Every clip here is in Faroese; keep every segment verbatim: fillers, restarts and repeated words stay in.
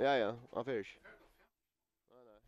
Ja, ja, hann fer ikki. Nei, nei.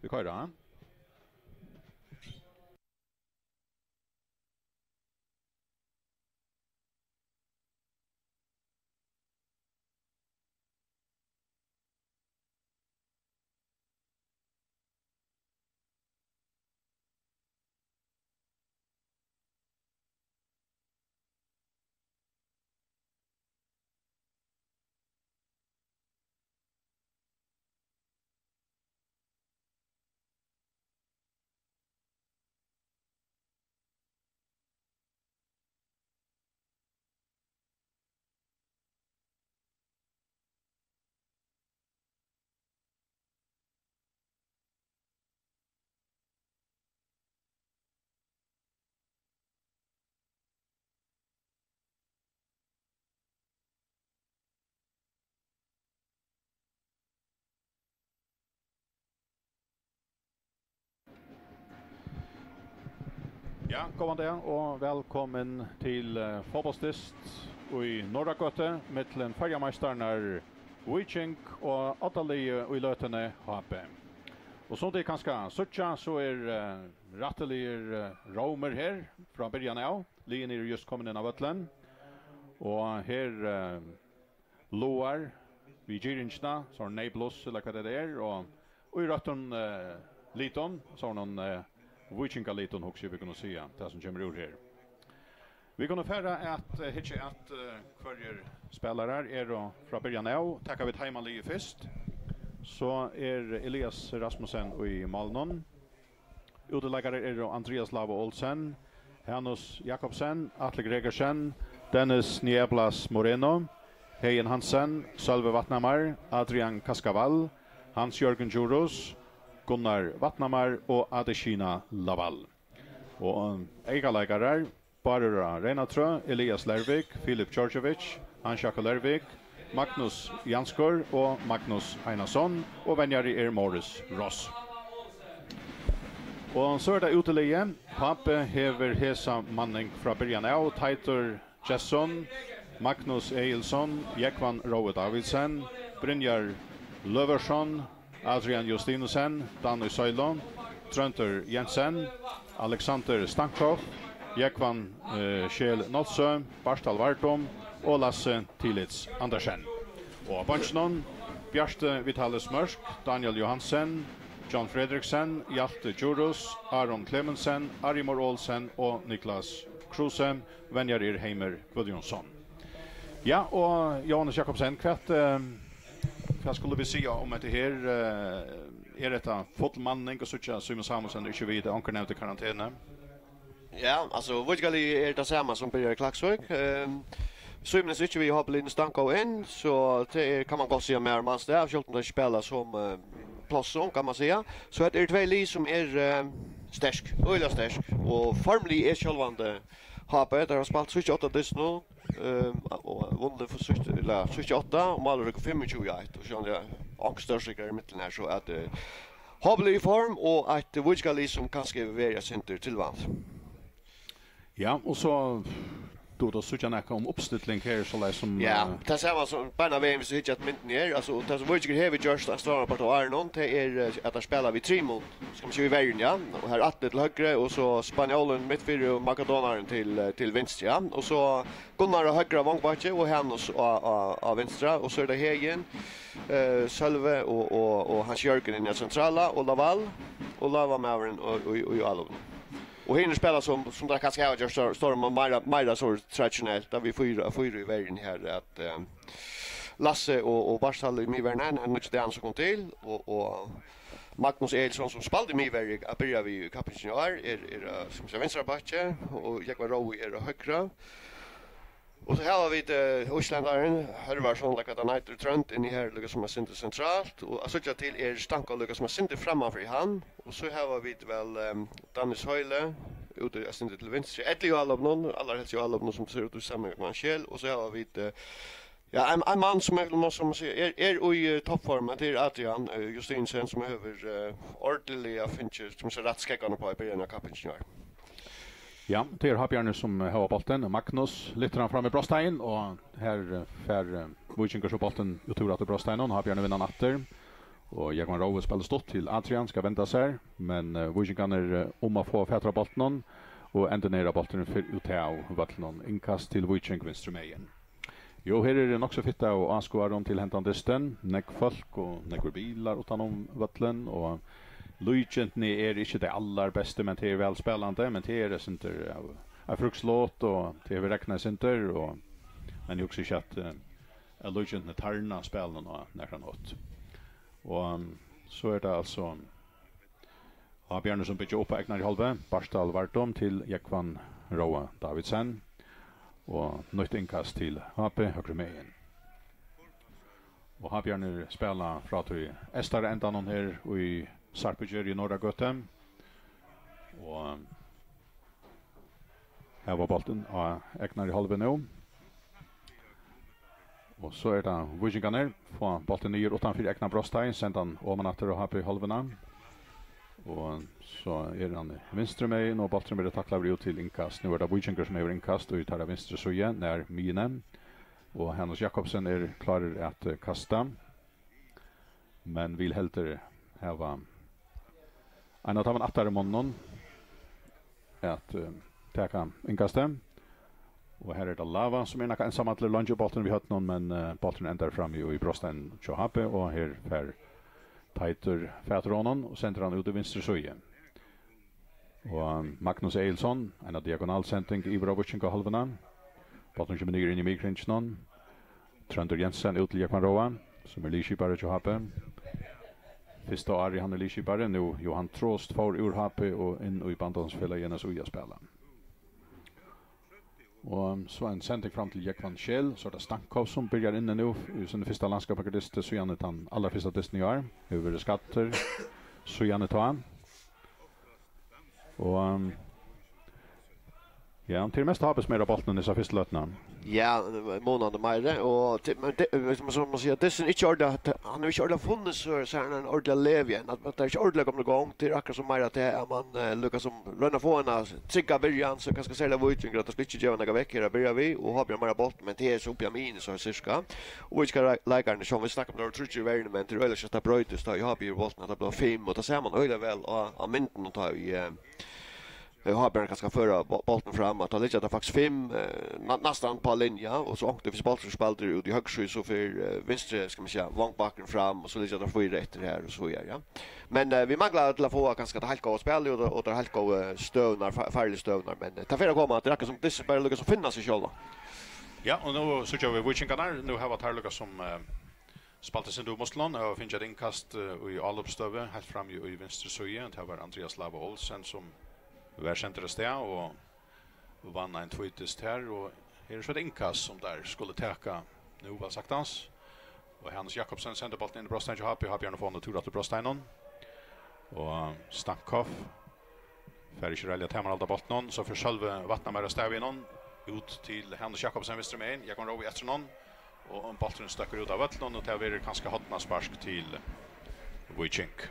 Koyra. Ja, góðan dag og vælkomin til, eh, fótbóltsdyst í Norðragøtu millum føroyameistararnar Víking og oddaliðið í løtuni H B. Og sum tit kanska síggja, so er, eh, rættiligur, eh, rómur her frá byrjan av. Liðini eru júst komin inn á vøllin. Og her, eh, logar við girðingina, so er neyðblátt, ella hvat tað er, og, og í røttum, eh, litum, so er hon, eh, víkingalitum, hugsi eg, vit kunnu siga, tað sum kemur úr her. Vit kunnu fara at, eh, hyggja at, eh, hvørjir spælarar eru frá byrjan av. Taka vit heimaliðið fyrst, so er Elias Rasmussen í málinum. Útileikarar eru Andreas Lava Olsen, Hanus Jakobsen, Atli Gregersen, Dennis Nieblas Moreno, Heðin Hansen, Sølvi Vatnhamar, Adrian Kaskavall, Hans Jørgen Djurhuus, Gunnar Vatnhamar og Adesina Lawal. Og, um, eykaleikarar, Bárður á Reynatrøð, Elias Lervik, Filip Djordjevic, Hans Jakob Lervik, Magnus Janskur og Magnus Einarsson, og venjari er Morris Ross. Og so er tað útiliðið. Pápi hevur hesa manning frá byrjan av: Teitur Gestsson, Magnus Egilson, Jógvan Rói Davidsen, Brynjar Løverson, Adrian Justinussen, Dan í Søylu, Tróndur Jensen, Alexander Stankoff, Jógvan, eh, Scheel Nolsøe, Bartal Vardum og Lasse Tilits Andersen. Og á beinkinum: Bjarti Vitalis Mørk, Daniel Johansen, John Fredriksen, Hjalte Djurhuus, Aron Clemensen, Arjemor Olsen og Niklas Kruse. Venjari er Heimir Guðjónsson. Ja, og Jóhannes Jakobsen, hvat, eh, hvat skulu vit siga um hetta her? Eh, er hetta full manning at síggja Símun Samuelsen ikki við, onkur nevndi karantenu? Ja, altso, Víkingarliðið er tað sama sum byrjar í Klaksvík. Ehm, Símun er ikki við, H B-liðini stankaðu inn, so tað er, kann man gott siga, meir mannstað, sjálvt um tey ikki spæla somu, eh, plássum, kann man siga. So hetta eru tvey lið sum eru, eh, sterk, øgiliga sterk, og formliga er sjálvandi H B, teir hava spælt síðstu átta dyst nú, ehm, og vunnið fyri síðstu, ella síðstu átta, og málið er fimmogtjúgu í eitt, og sjálvandi, ja, onkur stórsigur í miðjuni her, so at, eh, H B-liðið í form, og eitt Víkingarlið sum kanska hevur verið eitt sindur tilvænt. Ja, og so, tú, tú síggja nakað um uppstilling her, soleiðis sum, ja, eh, tað sama sum beinanvegin, viss tú hyggur at myndini er, altso, tað sum Víkingur hevur gjørt á stóran part av árinum, tað er, eh, at teir spæla við trimum, skal man siga, í verjuni, ja, og her Atli til høgru, og so spanjólin mitt fyri og makedonarin til, eh, til vinstru, ja, og so Gunnar á høgra vangbakki og Hanus á, á, á vinstra, og so er tað Heðin, eh, Sølvi og, og, og Hans Jørgen inni á sentrala, og Lawal, og Lawal maðurin og, og, og, og Alvin. Og hinir spæla sum, sum teir kanska hava gjørt, so, so er meira, meira so traditionelt, har vit fýra, fýra í verjuni her, at, eh, Lasse og, og Bartal í miðverjuni, hann, hann er ikki, hann sum kom til, og, og Magnus Egilson, sum spældi miðverji at byrja við í kappingini í ár, er, er, eh, sum sagt, vinstra bakki, og Jógvan Rói er á høgra. Og so hava vit, eh, íslendaran, Hørvarsson, like at han eitur, Trónd inni her, líka sum eitt sindur sentralt, og at síggja til er Stanko líka sum eitt sindur framman fyri hann, og so hava vit væl, ehm, Danny Søyle úti eitt sindur til vinstru, ella í álopinum, allarhelst í álopinum, sum sær út í samanhang við Hans Scheel, og so hava vit, eh, ja, ein, ein mann sum er, sum man sigur, er, er í, eh, toppformi, tað er Adrian, eh, Justinussen, sum hevur, eh, ordiliga fingið, sum sær, rætt skógvarnar uppá í byrjan av kappingini í ár. Ja, tað er H B-arnir sum, eh, hava bóltin. Magnus lyftir hann fram í brotsteigin, og her, eh, fær, eh, Víkingur so bóltin út úr aftur brotsteiginum. H B-arnir vinna hann aftur. Og Jógvan Rói spælir stutt til Adrian skal venda sær, men, eh, Víkingarnir, eh, um at fáa fatur á bóltinum, og endurnýta bólturin fer út av vøllinum. Innkast til Víking vinstru megin. Jú, her er nokk so fitt av áskoðarum til hendan dystin. Nógv fólk og nógvir bilar uttan um vøllin, og líkindini eru ikki tey allarbestu, men tað er væl spælandi, men tað er eitt sindur av, av fruktlot, og tað hevur regnað eitt sindur, og, men eg hugsi ikki, at, eh, at líkindini tarna spælinum á nakran hátt. Og, um, so er tað altso H B-arnir, sum byggja upp á egnari hálvu. Bartal Vardum til Jógvan Róa Davidsen. Og nýtt innkast til H B høgru megin. Og H B-arnir spæla frá tí eystara endanum her í Sarpugerði í Norðragøtu. Og hava bóltin á egnari hálvu nú. Og so er tað Víkingarnir, fáa bóltin niður uttan fyri egna brotsteig, senda hann oman aftur á H B-hálvuna. Og so er hann vinstru megin, og bólturin verður taklaður út til innkast. Nú er tað Víkingur, sum hevur innkast í teirra vinstru síðu, nær miðjuni. Og Hanus Jakobsen er klárur at, eh, kasta, men vil heldur hava ein av teimum aftari monnunum at, eh, taka innkastið. Og her er tað Lava, sum er nakað einsamallur leingi við bóltin við høvdinum, men, eh, bólturin endar frammi í brotsteiginum hjá H B, og her fær Teitur fatur á honum og sendir hann út í vinstru síðu. Og, um, Magnus Egilsson, eina diagonalsending yvir á Víkingahálvuna. Bólturin kemur niður inn í miðkringinum. Tróndur Jensen út til Jógvan Róa, sum er liðskipari hjá H B. Fyrsta árið hann er liðskipari, nú Johan Trost fór úr H B og inn í Bandalagsfelagið N S Í at spæla. Og so ein sending fram til Jógvan Scheel, so er tað Stankov, sum byrjar inni nú í síni fyrsta landskamp, akkurát dysti, síðani tann allarfyrsta dystin í ár. Hevur verið skaddur síðani tá. Og, um, ja, tað er mest H B sum er á bóltinum í hesa fyrstu løtuna. Ja, munandi meira, og til, men tað, sum man sigur, tað er ikki ordiliga, hann hevur ikki ordiliga funnið sær, sær ein ordiligan leið enn, at, at tað er ikki ordiliga komið í gongd, tað er akkurát sum meira at tað er, at man, eh, líkasum roynir at fáa eina trygga byrjan, so kanska serliga Víkingur, at tað skal ikki geva nakað vekk her at byrja við, og H B meira bóltin, men tað er so uppi á miðjuni, so sirka. Og Víkingar leikararnir, sum vit snakka um, tað eru tríggir verjumenn, men tað er øgiliga skjótt tað broytist, tá ið H B hevur bóltin, at tað blívur fimm, og tað sær man øgiliga væl á, á myndunum, tá ið, eh, eh, H B kanska føra bó-, bóltin fram, at tá liggja tað faktiskt fimm, eh, næ-, næstan á linja, og so onkuntíð, hvis bólturin spældur út í høgru síðu, so fer, eh, vinstri, skal man siga, wingbackurin fram, og so liggja tað fýra eftir her, og so víðari, ja. Men, eh, vit mangla til at fáa kanska tað heilt góða spælið og, og tær heilt góðu støðurnar, fa-, farligu støðurnar, men, eh, tað fer at koma, tað er akkurát sum dystin bara líkasum finna seg sjálvan. Ja, og nú síggja vit Víkingarnar, nú hava teir líkasum, eh, spælt eitt sindur í muslinum, hava fingið eitt innkast, eh, í álopsstøðu, heilt frammi í vinstru síðu. Tað var Andreas Lava Olsen, sum var sendur av stað og vann ein tvídyst her, og her er so eitt innkast, sum teir skulu taka nú, væl saktans. Og Hanus Jakobsen sendir bóltin inn í brotsteigin hjá H B, H B er nú farin at túra aftur brotsteiginum. Og Stankov fær ikki reiðiliga tamarhald á bóltinum, so fer Sølvi Vatnamar av stað við honum, út til Hanus Jakobsen vinstru megin, Jógvan Rói eftir honum, og bólturin støkkur út av vøllinum, og tað verður kanska hornaspark til Víking.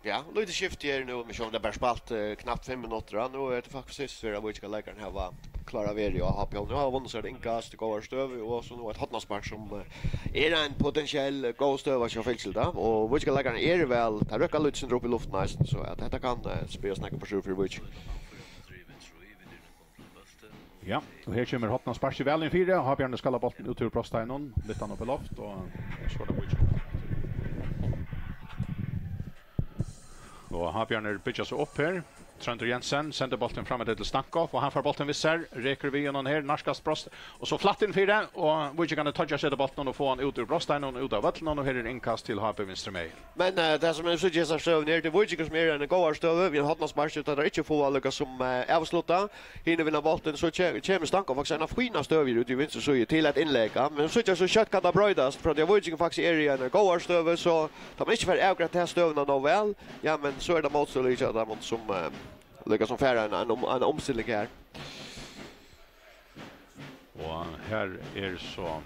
Ja, lítið skifti her nú, men sjálvandi bara spælt, eh, knappt fimm minuttir, ja. Nú er tað faktiskt fyrst fyri at Víkingar leikarin hava klárað verið á H B. Nú hava vunnið sær innkast í góðari støðu, og so nú eitt hornaspark sum, eh, er ein potensiell, eh, góð støða hjá Fylki, tá. Og Víkingar leikarin er væl, tað røkkur lítið sindur upp í luftina eisini, so at hetta kann, eh, spyrjast nakað burtur fyri Víking. Ja, og her kemur hornasparkið væl inn fyri, og H B-arnir skalla bóltin út úr brotsteiginum, lyfta hann upp í loft, og skora Víking. Og H B-arnir byggja seg upp her. Tróndur Jensen sendir bóltin fram til Stankov, og hann fær bóltin við sær, rekur við honum her, nærkast brost, og so flatt inn fyri, og Víkingarnir toyggja seg eftir bóltinum og fáa hann út úr brotsteiginum, út av vøllinum, og her er innkast til H B vinstru megin. Men, eh, tað sum eg síggi í hesari støðuni her, tað er Víkingur sum er í eini góðari støðu, við hornasparki, tá teir ikki fáa líkasum, eh, avslutta. Hinir vinna bóltin, so ke-, kemur Stankov faktiskt eina fína støðu út í vinstru síðu til at innlegga. Men síggja, so skjótt kann tað broytast, frá tí at Víkingur faktiskt er í eini góðari støðu, so tá man ikki fær avgreitt ta støðuna nóg væl, ja, men so er tað mótstøðuliðið hjá teimum sum, eh, líkasum fær eina, eina um-, eina umstilling her. Og her er so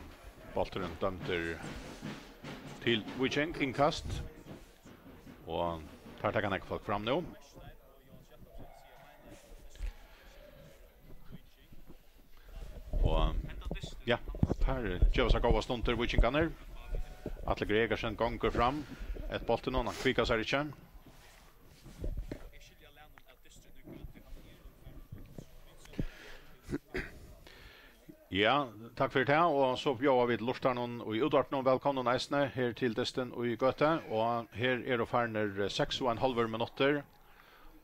bólturin dømdur til Víking, innkast. Og teir taka nógv fólk fram nú. Og, ja, teir geva sær góðar stundir, Víkingarnir. Atli Gregersen gongur fram eftir boltinum, hann kvikar sær ikki. Ja, takk fyri tað, og so bjóða vit lurtarunum í útvarpinum vælkomnum eisini her til dystin í Gøtu, og her eru farnir seks og ein hálvur minuttir,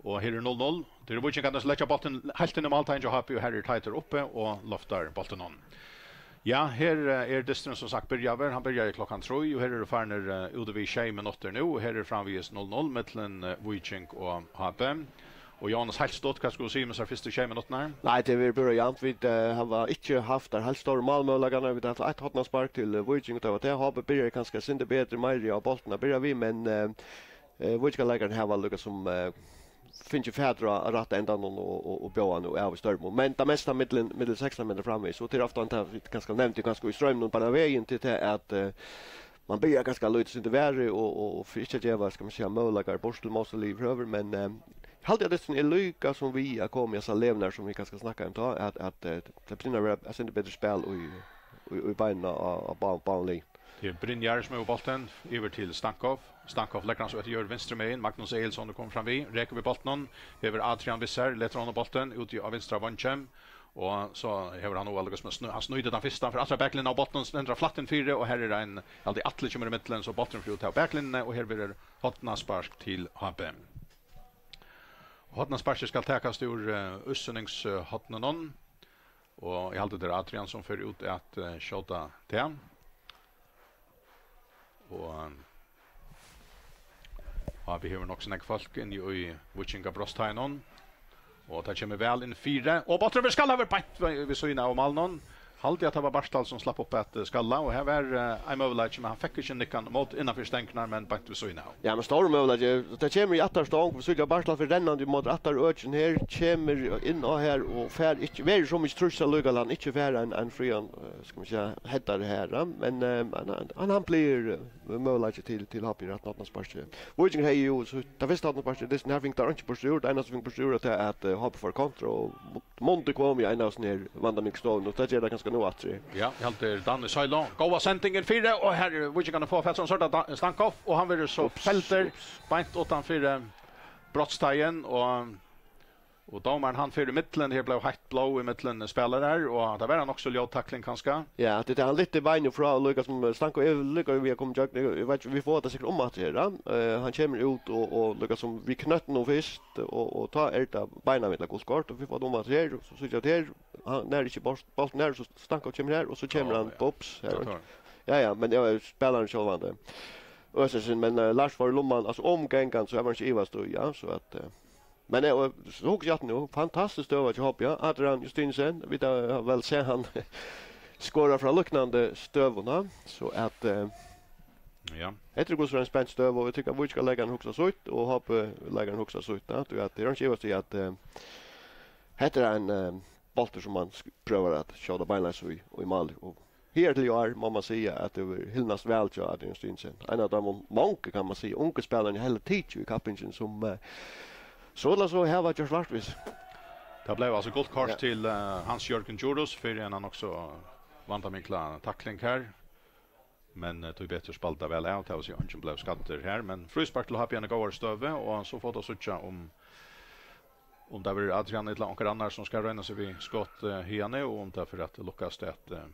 og her er null null. Tað eru víkingarnir sum leggja bóltin heilt inn í málteigin hjá H B, og her er Teitur uppi og loftar bóltinum. Ja, her eh, er dysturin sum sagt byrjaður. Hann byrjaði klokkan trý, og her eru farnir eh, út við sjey minuttir nú, og her er framvegis null null millum eh, Víking og H B. Og Jóhannes, heilt stutt, hvat skulu tú siga um hesar fyrstu sjey minuttirnar? Nei, tað verður bara javnt. Vit eh, hava ikki havt teir heilt stóru málmøguleikarnar. Vit hava havt eitt hornaspark til eh, Víking, og tað var tað. H B byrjaði kanska eitt sindur betri, meiri á bóltin at byrja við, men eh, eh, víkingarleikararnir hava líka sum eh, fingið fatur á rætta endanum og, og, og bjóða nú av í størvum. Men tað mesta millum, millum sekstan metrar framvegis, og til ofta tað vit kanska nevndu kanska í stroyminum bara vegin til tað at eh, man byrjar kanska lítið sindur verri og, og, og fyri ikki at geva, skal man siga, møguleikar burt til mótstøðuliðið yvirhøvur, men eh, haldi at dysturin er líka sum við at koma í hesar legurnar sum vit kanska snakkaðu um tá, at, at eh, tað byrjar at vera eitt sindur betri spæl í, í, í beinini á, á bá-, báðum lið. Tað er Brynjar sum hevur bóltin yvir til Stankov. Stankov leggur hann so eftir jørð vinstru megin. Magnus Egilson er komin fram við, rekur við bóltinum. Hevur Adrian við sær, letur honum bóltin úti á vinstra veingi. Og so hevur hann nú allíkavæl snu-, hann snýtir tann fyrsta, fer aftur á baklinjuna á bóltinum, stendur flatt inn fyri, og her er ein, haldi Atli kemur í millum, so bólturin fer út av baklinjuni, og her verður hornaspark til H B. Hornasparkið skal takast úr uh, útsendingshorninum. Og eg haldi, tað er Adrian, sum fer út at eh, skjóta tað. Og eh, H B hevur nokk so nógv fólk inni í víkingabrotsteigin. Og tað kemur væl inn fyri. Og bólturin verður skallaður beint við, við síðuna av málinum. Haldi, at tað var Bartal, sum slapp upp at eh, skalla. Og her var eh, ein møguleiki, men hann fekk ikki nikkan mót innanfyri stengurnar, men beint við síðuna av. Ja, men stór møguleiki. Tað kemur í aftara stong. Vit síggja Bartal fer rennandi ímóti aftara økinum her, kemur inn á her og fær ikki, verður so mikið trýst allíkavæl, hann ikki fær ein, ein frían, eh, skal man siga, headara her, ja. Men eh, hann, hann, hann, hann blívur eh, møguleiki til, til H B í rætt hornasparki. Víkingur hevði jú so tað fyrsta hornasparkið, dystin her fingu teir einki burtur úr, tað einasta fingu burtur úr er tað at eh, H B fór kontra og Mundi kom í eina av sånne her vandamiklu stovum, og tað ger tað kanska nú aftur. Ja, eg haldi Danny Søylo. Góða sending inn fyri, og her er víkingarnir fáa fatur á Sørda Da-, Stankov, og hann verður so Ups, feldur ups. Beint uttan fyri brotsteigin, og, og dómarin hann fer í millum, her bleiv heitt blóð í millum spælarar, og tað var ein nokk so ljót takling kanska. Ja, tað er hann lyftir beinið frá, og líka sum Stankov er líka við at koma í gjøgn, eg, eg veit ikki, vit fáa tað sikkert um aftur her, ja. Eh, hann kemur út og, og líka sum við knøttinum fyrst, og, og tá er tað beinanvegin gult kort, og vit fáa dømt her, og so síggja vit her, hann nær ikki bólt-, bóltin her, so Stankov kemur her, og so kemur Ó, hann ja. Bops her. Ja, tá. Ja, ja, men ja, spælarin sjálvandi. Østersen, men eh, Lars var í lumman, altso umgangandi, so eg var ikki ivast í, ja, so at eh, men eg, og so hugsi eg aftur nú, fantastisk støða hjá H B, ja, Adrian Justinsen, vit hava væl sæð hann skora frá líknandi støðum, ha, so at eh, Ja. Hetta er hvussu ein spent støða, og eg tykki at Víkingar leikarin hugsar sítt, og H B leikarin hugsar sítt, ja. Tí at tað er ikki ivast í at eh, hetta er ein eh, bóltur sum man sk-, prøvar at skjóta beinleiðis í, í mál. Og her til í ár má man siga at tað hevur hilnast væl hjá Adrian Steensen. Ein av teimum mongu, kann man siga, ungu spælarunum, eg havi tikið í kappingini sum eh, so ella so hava gjørt vart við seg. Tað bleiv altso gult kort Ja. til eh, Hans Jørgen Djurhuus fyri eina nokk so vandamikla takling her. Men eh, tíbetur spældi tað væl av, tað vil siga, eingin bleiv skaddur her. Men fríspark til H B í eini góðari støðu, og so fáa vit at síggja um, um tað verður Adrian ella onkur annar sum skal royna seg við skot eh, hiðani, og um tað fer at lukkast at eh,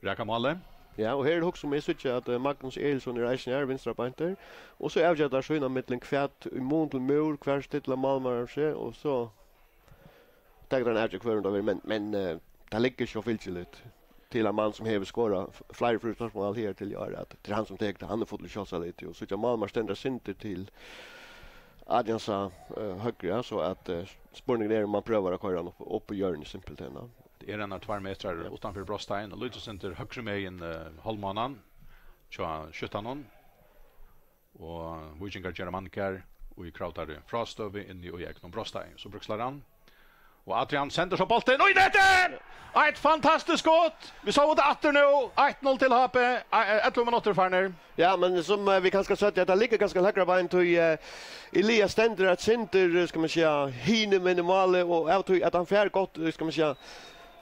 raka málið. Ja, og her er hugsað um, eg síggi at eh, Magnus Egilson er eisini her, vinstra beintur, og so avgera teir sín á millum hvat í mun til múr, hvar stillar málmaðurin seg, og so taka teir ein avgerð hvør um tað verður, men, men eh, tað liggur so fylgiligt til ein mann sum hevur skorað f-, fleiri frísparksmál her til í ár, at tað er hann sum tekur tað, hann er fullur sjálvsálit, og síggja málmaður stendur eitt sindur til Adriansa eh, høgru, ja, so at eh, spurningurin er um man prøvar at koyra hann upp, upp í hjørnið simpelthen, ja. Tað er einar tveir metrar uttanfyri brotsteigin, og lítið sindur høgru megin eh, hálvmánan hjá skyttanum. Og Víkingar gera manngarð í kravdari frástøðu inni í egnum brotsteigi. So bríkslar hann. Og Adrian sendir so bóltin í netið! Eitt fantastiskt skot! Vit sóu tað aftur nú. Eitt null til H B. Eh, ellivu minuttir farnir. Ja, men sum eh, vit kanska søgdu, at tað liggur kanska til høgra bein, tí eh, Elias stendur eitt sindur, eh, skal man siga, hinumegin í málið, og av tí at hann fær gott, eh, skal man siga,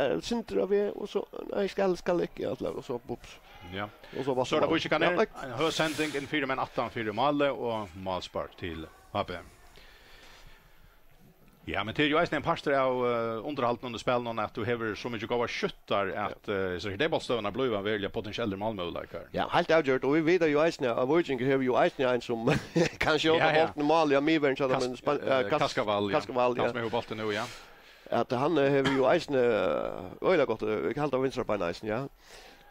eh, sindur av veg, og so, nei, skal, skal ikki, og so, bups. Ja. Og so var So er tað Víkingarnir. Ja, Ein høg sending inn fyri, men aftan fyri málið og málspark til H B. Ja, men tað er jú eisini ein partur av, eh, undirhaldinum í spælinum, at tú hevur so mikið góðar skyttar, at, eh, so her, tey bóltsstøðurnar blíva veruliga potentiellir málmøguleikar. Ja, heilt avgjørt, og vit vita jú eisini, at Víkingur hevur jú eisini ein sum kann skjóta Ja, ja. bóltin í mál, ja, miðverjin hjá teimum, Kas-, men span-, eh, eh, Kas-, Kaskavall, ja. Kaskavall, Hann ja. sum hevur bóltin nú, ja. At hann, eh, hevur jú eisini, eh, øgiliga gott, eh, eg haldi á vinstra beini eisini, ja.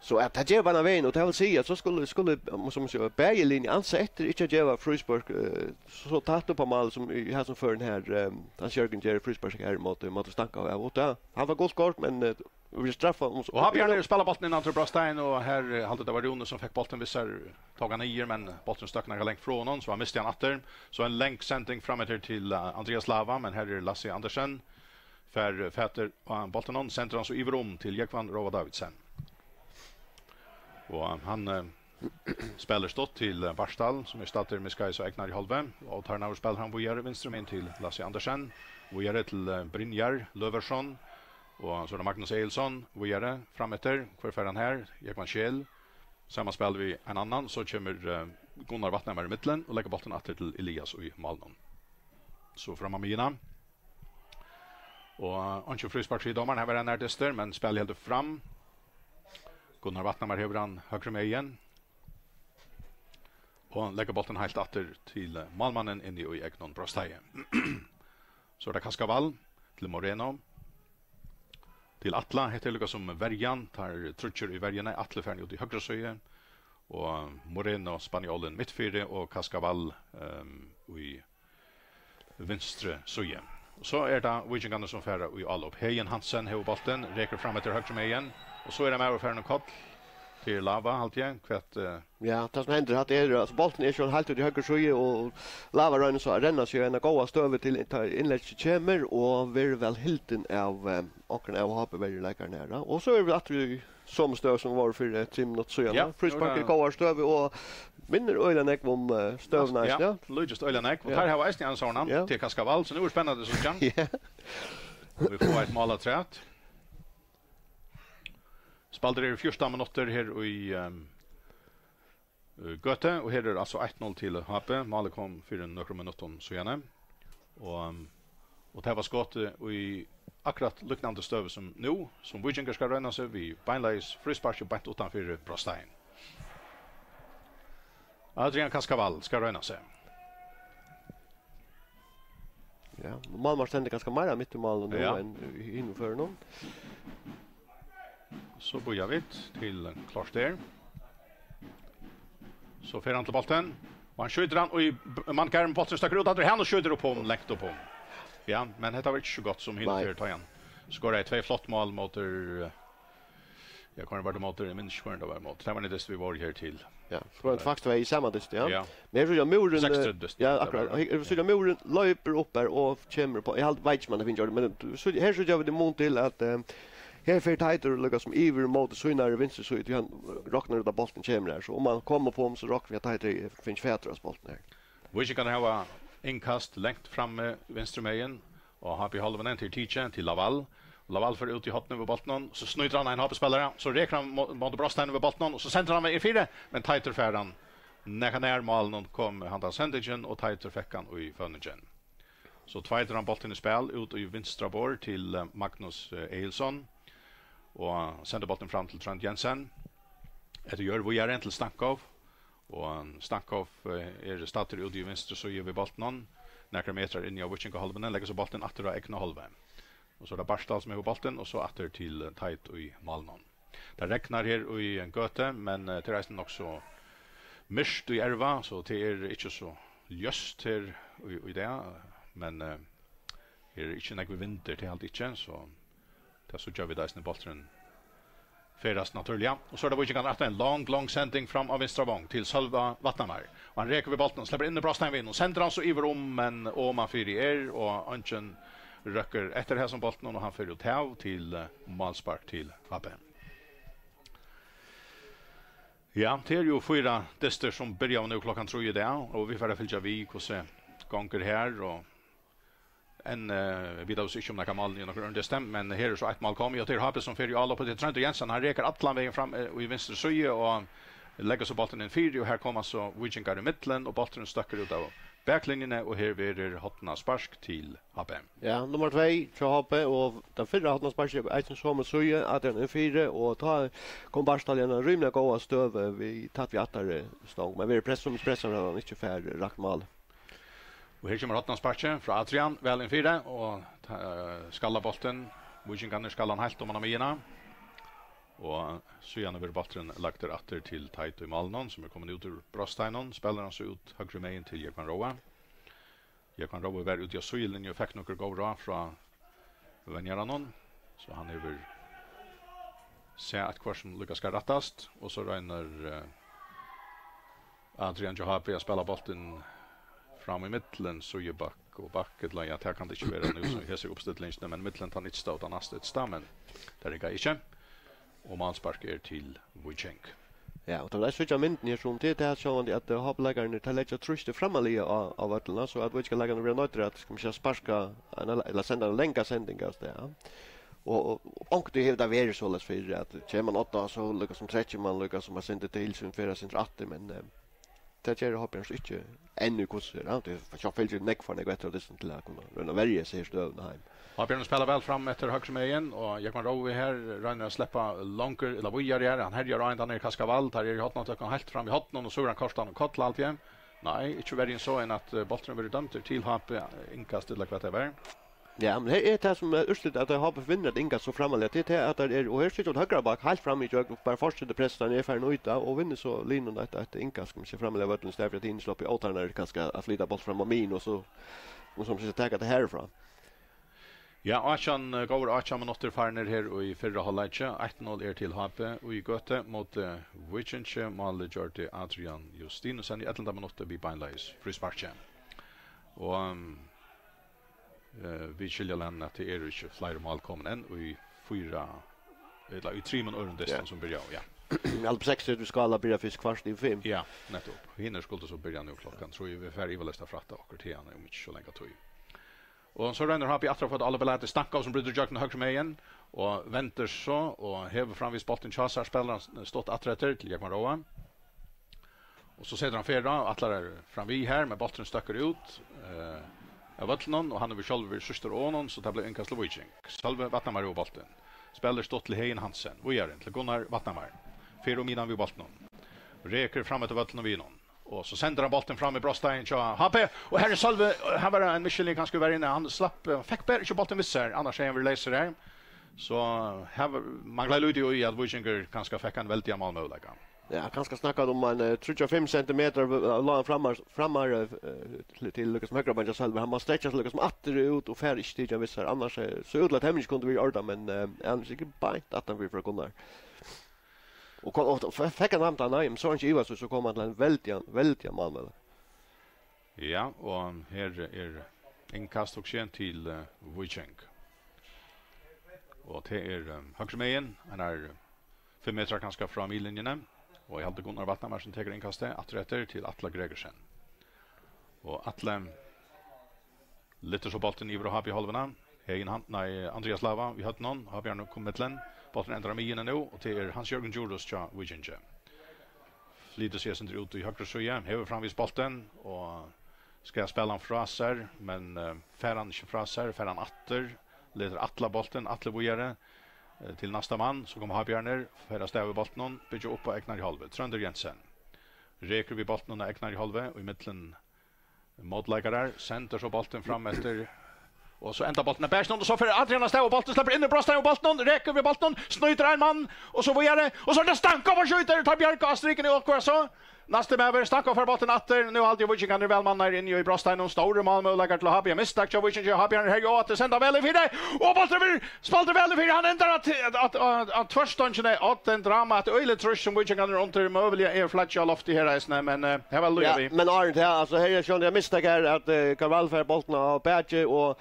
So at tað ger beinanvegin, og tað vil siga, at so skulu, skulu, um, sum man sigur, bæði linjur ansa eftir ikki at geva fríspark, eh, so tætt upp á mál sum í hesum førum her, eh, Hans Jørgen ger fríspark her móti, móti Stanka av, og tað, hann fær gult kort, men, eh, vit straffa, um, Og H B spælir bóltin inn til brotsteigin, og her, eh, haldi eg tað var Rúni sum fekk bóltin við sær, tók hann niður, men bólturin støkk nakað langt frá honum, so hann misti hann aftur. So ein long sending fram eftir til, eh, Andreas Lava, men her er Lasse Andersen. Fær fatur á bóltin, sendir hann so yvir um til Jógvan Róa Davidsen. Og hann, eh, spælir stutt til, eh, Bartal, sum er staddur miðskeiðis á egnari hálvu, og Tarnaður spælir hann víðari vinstru megin til Lasse Andersen, víðari til, eh, Brynjar Løverson, og so er tað Magnus Egilson, víðari, fram eftir, hvør fær hann her? Jógvan Scheel, samanspæl við ein annan, so kemur, eh, Gunnar Vatnhamar í millum og leggur bóltin aftur til Elias í málinum. So fram á miðjuna. Og einki fríspark, sigur dómarin, her verður hann nær dystur, men spælið heldur fram. Gunnar Vatnhamar hevur hann høgru megin. Og hann leggur bóltin heilt aftur til, eh, málmannin inni í egnum brotsteigi. So er tað Kaskavall til Moreno. Til Atla, hetta er líka sum verjan, teir tríggir í verjuni, Atli farin út í høgru síðu. Og Moreno, spanjólin, mittfyri og Kaskavall, ehm, í vinstru síðu. So er tað Víkingarnir sum fara í álop. Heðin Hansen hevur bóltin, rekur fram eftir høgru megin. Og so er ein maður farin um koll. Tað er Lava, haldi eg. Hvat, eh, Ja, tað sum hendir, hatta er, altso, bólturin er ikki heilt úti í høgru síðu, og Lava roynir so at renna seg í eina góða støðu til, tá innlegg kemur, og verður væl hildin av, eh, onkran av H B-verjuleikarunum her, ja. Og so eru vit aftur í somu støðu sum vóru fyri, eh, trý minuttir síðan, Ja, ja. Fríspark nú er í tað góðari støðu og minnir øgiliga nógv um, eh, støðuna Ja, eisini, ja. líkist øgiliga nógv. Og Ja. teir hava eisini ein sovorðnan Ja. til Kaskavall, so nú er spennandi at síggja. Ja. Og vit fáa eitt mál afturat. Spældir eru fjúrtan minuttir her í, ehm, eh, Gøtu, og her er altso eitt null til H B. Málið kom fyri nøkrum minuttum síðani. Og, ehm, og tað var skotið í akkurát líknandi støðu sum nú, sum Víkingur skal royna seg við beinleiðis frísparki beint uttan fyri brotsteigin. Adrian Kaskavall skal royna seg. Ja, málmaður stendur kanska meira mitt í málinum nú Ja. enn í hinum førunum. So bíða vit til klárt er. So fer hann til bóltin. Og hann skjýtur hann, og í b-, mann Garm bóltin støkkur út, aftur hann og skjýtur upp um, langt upp um. Ja, men hetta var ikki so gott sum hin Nei. fyri, tá hann skoraði tvey flott mál móti, eh, ja, hvør var tað móti? Eg minnist ikki, hvør tað var móti. Tað var nýttist, vit vóru her til. Ja, so var tað faktiskt í sama dyst, ja. Ja. Men her síggja múrin, eh, Seksogtretivu dyst, ja, tað akkurát. var Her síggja múrin loypur upp her og kemur upp á. Eg haldi, veit ikki, um hann er fingið, men tú síggja, her síggja vit í mun til at, eh, her fer Teitur líka sum yvir móti sínari vinstru síðu, tí hann roknar út at bólturin kemur her. So um hann kemur upp um, so roknar vit at Teitur fær fatur á bóltin her. Víkingarnir hava innkast langt frammi vinstru megin, og H B hálvan til Tiche til Laval. Laval fer út í hornið við bóltinum, so snýtir hann ein H B-spælara, so rekur hann mo-, móti brotsteininum við bóltinum, og so sendir hann vegin fyri, men Teitur fær hann nakað nær málinum, kom handan sendingin, og Teitur fekk hann í føvningin. So tveitar hann bóltin í spæl út í vinstra borð til, eh, Magnus, eh, Egilson, og sendir bóltin fram til Trond Jensen. Hetta ger víðari til Stankov, og Stankov, eh, er staddur úti í vinstru síðu við bóltinum, nakrar metrar inni á víkingahálvuni, leggur so bóltin aftur á egnu hálvu. Og so er tað Bartal sum hevur bóltin, og so aftur til, eh, Teit í málinum. Tað regnar her í Gøtu, men, eh, tað er eisini nokk so myrkt í Erva, so tað er ikki so ljóst her í, í dag, men, eh, her er ikki nógvur vindur, tað haldi eg ikki, so Tað síggja vit eisini, bólturin ferðast natúrliga. Og so er tað Víkingarnir aftur, ein long, long sending fram á vinstra vong til Sølva Vatnamar. Og hann rekur við bóltin og sleppur inn í brotsteigin við, og sendir hann so yvir um, men omanfyri er, og eingin røkkur eftir hesum bóltinum, og hann fer út av til, eh, málspark til H B. Ja, tað eru jú fýra dystir sum byrja nú klokkan trý í dag, og vit fara at fylgja við, hvussu gongur her, og enn, eh, vita vit ikki um nakað mál í nøkur ørindistem, men her er so eitt mál komið, og tað er H B sum fer í álop, og tað er Tróndur Jensen, hann rekur allan vegin fram, eh, í vinstru síðu, og leggur so bóltin inn fyri, og her koma so Víkingar í millum, og bólturin støkkur út av baklinjuni, og her verður hornaspark til H B. Ja, nummar tvey hjá H B, og tann fyrra hornasparkið er eisini somu síðu, Adrian inn fyri, og tá kom Bartal í eina rímiliga góða støðu við, tætt við aftari stong, men verður press-, sum pressað, at hann ikki fær rakt mál. Og her kemur hornasparkið frá Adrian, væl inn fyri, og ta-, eh, skallar bóltin, Víkingarnir skalla hann heilt oman á miðjuna. Og síðani verður bólturin lagdur aftur til Teitu í málinum, sum er komin út úr brotsteiginum, spælir hann so út høgru megin til Jógvan Róa. Jógvan Rói var úti á síðulinju og fekk nøkur góð ráð frá venjaranum, so hann hevur sæð eitt hvørt sum líka skal rættast, og so roynir, eh, Adrian hjá H B at spæla bóltin fram í millum, síðubakk og bakk, ella ja, tað kann tað ikki vera nú, so í hesi uppstillingini, men millum tann ytsta og tann næst ytsta, men tað riggar ikki. Og málspark er til Víking. Ja, og tá vit síggja myndin her, sum tað er, tað er sjálvandi, at, eh, H B-leikararnir, teir leggja trýstið frammarliga á, á vøllina, so at víkingaleikararnir verða noyddir at, skal man siga, sparka eina, ella senda eina langa sending av stað, ja. Og, og, og onkuntíð hevur tað verið soleiðis fyrr, at kemur mann á odda, so líka sum trekkir mann líka sum at senda til, sum fer at senda aftur, men, eh, tað ger H B-arnir so ikki enn í hvussu er, ja. Tað er sjálvt fylgir nógv for nógv eftir av dystinum til at kunna royna at verja seg her støðuna heim. H B-arnir spæla væl fram eftir høgru megin, og Jógvan Rói her roynir at sleppa longur, ella víðari her. Hann herjar á ein, hann er Kaskavald, har er í hornatøkkum heilt fram í horninum, og so er hann kortan og koll alt í einu. Nei, ikki verri enn so enn at, eh, bólturin verður dømdur til H B, inkast ella hvat tað var. Ja, men her er tað sum er úrslitið, at H B vinnur at inkast so frammarliga. Tað er tað, at tað er, og her situr hann høgra bakk heilt fram í gjøgn, og bara fortsetur pressa, hann er farin út av, og vinnur so línan eitt, eitt inkast, skal man siga, frammarliga vøllin, í staðin fyri at hinir sleppa ótarnir kanska at flyta bólt fram á miðjuna, og so, og sum siga, taka tað herfrá. Ja, átjan, eh, góðar átjan minuttir farnir her í fyrra hálvleiki. Eitt null er til H B í Gøtu móti Víkingi. Málið gjørdi Adrian Justinussen í ellivta minutti við beinleiðis frísparki. Og, um, Eh, vit skilja, Lena, at tað eru ikki fleiri mál komin enn í fýra, ella í trimum øðrum dystum, ja, sum byrja, ja. Alp seks er, tú skal byrja fyrst kvart í fimm. Ja, nettopp. Hinir skuldu so byrja nú klokkan trý. Vit fara ivaleyst at frætta okkurt hiðani um ikki so langa tíð. Og so roynir H B aftur at fáa tað á Alp, Lena, Stankov sum brýtur gjøgnum høgru megin og vendir so og hevur framvegis bóltin hjá sær, spælir hann stutt aftur eftir til Jógvan Róa. Og so setur hann ferð á, ætlar fram við her, men bólturin støkkur út, eh, av vøllinum, og hann hevur sjálvur verið síðstur á honum, so tað bleiv innkast til Víking. Sølvi Vatnamar hevur bóltin. Spælir stutt til Heðin Hansen. Víðari til Gunnar Vatnamar. Fer um miðjuna við bóltinum. Rekur fram eftir vøllinum við honum. Og so sendir hann bóltin fram í brotsteigin hjá H B. Og her er Sølvi, hann var ein misskilning, kanska var inni. Hann slapp, eh, fekk bara ikki bóltin við sær, annars hevði hann verið leysur her. So her var, manglaði lítið í, at Víkingur kanska fekk ein veldigan málmøguleika. Ja, kanska snakkað um ein, eh, tríggjar fimm sentimetrar, eh, lá hann frammar, frammar, eh, til, til Lukas Høgra, men Sølvi, hann má strekkja seg líka sum aftur út og fær ikki tikið hann við sær. Annars, eh, so út til at hemmingskundu við ordan, men, eh, hann er sikkurt beint at hann vil frá Gunnar. Og kom, og fe-, fekk hann andan, nei, men so er hann ikki ivast, so kom hann til ein veldigan, veldigan málmøguleika. Ja, og her er innkast og skjent til, eh, Víking. Og tað er, eh, høgru megin, hann er fimm metrar kanska frá miðlinjuni, og eg haldi Gunnar Vatnamar sum tekur innkastið, aftur eftir til Atla Gregersen. Og Atli lyftir so bóltin yvir á H B-hálvuna. Heðin Hand-, nei, Andrias Lava við høvdinum, H B-arnir koma millum. Bólturin endar á miðjuni nú, og tað er Hans Jørgen Djurhuus hjá Víkingi. Flytur seg eitt sindur út í høgru síðu, hevur framvegis bóltin, og skal spæla hann frá sær, men, eh, fær hann ikki frá sær, fær hann aftur, letur Atla bóltin, Atli víðari, eh, til næsta mann, so koma H B-arnir, fer avstað við bóltinum, byggja upp á egnari hálvu. Tróndur Jensen rekur við bóltinum á egnari hálvu, og í millum mótleikarar, sendir so bóltin fram eftir, og so endar bóltin á bakinum, og so fer Adrian avstað, og bóltin sleppur inn í brotsteigin, og bóltin, rekur við bóltinum, snýtir ein mann, og so víðari, og so er tað Stankov sum skjýtur, teir bjarga á strikuni, og hvat so? Næsti maður, Stanko fær bóltin aftur. Nú haldi eg Víkingarnir eru væl mannaðir inni í brotsteiginum. Stórir málmøguleikar til H B. Mistak hjá Víkingi. H B er her, jú, at senda væl í fyri. Og bólturin verður spældur væl í fyri. Hann endar á t-, á, á, á tvørstongini. Á, tað drama, eitt øgiligt trýst sum Víkingarnir eru undir. Møguliga er flaggið á lofti her eisini, men, eh, her var líka Ja, við. men áðrenn tað, altso, her er sjálvandi eitt mistak her, at, eh, Cabral fær bóltin á bakið, og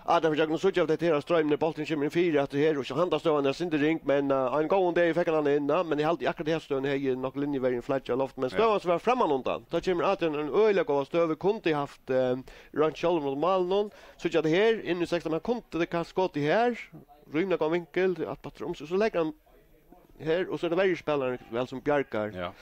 Adrian fer gjøgnum, síggja at hetta her er stroymur, bólturin kemur inn fyri aftur her, og so handastøðan er sindur ring, men, eh, ein góðan dag fekk hann hann inn, ja, men eg haldi akkurát hesa støðuna hevði nokk linjuvegin flaggið á lofti, men Ja. støðan sum var frammanundan, tá kemur Adrian í ein øgiliga góða støðu, kundi havt, eh, roynt sjálvur móti málinum, síggja at her, inn í sekstan, men kundi tað kanska skotið her, rímiliga góðan vinkul, at aftur um, so, so leggur hann her, og so er tað verjuspælarin væl sum bjargar. Ja.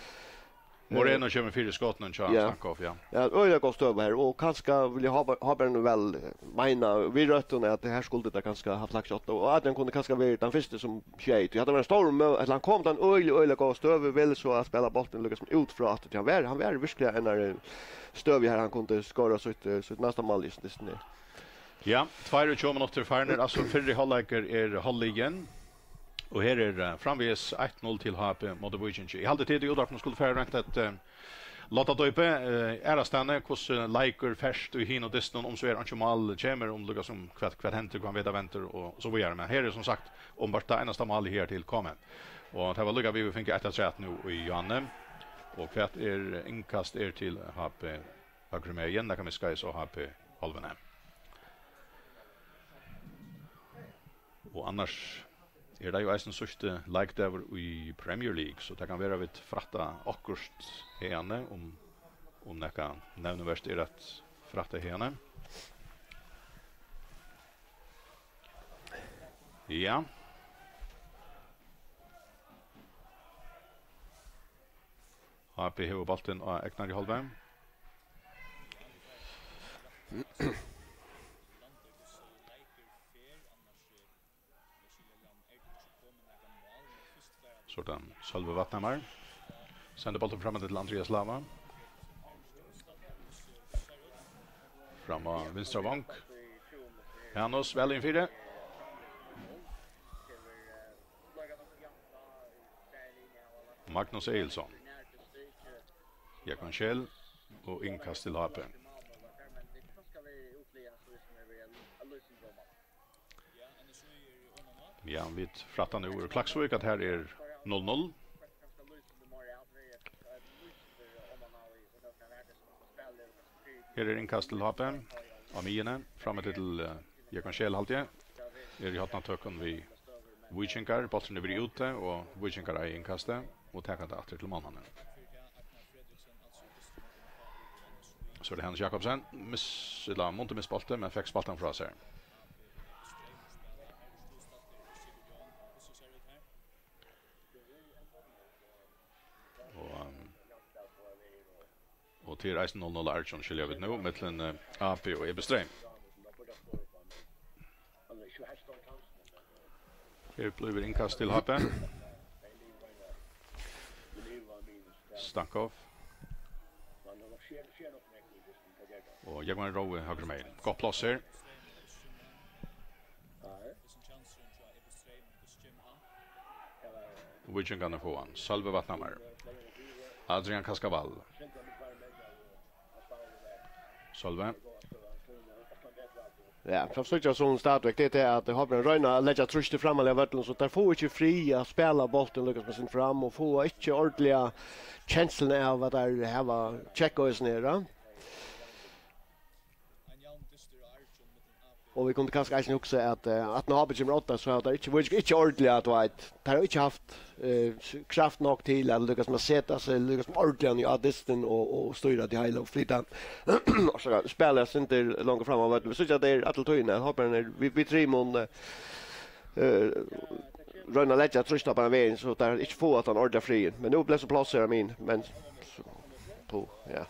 Moreno kemur fyri skotinum hjá Ja. Stankoff, ja. Ja, øgiliga góð støða her, og kanska vil eg H B, H B nú væl, eh, meina við røttum at her skuldi tað kanska havt lagt skot, og Adrian kundi kanska verið tann fyrsti sum skeyt. Tí hatta var ein stór mø-, at hann kom til ein øgiliga, øgiliga góða støðu, vel so at spæla bóltin líka sum út frá aftur, tí hann var, hann var virkuliga í einari støðu her, hann kundi skora sítt, eh, sítt næsta mál í dystin her. Ja, tveyogtjúgu minuttir farnir, altso fyrri hálvleikur er hálvliðin. Og her er, eh, framvegis eitt null til H B móti Víkingi. Eg haldi, tit í útvarpinum skulu fara roynt at, eh, láta doypa, eh, aðrastaðni, hvussu leikur ferst í hinum dystinum, um so er einki mál kemur, um líka sum hvat, hvat hendir, hvønn veg tað vendur og so víðari. Men her er sum sagt umvart tað einasta málið her til komið. Og tað var líka við, vit fingu eitt afturat nú í Johanne. Og hvat er innkast er til H B høgru megin, nakað miskaðis á H B hálvuni. Og annars er tað jú eisini síðsti leikdagur í Premier League, so tað kann vera, vit frætta okkurt haðani, um, um nakað nevnivert er at frætta haðani. Ja. H B hevur bóltin á egnari hálvu. So er tað Sølvi Vatnhamar. Sendir bóltin fram til Andrias Lava. Fram á vinstra vong. Hanus, væl inn fyri. Magnus Egilson. Jógvan Scheel og innkast til H B. Ja, vit frætta nú úr Klaksvík, at her er null null. Her er innkast til H B á miðjuni, frameftir til, eh, Jógvan Scheel, haldi eg. Er í hornatøkum við Víkingar, bólturin er verið úti, og Víkingar eiga innkastið og taka tað aftur til málmannin. So er tað Hanus Jakobsen, miss-, ella mundi mist bóltin, men fekk spæltan frá sær. Og, um, og til eisini null null Arjun skilja vit nú, millum, eh, A B og E B Streym. Her blívur innkast til H B. Stankov. Og Jógvan Rói høgru megin. Gott pláss her. Víkingarnir fáa hann. Sølvi Vatnhamar. Adrian Kaskavall. Sølvi. Ja, so síggja sum stadigvæk, tað er tað at H B royna at leggja trýstið frammarliga á vøllinum, so teir fáa ikki frið at spæla bóltin líka sum sinn fram, og fáa ikki ordiliga kensluna av at teir hava tjekk á hesum her, ja. Og vit kundu kanska eisini hugsa at, eh, at nú H B kemur á odda, so hava teir ikki, vit ikki ordiliga, at veit, teir hava ikki havt, eh, kraft nokk til at líka sum at seta seg líka sum ordiliga í á dystin og, og stýra tí heila og flyta, orsaka, spæla eitt sindur longur fram á vøllin. Vit síggja at tað er alla tíðina, at H B er við, við trimum, eh, eh, royna at leggja trýst á bara vegin, so teir ikki fáa tann ordiliga friðin. Men nú bleiv so pláss her á miðjuni, men so, pú, ja.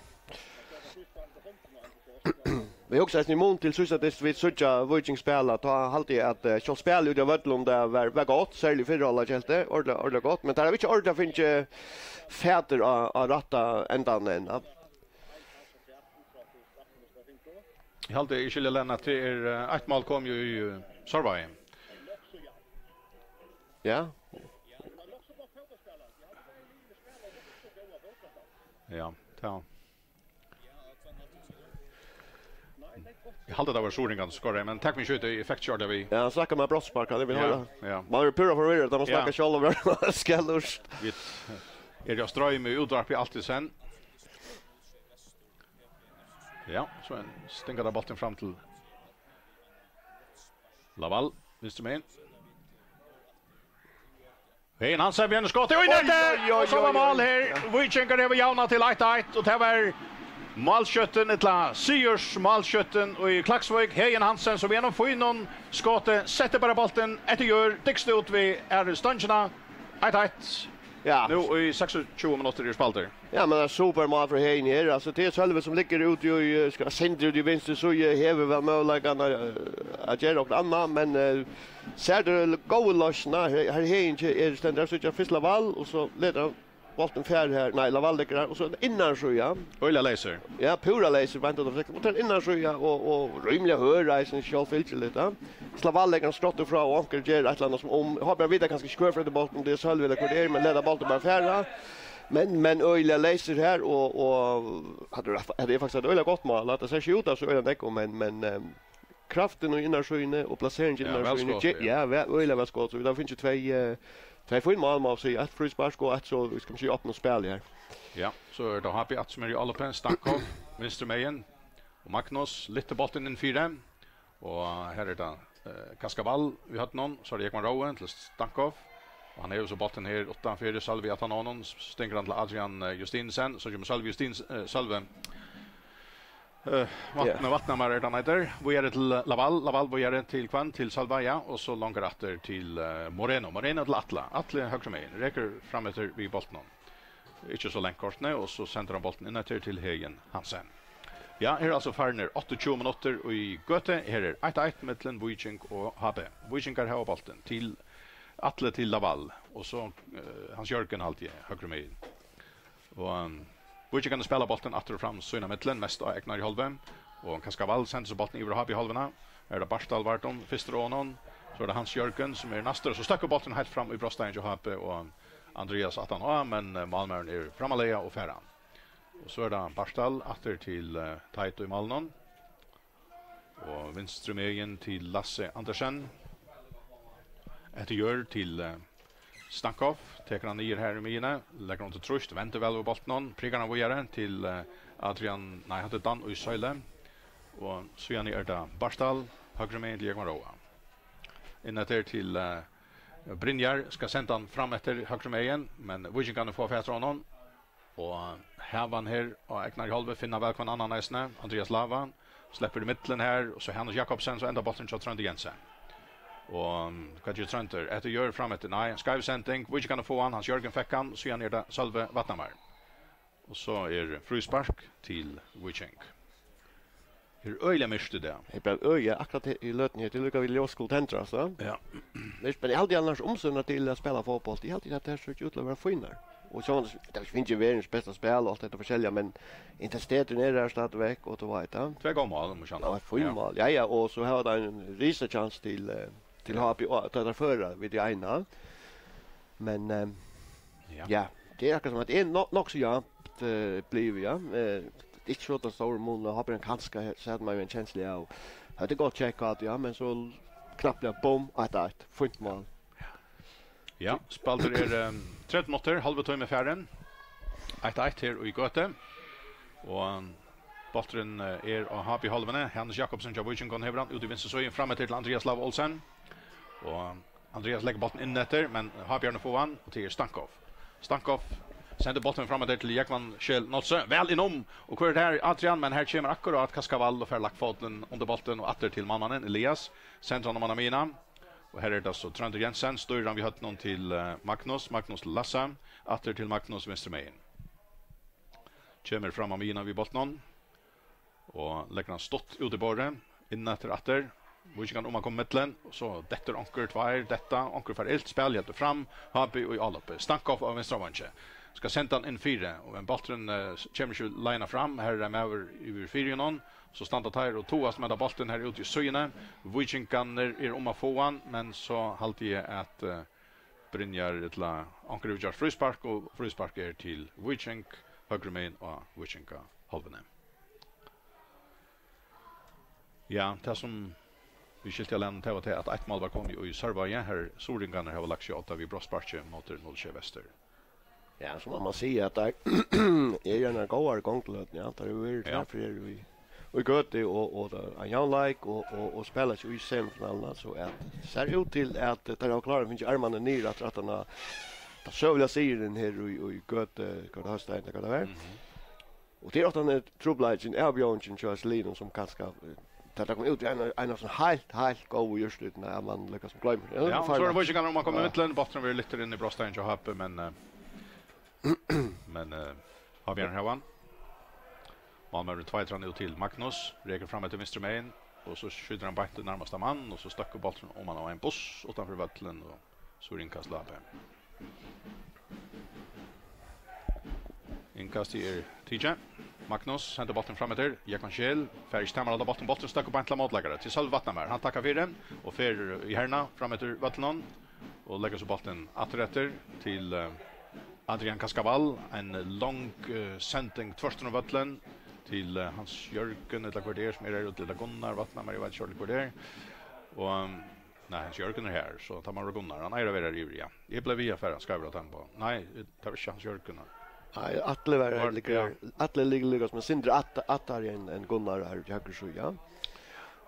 Vit hugsa eisini í mun til síðsta dyst, vit síggja Víking spæla, tá haldi eg at, eh, sjálvt spælið úti á vøllinum, tað var, var gott, serliga í fyrra hálvleiki, helt eg, ordiliga, ordiliga gott, men teir hava ikki ordiliga fingið fatur á, á rætta endan enn, ja. Eg haldi, eg skilji, Lennart, at tað er, eh, eitt mál kom jú í, eh, Sørvági. Ja. Ja, tað. Eg haldi, tað var Suringan sum skoraði, men tak meg ikki út í effekt, gjørdi við. Ja, hann snakkar um brotsspark, hann vil Ja, hoyra. Ja. Man er púra forvirrað, tá man Ja. snakkar sjálv um skal lurst. Vit eru á stroym í útvarpi alt í senn. Ja, so ein stingar av boltin fram til Laval, vinstri megin. Heðin Hansen við einum skoti í Oj, netið, oj, oj, og so var oj, oj. mál her. Víkingar hava javnað til eitt eitt, og tað var málskjúttin, ella sigursmálskjúttin í Klaksvík, Heðin Hansen, sum við einum fínum skoti setti bara bóltin eftir jørð, dygst út við aðru stongina. Eitt eitt. Ja. Nú í seksogtjúgu minuttir eru spældir. Ja, men ein super mál frá Heðin her. Altso, tað er Sølvi sum liggur úti í, eh, skal sindur úti í vinstru síðu, hevur væl møguleikan at, eh, at gera okkurt annað, men, eh, sær tú góðu loysnina, her, her Heðin er stendur, so ikki fyrst Laval, og so letur hann bóltin fara her, nei, Laval liggur her, og so innarsíða. Øgiliga leysur. Ja, púra leysur, beint út av flekk. Og tað innarsíða, og, og rímiliga hørð, eisini sjálvfylgiligt, ja. Laval leggur hann skjótt frá, og onkur ger eitt ella annað sum um, hoppar, vita kanska ikki hvør fær bóltin, um tað er Sølvi ella hvør tað er, men leta bóltin bara fara. Men, men øgiliga leysur her, og, og hatta er, hatta er faktiskt eitt øgiliga gott mál. Hatta sær ikki út av so øgiliga nógv, men, men, ehm, kraftin í innarsíðuni og plaseringin í Ja, væl innarsíðuni, skot, ge-, ja. ja, væl, øgiliga væl skot. So vit hava fingið tvey, eh, tvey fín mál, má man siga. Eitt fríspark og eitt, so, vit skal siga, opna spæl her. Ja, so er tað H B aftur sum er í álopið. Stankov, vinstri megin. Og Magnus, lyftir bóltin inn fyri. Og her er tað, eh, Kaskavall við høvdinum, so er tað Jógvan Róe til Stankov. Og hann hevur so bóltin her uttanfyri, Sølvi aftan á honum, stingur hann til Adrian, eh, Justinsen, so kemur Sølvi Justins-, eh, Sølvi, eh, Vatn-, Ja. Vatnamar er tað hann eitur. Víðari til Laval, Laval víðari til hvønn? Til Sølva, ja, og so longur aftur til, eh, Moreno. Moreno til Atla, Atli høgru megin, rekur fram eftir við bóltinum. Ikki so langt kortini, og so sendir hann bóltin inn eftir til Heðin Hansen. Ja, her er altso farnir áttaogtjúgu minuttir í gøtu. Her er eitt eitt millum Víking og H B. Víkingar hava bóltin til Atli til Laval, og so, eh, Hans Jørgen, haldi eg, høgru megin. Og, um, Víkingarnir spæla bóltin aftur og fram sín á millum, mest á egnari hálvu. Og Kaskavall sendir so bóltin yvir á H B hálvuna. Her er tað Bartal Vardum, fyrstur á honum. So er tað Hans Jørgen, sum er næstur, og so støkkur bóltin heilt fram í brotsteigin hjá H B, og Andreas aftan á, men, eh, málmaðurin er frammarlaga og fær hann. Og so er tað Bartal aftur til, eh, Teit í málinum. Og vinstru megin til Lasse Andersen. Eftir jørð til, eh, Stankov. Tekur hann niður her í miðjuni. Leggur hann til trýst. Vendir væl við bóltinum. Prikar hann víðari til, eh, Adrian. Nei, hann er Dan í Søyle. Og síðani er tað Bartal. Høgru megin til Jógvan Róa. Inn eftir til, eh, Brynjar. Skal senda hann fram eftir høgru megin. Men Víkingarnir fáa fatur á honum. Og hava hann her á egnari hálvu, finna væl hvønn annan eisini. Andreas Lava sleppur í millum her, og so Hanus Jakobsen, so endar bólturin hjá Tróndi Jensen. Og, um, hvat ger Tróndur? Eftir jørð fram eftir, nei, skeiv sending. Víkingarnir fáa hann, Hans Jørgen fekk hann, síðan er tað Sølvi Vatnamar. Og so er fríspark til Víking. Her er øgiliga myrkt í dag. Eg bara øgi, akkurát í løtuni her, til líka við ljós skulu tendrast, so. Ja. Myrkt, men eg haldi annars um seg til at spæla fótbólt. Eg haldi at tað sær út til at vera fínari. Og so, tað er ikki verðins besta spæl og alt hetta forskelliga, men intensiteturin er har stadigvæk, og tú veit, ja. Tvey góð mál, um at kenna. Ja, eitt fínt mál. Ja, ja, og so hava teir ein risachans til, eh, til H B, og tað er føra við tí eina. Men, eh, Ja. ja, tað er akkurát sum at tað er no-, nokk so javnt, eh, blivið, ja. Eh, tað er ikki so tann stóri munur, og H B kanska he-, sær man jo ein kenslu av. Hetta er gott tjekk, ja, men so knappliga, bum, eitt eitt. Fínt mál. Ja, spældur er, ehm, trettan minuttir, hálvur tími farin. Eitt eitt her í gøtu. Og, ehm, bólturin, eh, er á H B hálvuni. Hannes Jakobsen hjá Víkingum hevur hann út í vinstru síðu, fram eftir til Andreas Lava Olsen. Og Andreas leggur bóltin inn eftir, men H B-arnir fáa hann, og tað er Stankov. Stankov sendir bóltin fram eftir til Jógvan Scheel Nolsøe. Væl inn um, og hvør er tað her? Adrian, men her kemur akkurát Kaskavall og fær lagt fótin undir bóltin og aftur til mannmannin, Elias. Sendir hann um hann á miðjuna. Og her er tað so Tróndur Jensen, stýrir hann við høvdinum til, eh, Magnus, Magnus til Lasse, aftur til Magnus vinstru megin. Kemur fram á miðjuna við bóltinum og leggur hann stutt út í borðið, inn eftir aftur. Víkingarnir um at koma í millum, og so dettur onkur, tveir detta, onkur fær ilt, spælið heldur fram, H B í álopið. Stankov á vinstra vangi. Skal senda hann inn fyri, og men bólturin, eh, kemur ikki leiðina fram, her er ein maður yvir fyri honum, so standa teir og toast, men tá bólturin her úti í síðuni. Víkingarnir eru um at fáa hann, men so haldi eg at, eh, Brynjar ella onkur hevur gjørt fríspark, og fríspark er til Víking. høgru megin á víkingahálvuni. Ja, tað sum vit skiltu av lærum, tað var tað, at eitt mál var komið í Sørvági, har suðuroyingarnir hava lagt seg á odda við brotssparki móti null sjey Vestur. Ja, so má man siga, at teir eru í eini góðari gongd, ja, teir eru Ja. Her fyri í, í Gøtu, og, og tað er ein javnleik, og, og, og spæla seg í semifinaluna, so at sær út til, at teir hava klárað at fingið armarnar niður aftur, at hann har, tað søguliga sigurin her í, í Gøtu, hvat er tað, hvat tað var? Mhm. Og tað er ofta ein trupulleiki, ein avbjóðing hjá hesum liðunum, sum kanska, eh, tá tað kemur út í ein, ein av sovorðnum heilt, heilt góðum úrslitum, at man líkasum gloymir. Ja, so eru víkingarnir um at koma í vøllin, bólturin verður lyftur inn í brotsteigin hjá H B, men, eh, men, eh, H B hevur hann. Málmaðurin tveitrar nú til Magnus, rekur fram eftir vinstru megin, og so skjýtur hann beint í nærmasta mann, og so støkkur bólturin oman á ein buss uttanfyri vøllin, og so er innkast til H B. Innkastið er tikið. Magnus sendir bóltin fram eftir. Jógvan Scheel fær ikki tamarhald á bóltin. Bólturin støkkur beint til mótleikara. Til Sølvi Vatnamar. Hann takkar fyri og fer í herna fram eftir vøllinum og leggur so bóltin aftur eftir til, eh, Adrian Kaskavall. Ein long, eh, sending tvørtur um vøllin til, eh, Hans Jørgen, ella hvør tað er sum er her úti, ella Gunnar Vatnamar, eg veit ikki ordiliga hvør tað er. Og, um, Nei, Hans Jørgen er her, so tað má vera Gunnar. Hann eigur at vera her yvir, ja. Eg bleiv við at fara skeivur á teimum báðum. Nei, tað var ikki Hans Jørgen, nei. Nei, Atli var Var- liggur, ja. Atli liggur líka sum Sindri At-, Attar enn, enn Gunnar her til høgru síðu, ja.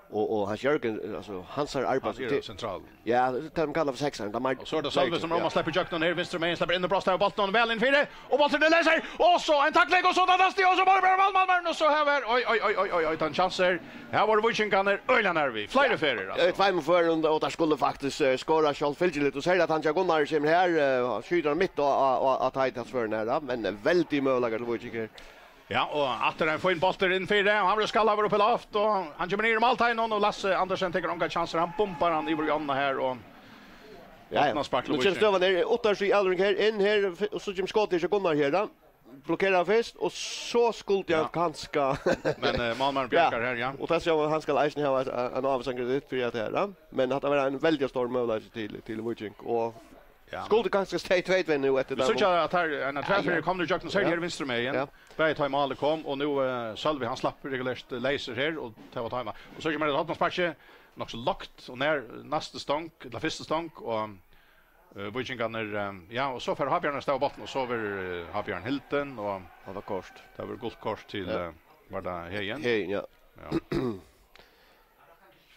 Og, og Hans Jørgen, altso, hansara arbeiði Hann er til- sentralur. Ja, tað man kallar fyri seksarin, tað er meir Og so er tað Sølvi sum Roma sleppur gjøgnum her, vinstru megin, sleppur inn og brostar av bóltin, væl inn fyri, og bólturin er leysur, og so ein takling, og so tað næsti, og so bara, bara, Valmar, Valmar, og so her var, oi, oi, oi, oi, oi, oi, tann chansur. Her vóru víkingarnir øgiliga nær við. Fleiri ferðir, Ja, altso. Tveimum førum, og teir skuldu faktiskt, eh, skora sjálvfylgiligt. Og sær at hann hjá Gunnar kemur her, eh, og skjýtur hann mitt á, á, á, á Teitasføruna her, da. Men, eh, veldig møguleikar til Víking her. Ja, og aftur ein fin bóltur inn fyri, og hann verður skallaður upp í loft, og hann kemur niður í málteiginum, og Lasse Andersen tekur ongar chansir, hann bumbar hann yvir í ánna her, og Ja, ja. Opna spark til Nú kemur Víking. Støðan her, Uttars í Elvring her, inn her, f-, og so kemur skotið til Gunnar her, da. Blokkerar fyrst, og so skuldi hann Ja. kanska Men, eh, málmaðurin Ja. bjargar her, ja. Og tað sjálvur hann skal eisini hava ein, ein ávísing fyri at her, ja. Men hatta var ein veldig stór møguleiki til, til Víking, og Ja. skuldi kanska stay tvey tvey nú eftir Vit tað. síggja at her, ein av tvær Ja, ja. ferðir komnir í gjøgnum, sær Ja. her vinstru megin. Ja. Bæði tá ið málið kom, og nú, eh, Sølvi, hann slapp regulert, eh, leysur her, og tað var tá ið Og so kemur eitt horn av sparki, nokk so lágt, og nær næstu stong, ella fyrstu stong, og Eh, Víkingarnir, eh, ja, og so fer Havbjarni av stað á bóltin, og so verður, eh, Havbjarni hildin, og Hatta kort. tað verður gult kort til, Ja. eh, var tað Heðin? Heðin, ja. Ja.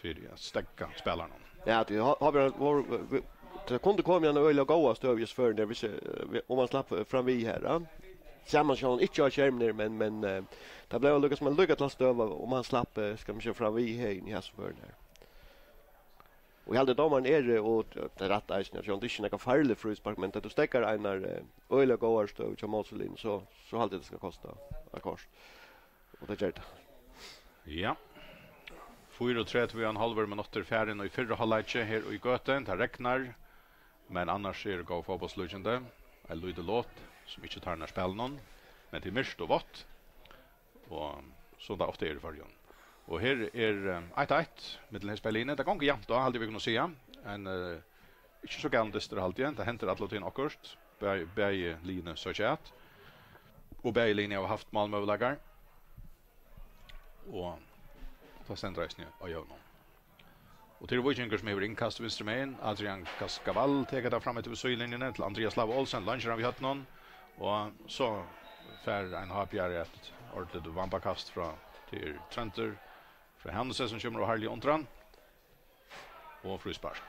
Fyri at steðga spælaranum. Ja, tað er Ha-, Havbjarni, vóru, vi, tað kundi komið í eina øgiliga góða støðu í hesi førini, hvis, eh, vi, um hann slapp, eh, fram við her, ja. Saman sjálvandi ikki á skerminum, men, men, eh, tað bleiv líka sum ein líka til støða, um hann slapp, eh, skal man siga, fram við Heðin í hesi førini her. Og eg haldi, dómarin er, eh, og tað er rætt eisini, at sjálvandi ikki nakað farligt fríspark, men tá tú steðgar einari, eh, øgiliga góðari støðu hjá mótspælinum, so, so haldi eg, tað skal kosta eitt kort. Og tað ger tað. Ja. Fýraogtretivu og ein hálvur minuttur farin í fyrra hálvleiki her í Gøtu. Tað regnar, men annars eru góð fótbóltslíkindi. Eitt lítið lot, sum ikki tarnar spælinum, men tað er myrkt og vátt. Og sum tað ofta er í Føroyum. Og her er, eh, eitt eitt millum hesi bæði liðini. Tað gongur javnt á, haldi eg, vit kunnu siga. Ein, eh, ikki so galin dystur, haldi eg. Tað hendir alla tíðina okkurt. Bæði, bæði liðini søkja at. Og bæði liðini hava havt málmøguleikar. Og tað stendur eisini á jøvnum. Og tað er Víkingur, sum hevur innkast vinstru megin. Adrian Kaskavall tekur tað fram eftir við síðulinjuni til Andrias Lava Olsen, leinkar hann við høvdinum. Og so fær ein H B-ari eitt ordiligt vambakast frá, tað er Tróndur frá Hanesi, sum kemur og harðliga undir hann. Og fríspark.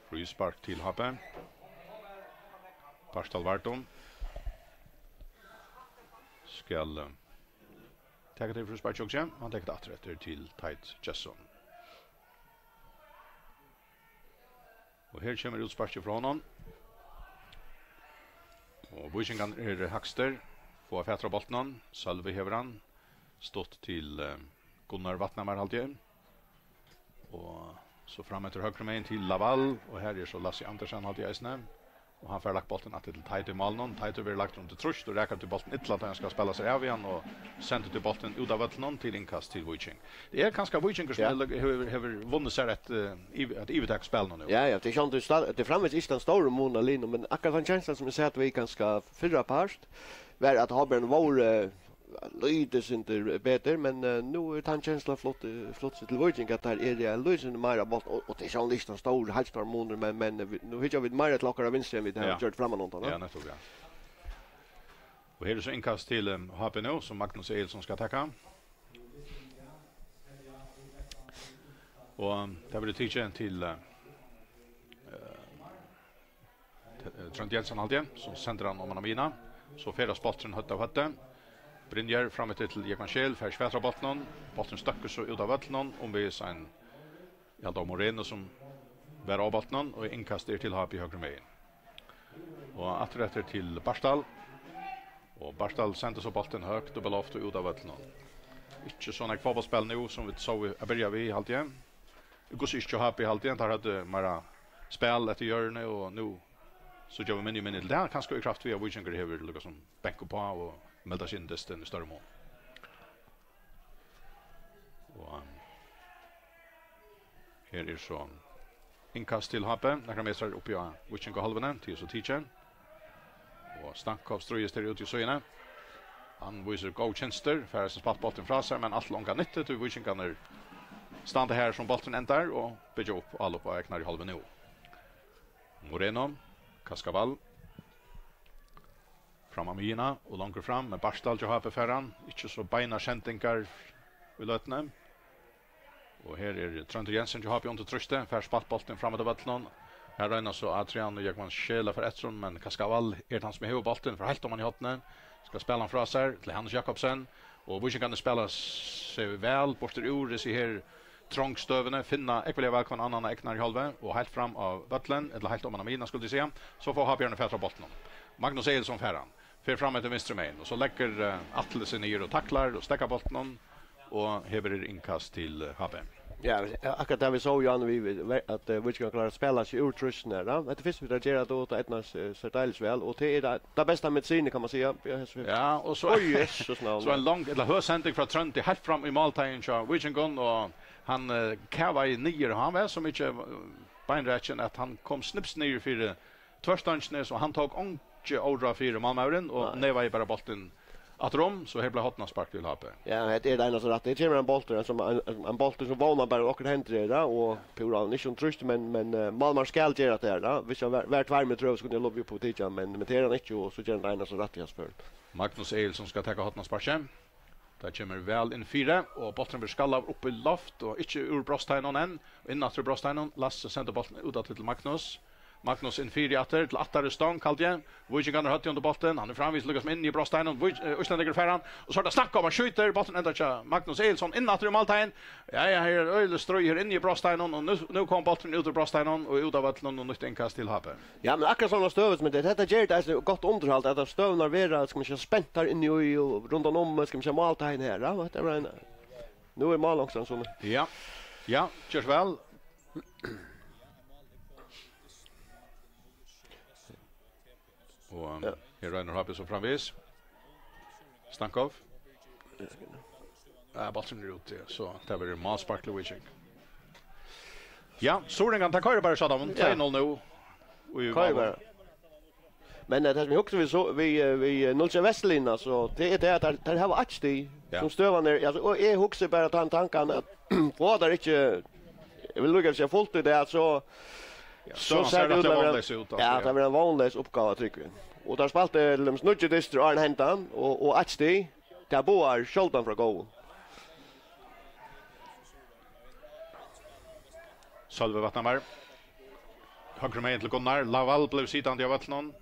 Fríspark til H B. Bartal Vardum skal, eh, taka tað fríspark, Jógvan. Hann tekur tað aftur eftir til Teit Gesson. Og her kemur útsparkið frá honum. Og Víkingarnir eru hægstir. Fáa fatur á bóltinum. Sølvi hevur hann. Stutt til, eh, Gunnar Vatnamar, haldi eg. Og so fram eftir høgru megin til Laval. Og her er so Lasse Andersen, haldi eg eisini. Og hann fær lagt bóltin aftur til Teitur í málinum. Teitur verður lagdur undir trýst og rakar tí bóltin illa, tá hann skal spæla sær av við hann, og sendir tí bóltin út av vøllinum til innkast til Víking. Tað er kanska Víkingur, sum Ja. hevur, hevur, hevur vunnið sær eitt, eh, yv-, eitt yvirtak í spælinum nú. Ja, ja, tað er sjálvandi stað-, tað er framvegis ikki tann stóri munur á liðunum, men akkurát tann kenslan, sum eg sat við kanska fyrra part, var, at Havbjørn vóru lítið sindur betur, men, eh, nú er tann kenslan flutt, eh, flutt seg til Víking, at teir eru ein lítið sindur meira á bóltin, og, og tað er sjálvandi ikki tann stóri, heilt stóri munur, men, men, eh, vit, nú hyggja vit meira til okkara vinstru enn vit hava Ja. gjørt frammanundan, Ja, ja. nettupp, ja. Og her er so innkast til, um, H B nú, sum Magnus Egilson skal taka. Og, um, tað verður tikið til, eh, eh, Tróndur Jensen, haldi eg, sum sendir hann oman á miðjuna. So ferðast bólturin høvd av høvdi. Brynjar fram eftir til Jógvan Scheel, fær ikki fatur á bóltinum. Bólturin støkkur so út av vøllinum, umvegis ein, eg haldi, Moreno, sum var á bóltinum, og innkast er til H B høgru megin. Og aftur eftir til Bartal. Og Bartal sendir so bóltin høgt upp í loft og út av vøllinum. Ikki so nógv fótbóltsspæl nú, sum vit sóu at byrja við, haldi eg. Hvussu ikki hjá H B, haldi eg, teir høvdu meira spæl eftir hjørnuni, og nú síggja vit minni og minni til tað. Kanska í kraft við, at Víkingur hevur líka sum bank uppá og melda seg inn í dystin í størri mun. Og, um, her er so innkast til H B, nakrar metrar uppi á Víkingahálvuni, tí so tikið. Og Stankov stríðist her úti í síðuni. Hann vísir góð kynstur, fær eisini spælt bóltin frá sær, men alt til onga nyttu, tí víkingarnir standa har, sum bólturin endar, og byggja upp álop á egnari hálvu nú. Moreno, Kaskavall. Fram á miðjuna og longur fram, men Bartal hjá H B fær hann. Ikki so beinar sendingar í løtuni. Og her er Tróndur Jensen hjá H B undir trýsti, fær spælt bóltin fram eftir vøllinum. Her royna so Adrian og Jógvan Scheel at fara eftir honum, men Kaskavall er tann sum hevur bóltin, fer heilt oman í hornið, skal spæla hann frá sær til Hannes Jakobsen. Og víkingarnir spæla seg væl burtur úr hesi her trongstøðuni, finna ógvuliga væl hvønn annan á egnari hálvu og heilt fram á vøllin, ella heilt oman á miðjuna, skuldi eg siga. So fáa Havbjørnir fatur á bóltinum. Magnus Egilson fær hann. Fer fram eftir vinstru megin, og so leggur, eh, Atli seg niður og taklar og steðgar bóltinum, og her verður innkast til, eh, H B. Ja, akkurát tað vit sóu, Jan, við, við, at, eh, Víkingar klára at spæla seg úr trýstinum her, da. Hetta er fyrst, vit gera tað, og tað eydnast, eh, sær deiligt væl, og tað er tað, tað besta medisinið, kann man siga. Ja, hesa ferð. Ja, og so Oj, Jesus navn. So ein long, ella høg sending frá Tróndi heilt fram í málteigin hjá Víkingum, og hann, eh, kavaði niður, og hann var so mikið, eh, beinrakin, at hann kom snips niður fyri tvørstongini, so hann tók einki óráð fyri, málmaðurin, og Nei. nevaði bara bóltin afturum, so her bleiv hornaspark til H B. Ja, hetta er tað einasta rætta. Her kemur ein bóltur, sum ein, ein bóltur sum vónar bara, at okkurt hendir her, da, og púra, hann er ikki undir trýsti, men, men, eh, málmaður skal gera tað her, da. Viss hann var, var tveir metrar høgur, so kundi hann lopið upp og tikið hann, men, men tað er hann ikki, og so ger hann tað einasta rætta í hesa ferð. Magnus Egilson skal taka hornasparkið. Tað kemur væl inn fyri, og bólturin verður skallaður upp í loft, og ikki úr brotsteininum enn. Inn aftur í brotsteininum, Lasse sendir bóltin út aftur til Magnus. Magnus inn fyri aftur, til aftari stong, haldi eg. Víkingarnir høvdu undir bóltin, hann er framvegis líka sum inni í brotsteininum. Vík-, eh, Íslendingur fær hann, og so er tað Stankov, hann skjýtur, bólturin endar hjá Magnus Egilson, inn aftur í málteigin. Ja, ja, her er øgiliga stríð her inni í brotsteininum, og nú, nú kom bólturin út úr brotsteininum og út av vøllinum og nýtt innkast til H B. Ja, men akkurát sovorðnar støður sum hetta, hetta ger tað eisini gott undirhald, at støðurnar verða, skal man siga, spentar inni í og rundan um, skal man siga, málteigin her, ja, hetta var ein, nú er mál onkran, so Ja, ja, ger so væl. Og, um, Ja. her roynir H B so framvegis. Stankov. Ja, bólturin er úti, so tað verður málspark til Víking. Ja, Suringan, tað koyrir bara, Satan, Ja. tvey null nú. Og í Koyrir mál. bara. Men, eh, tað sum eg hugsi við so, við, eh, við, eh, null sjey Vesturlinjuna, so tað er tað at teir, teir hava eitt stig, Ja. sum støðan er, altso, og eg hugsi bara tann tankan at fáa teir ikki, eg vil líka siga fult í dag, so Ja, So støðan sær sær rættiliga út til at vera vónleys út, altso, Ja, ja. tað verður ein vónleys uppgáva, trúgvi eg. Og teir spældu til dømis níggju dystir áðrenn hendan, og, og eitt stig, tað boðar sjáldan frá góðum. Sølvi Vatnamar. Høgru megin til Gunnar. Laval bleiv sitandi á vøllinum.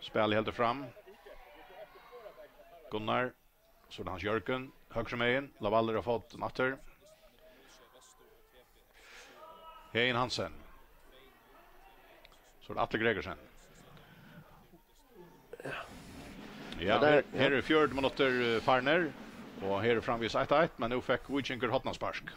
Spælið heldur fram. Gunnar. So er tað Hans Jørgen, høgru megin. Laval er á fótum aftur. Heðin Hansen. So er tað Atli Gregersen. Ja, Ja, tað her, er, her eru fjøruti minuttir, eh, farnir, og her er framvegis eitt eitt, men nú fekk Víkingur hornaspark.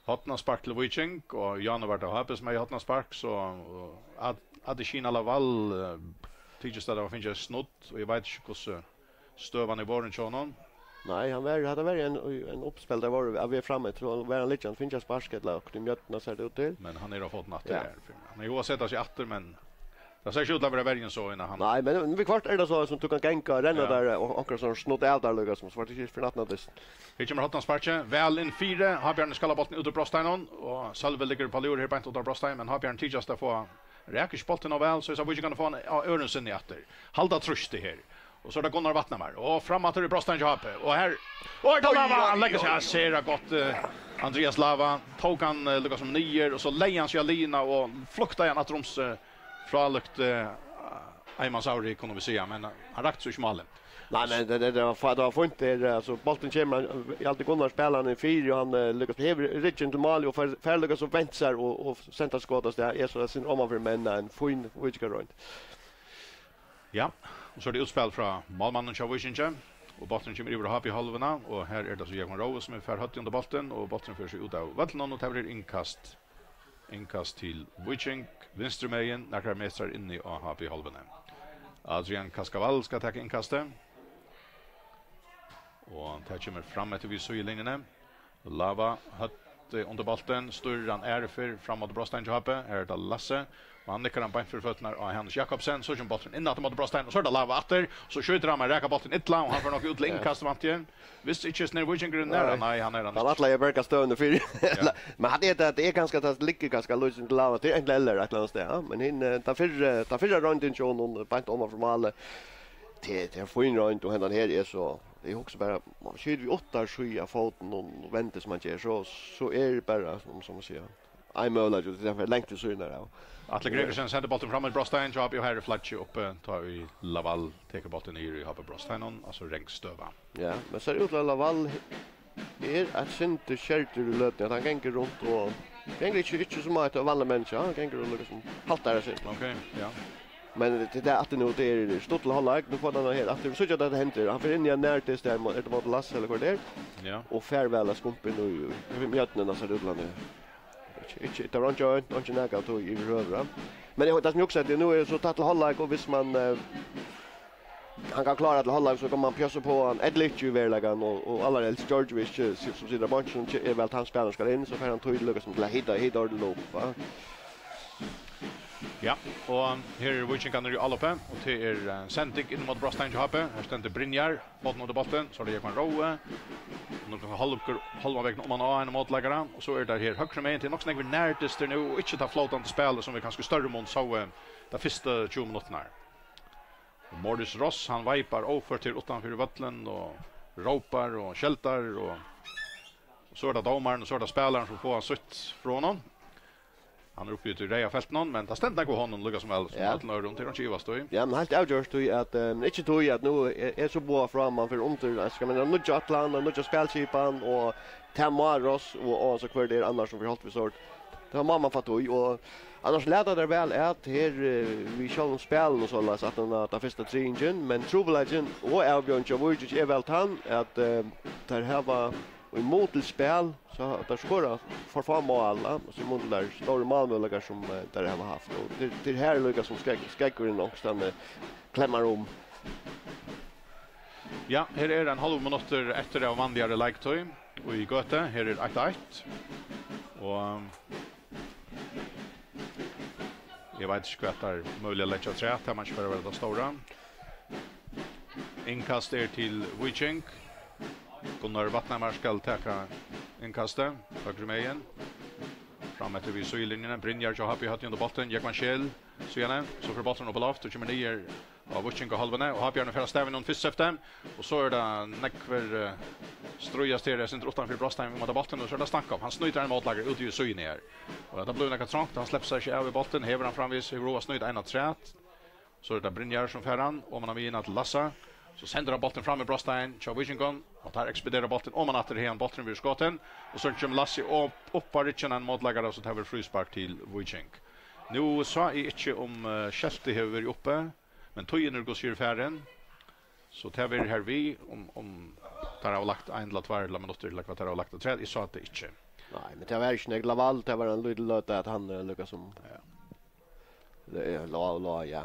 Hornaspark til Víking, og Jani var tað H B sum hevði hornaspark, so, og Ad-, Adesina Lawal, eh, tykist at hava fingið snudd, og eg veit ikki, hvussu støðan er vorðin hjá honum. Nei, hann var, hetta var ein, ein uppspæl, tað var, at vit frammi, so var hann liggjandi, fingið spark, ella okkurt í mjødina, sær tað út til. Men hann er á fótum aftur. Ja. Her. Hann hevur jú sett seg aftur, men tað sær ikki út til at vera verri enn so, innan hann. Nei, men viðhvørt er tað so, sum tú kanst ganga, renna. Ja. Der, og okkurt sum snudd av der, líka, sum svart ikki fyri natten, at det Her kemur hornasparkið, væl inn fyri. Havbjarni skal ha bóltin út úr brotsteininum, og Sølvi liggur upp á lur her beint út av brotsteininum, men Havbjarni tykist at fáa, raka ikki bóltin nóg væl, so eg sá Víkingarnir fáa hann á øðrum sinni aftur. Halda trýstið her. Og so er tað Gunnar Vatnhamar. Og fram aftur í brotstein hjá H B. Og her, og her tar Oj, Lava, oj, hann leggur seg, oj. Her sær hann gott, eh, Andreas Lava. Tók hann, eh, líka sum niður, og so legði hann seg á liðina og fluktaði hann aftur um seg. Frálíkt, eh, einmansári, kunnu vit siga, men, eh, hann rakti so ikki málið. Nei, men det, det, det var fa-, det var fint, det, eh, altså, bóltin kemur, hann, Hjalti Gunnar spælir hann inn fyri, og hann, eh, líka, hevur ryggin til málið, og fær, fær líka so vent sær og, og sent eitt skot av stað, er so sindur omanfyri, men ein fín Víkingaroynd. Ja, og so er tað útspæl frá málmanninum hjá Víkingi, og bólturin kemur yvir á H B-hálvuna, og her er tað so Jógvan Roe, sum fær høvdið undir bóltin, og bólturin fer so út av vøllinum, og tað verður innkast. Innkast til Víking, vinstru megin, nakrar metrar inni á H B-hálvuni. Adrian Kaskavall skal taka innkastið. Og tað kemur fram eftir við síðulinjuni. Lava, høvdið undir bóltin, stýrir hann aðru ferð fram móti brotsteininum hjá H B. Her er tað Lasse, og hann nikkar hann beint fyri føturnar á Hannes Jakobsen. So kemur bólturin inn aftur móti brotsteininum, og so er tað Lava aftur. So skjýtur hann, men rakar bóltin illa, og hann fer nokk út til innkast, vænti eg. Viss ikki, snýr Víkingurin nær. Nei. Nei, hann er hann Hann ikki. ætlaði at berga støðuna fyri. Ja. Men hann er, tað er kanska, tað liggur kanska lýsing til Lava, til enten eller eitt eller annað stað, ja. Men hin, eh, tað fyrra, tað fyrra royndin hjá honum, beint oman frá máli. Tað, tað er fín roynd, og hendan her er so, eg hugsi bara, man skjýtur við átta sjú av fótum og vendir sum hann ger, so, so er bara, sum, sum man sigur, ein møguleiki, og tað er langt til sínar av. Atli Gregersen sendir bóltin fram í brotstein, hjá H B, og her er flaggið uppi, tá ið Lawal tekur bóltin niður í H B brotsteininum, altso rangstøða. Ja, men sær út til at Lawal er eitt sindur skerdur í løtuni, at hann gongur runt og gongur ikki, ikki sum eitt vanligt menniskja, hann gongur og líkasum haltar eitt sindur. Ok, ja. Men tað er aftur nú, tað er stutt til hálvleik, nú fáa vit hann her aftur. Vit síggja at tað hendir, hann fer inn í ein nærdyst har, er tað móti Lasse ella hvar tað er? Ja. Og fær væl at skumpa inn í, í mjødina, sær út til hann er. Ikki, ikki, tað var einki ønt, einki nakað at toga yvirhøvur, ja. Men eg, tað sum eg hugsaði, nú er so tætt til hálvleik, og viss man, eh, hann kann klára til hálvleik, so kann man pjassa upp á hann, ella ikki í veruleikanum, og, og allarhelst Djordjevic, eh, sum situr á beinkinum, er væl tann spælarin skal inn, so fær hann tíð líkasum til at hita, hita ordiliga upp, va? Ja, og her eru víkingarnir í áloppi, og tað er, eh, sending inn móti brotstein hjá H B. Her stendur Brynjar, fótin undir bóltin, so er tað Jógvan Roe. Nú er hálvur, hálvan vegin oman á ein mótleikara, og so er tað her høgru megin, tað er nokk so nógvir nærdystir nú, og ikki tað flótandi spælið sum vit kanska í størri mun sóu tað fyrstu tjúgu minuttirnar. Og Morris Ross, hann veipar óført her uttan fyri vøllin og rópar og skeldar, og, og so er tað dómarin, og so er tað spælarin sum fáa sítt frá honum. Hann er uppi í tí reyða feltinum, men tað stendur nógv á honum líka sum væl sum Ja. øllum øðrum, tað er hann ikki ivast í. Ja, men heilt avgjørt, tí at, eh, men ikki tí at nú er, er so boðað frá, man fer undir, eh, skal man hava nýggja ætlan og nýggja spælskipan og tað má Ross og, og so hvør tað er annars sum fer halt við sort. Tað má man fatta í, og annars lata tær væl at her, eh, við sjálvum spælinum og soleiðis, at hann, at tað fyrsta triðingin, men trupulleikin og avbjóðingin hjá Víkingi er væl tann, at, eh, tær hava í mun til spæl, so hava tær skorað for fá mál, ja, og so í mun til tær stóru málmøguleikar sum, eh, tær hava havt. Og tað, tað er her líka sum skegg-, skeggurin onkustaðni klemmar um. Ja, her er ein hálvur minuttur eftir av vanligari leiktíð í Gøtu. Her er eitt eitt. Og eg veit ikki hvat tær møguliga leggja afturat, tað man ikki fara at vera tað stóra. Innkast er til Víking. Gunnar Vatnhamar skal taka innkastið, høgru megin. Fram eftir við síðulinjuni. Brynjar hjá H B høvdið undir bóltin. Jógvan Scheel síðani. So fer bólturin upp á loft og kemur niður á Víkingahálvuni. Og H B fer av stað við honum fyrst, og so er tað nógvir, eh, stríðast her, eitt sindur uttan fyri brotstein við móti bóltin, og so er tað Stankov. Hann snýtir ein mótleikara út í síðuni her. Og hetta blívur nakað trongt, hann sleppur sær ikki av við bóltin, hevur hann framvegis, hevur hug at snýta ein afturat. So er tað Brynjar sum fær hann, oman á miðjuna til Lasse. So sendir hann bóltin fram í brotstein hjá Víkingum, og teir ekspedera bóltin oman aftur, haðan bólturin verður skotin, og so kemur Lasse upp, upp á ryggin á ein mótleikara, so tað verður fríspark til Víking. Nú sá eg ikki um, eh, skeltið hevur verið uppi, men tíðin er hvussu er farin, so tað verður har við, um, um teir hava lagt ein ella tveir ella minuttir, ella hvat teir hava lagt afturat, eg sá tað ikki. Nei, men tað var ikki nógv. Laval, tað var ein lítil løta at hann, eh, líka sum Ja. Tað er lá, lá, ja.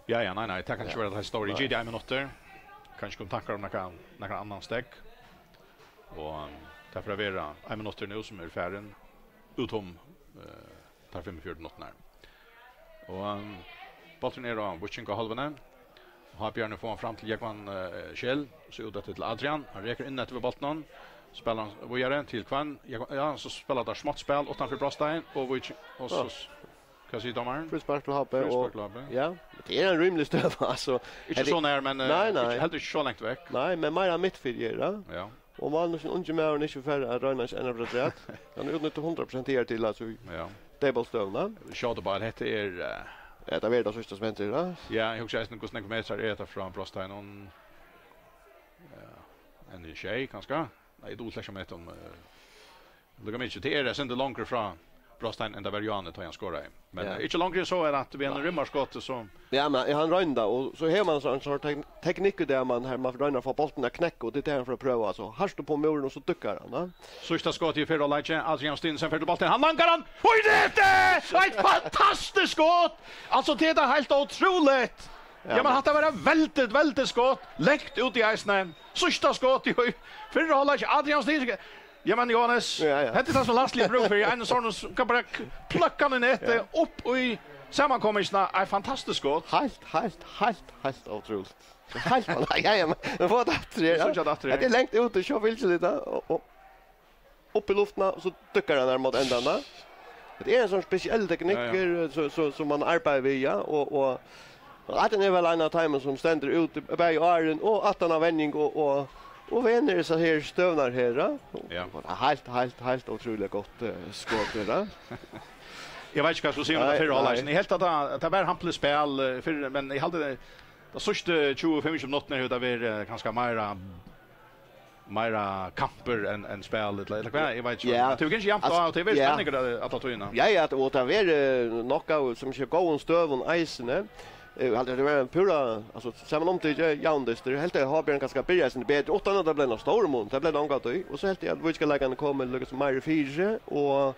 Ja, ja, nei, nei, tað kann ikki Ja. vera tað stóra. Nei. G D I minuttir. Kanska kom tankar um nakað, nakað annan stekk. Og, um, tað fer at vera ein minuttur nú sum er farin. Út um, eh, tær fimmogfjøruti minuttirnar. Og, um, bólturin er á víkingahálvuni. H B Bjarni fáa hann fram til Jógvan, eh, Scheel, so út eftir til Adrian. Hann rekur inn eftir við bóltinum. Spælir hann víðari til Kvann. Jógvan, ja, so spæla teir smátt spæl uttanfyri brotsteigin og Víking, og so Ja. s-, hvat sigur dómarin? Fríspark til H B og Fríspark til H B. Ja, tað er ein rímilig støða, altso. Ikki Hetta so nær, men, eh, Nei, nei. ikki, heldur ikki so langt vekk. Nei, men meira mitt fyri her, ja. Ja. Og man, ungi maðurin ikki fer at royna seg enn afturat. Hann er utnyttur hundrað prosent her til, altso, í Ja. dødbóltsstøðuna. Skjóta bara, hetta er, eh, Ja, tað verður tað síðsta spentur, ja. Ja, eg hugsi eisini, hvussu nógvir metrar er hetta frá brotsteigin? Ja, ein sjey, kanska? Nei, eg dugi slett ikki at meta um, eh, líka mikið. Tað er eitt sindur longri frá brotsteigin enn tað var hjá Jóhanni, tá hann skoraði. Men, Ja. eh, ikki longri enn so er at við einum Nei. rimmarskoti, so Ja, men hann royndi, og so hevur man so ein sort tek-, teknikk í tí at man, her, man roynir at fáa bóltin at knekka, og tað er tað hann fer at prøva, altso. Hart upp á múrin, og so dúkkar hann, ja. Síðsta skot í fyrra hálvleiki. Adrian Stinsen fer til bóltin. Hann langar hann! Og í netið! Eitt fantastiskt skot! Altso, tað er heilt ótrúligt! Ja, Ja, men men hatta var eitt veldigt, veldigt skot. Langt út í eisini. Síðsta skot í fyrra hálvleiki. Adrian Stinsen. Ja, men Jóhannes, Ja, ja. hetta er tað sum landsliðið brúkar fyri. Ein sånn sum kann bara k-, pløkka hann í netið, Ja. upp í samankomingina. Eitt fantastiskt skot. Heilt, heilt, heilt, heilt ótrúligt. Heilt, ja, ja, men, men fáa tað aftur her, Eg ja. síggi tað aftur her. Hetta er langt úti, sjá, fylgir litt, ja. Og, og upp í luftina, og so dúkkar hann her móti endanum, ja. Tað er ein sånn spesiell teknikk Ja, ja. her, so, so, sum man arbeiðir við, ja. Og, og, og at hann er væl ein av teimum sum stendur út, bæði áðrenn og aftan á venjing, og, og, og venur hesar her støðurnar her, ja. Ja. Heilt, heilt, heilt ótrúliga gott, eh, skot her, ja. Eg veit ikki, hvat eg skal siga um Nei, tað fyrra nei. hálvleikin. Eg helt at tað, at tað var hampiligt spæl, eh, fyrr, men eg haldi, tað síðstu tjúgu, fimmogtjúgu minuttirnar hevur tað verið, eh, kanska meira, meira kampur enn, enn spæl, ella, ella hvat, eg veit ikki. Ja, Tað er kanska javnt altso, á, og tað er verið ja. spenningur, eh, alla tíðina. Ja, ja, og tað er, eh, nokk av, sum ikki er góðum støðum eisini. Eh, eg haldi, at tað var ein púra, altso, samanumtikið, javndystur. Eg helt, at H B kanska byrjaði sindur betri, uttan at tað bleiv nakað stór mun. Tað bleiv nakað í. Og so helt eg, at víkingaleikarnir komu líka sum meira fyri, og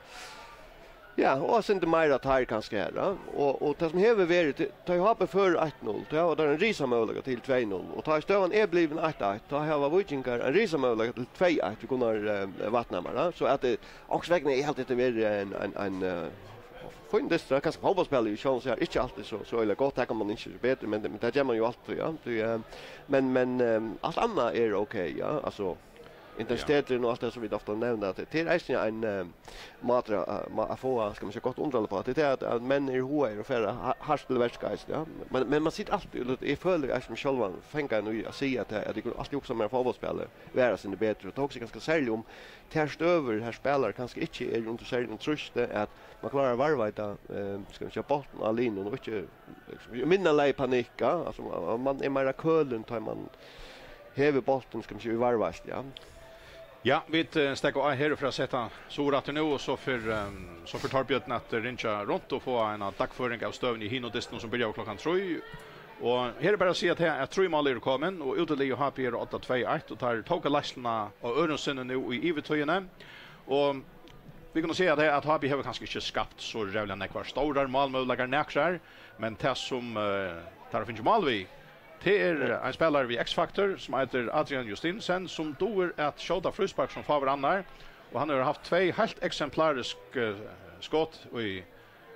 Ja, og eitt sindur meira teir kanska her, ja. Og, og tað sum hevur verið, tá ið H B førir eitt null, tá hava teir ein risamøguleika til tvey null. Og tá ið støðan er blivin eitt eitt, tá hava Víkingar ein risamøguleika til tvey eitt við Gunnar, eh, Vatnhamar, ja. So at, eh, onkursvegna, eg haldi, hetta verður ein, ein, ein, eh, fín dystur, kanska fótbóltsspæl í sjálvum sær, ikki altíð so, so øgiliga gott, har kann man ynskja seg betri, men, men tað ger man jo altíð, ja. Tí, eh, men, men, eh, alt annað er ok, ja. Altso, intensiteturin og alt tað sum vit ofta nevna, at tað er eisini ein, eh, máti at, eh, ma-, at fáa, skal man siga, gott undirhald uppá. Tað er tað at, at menn eru hugaðir og fara ha-, hart til verks eisini, ja. Men, men man situr altíð, og eg føli eisini meg sjálvan fangan í at siga tað, at eg kundi altíð hugsað mær at fótbóltsspælið var eitt sindur betri. Og tók seg kanska serliga um tær støður, har spælarar kanska ikki eru undir serligum trýsti, at man klárar at varðveita, eh, skal man siga, bóltin á lininum, og ikki, liksom, í minna lagi panikka, altso, man, man er meira kølin, tá man hevur bóltin, skal man siga, í varðveitslu, ja. Ja, vit, eh, steðga á her fyri at seta suður aftur nú, og so fer, ehm, so fer Torbjørn at ringja runt og fáa eina dagføring av støðuni í hinum dystinum, sum byrjar klokkan trý. Og her er bara at siga at her, at trý mál eru komin, og útiliðið H B er á odda tvey eitt, og teir tóku leiðsluna á øðrum sinni nú í yvirtíðini. Og vit kunnu siga at, at H B hevur kanska ikki skapt so ræðuliga nógvar stórar málmøguleikar nakrar, men tað sum, eh, teir hava fingið mál við, tað er ein spælari við X-faktor, sum eitur Adrian Justinsen, sum dugir at skjóta fríspark sum fáur annar, og hann hevur havt tvey heilt eksemplarisk, eh, skot í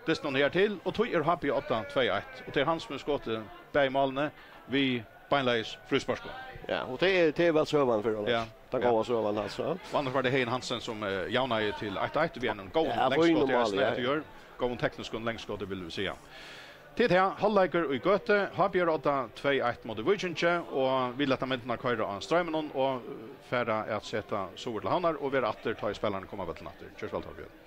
dystinum hertil, og tí er H B á odda tvey eitt, og tað er hann, sum hevur skotið bæði málini við beinleiðis frísparkum. Ja, og tað er, tað er væl søgan fyri honum. Ja, Tann ja. góða søgan, altso. Og annars var tað Heðin Hansen, sum, eh, javnaði til eitt eitt við einum góðum Ja, fínum langskoti máli, eisini, ja. at gjør. Góðum tekniskum langskoti, vil vit siga. Tað er tað, hálvleikur í gøtu, H B á odda tvey eitt móti Víkingi, og vit lata myndirnar koyra á streyminum og, eh, fara at seta suður til Havnar og vera aftur, tá ið spælararnir koma á vøllin aftur. Ger so væl, Torbjørn.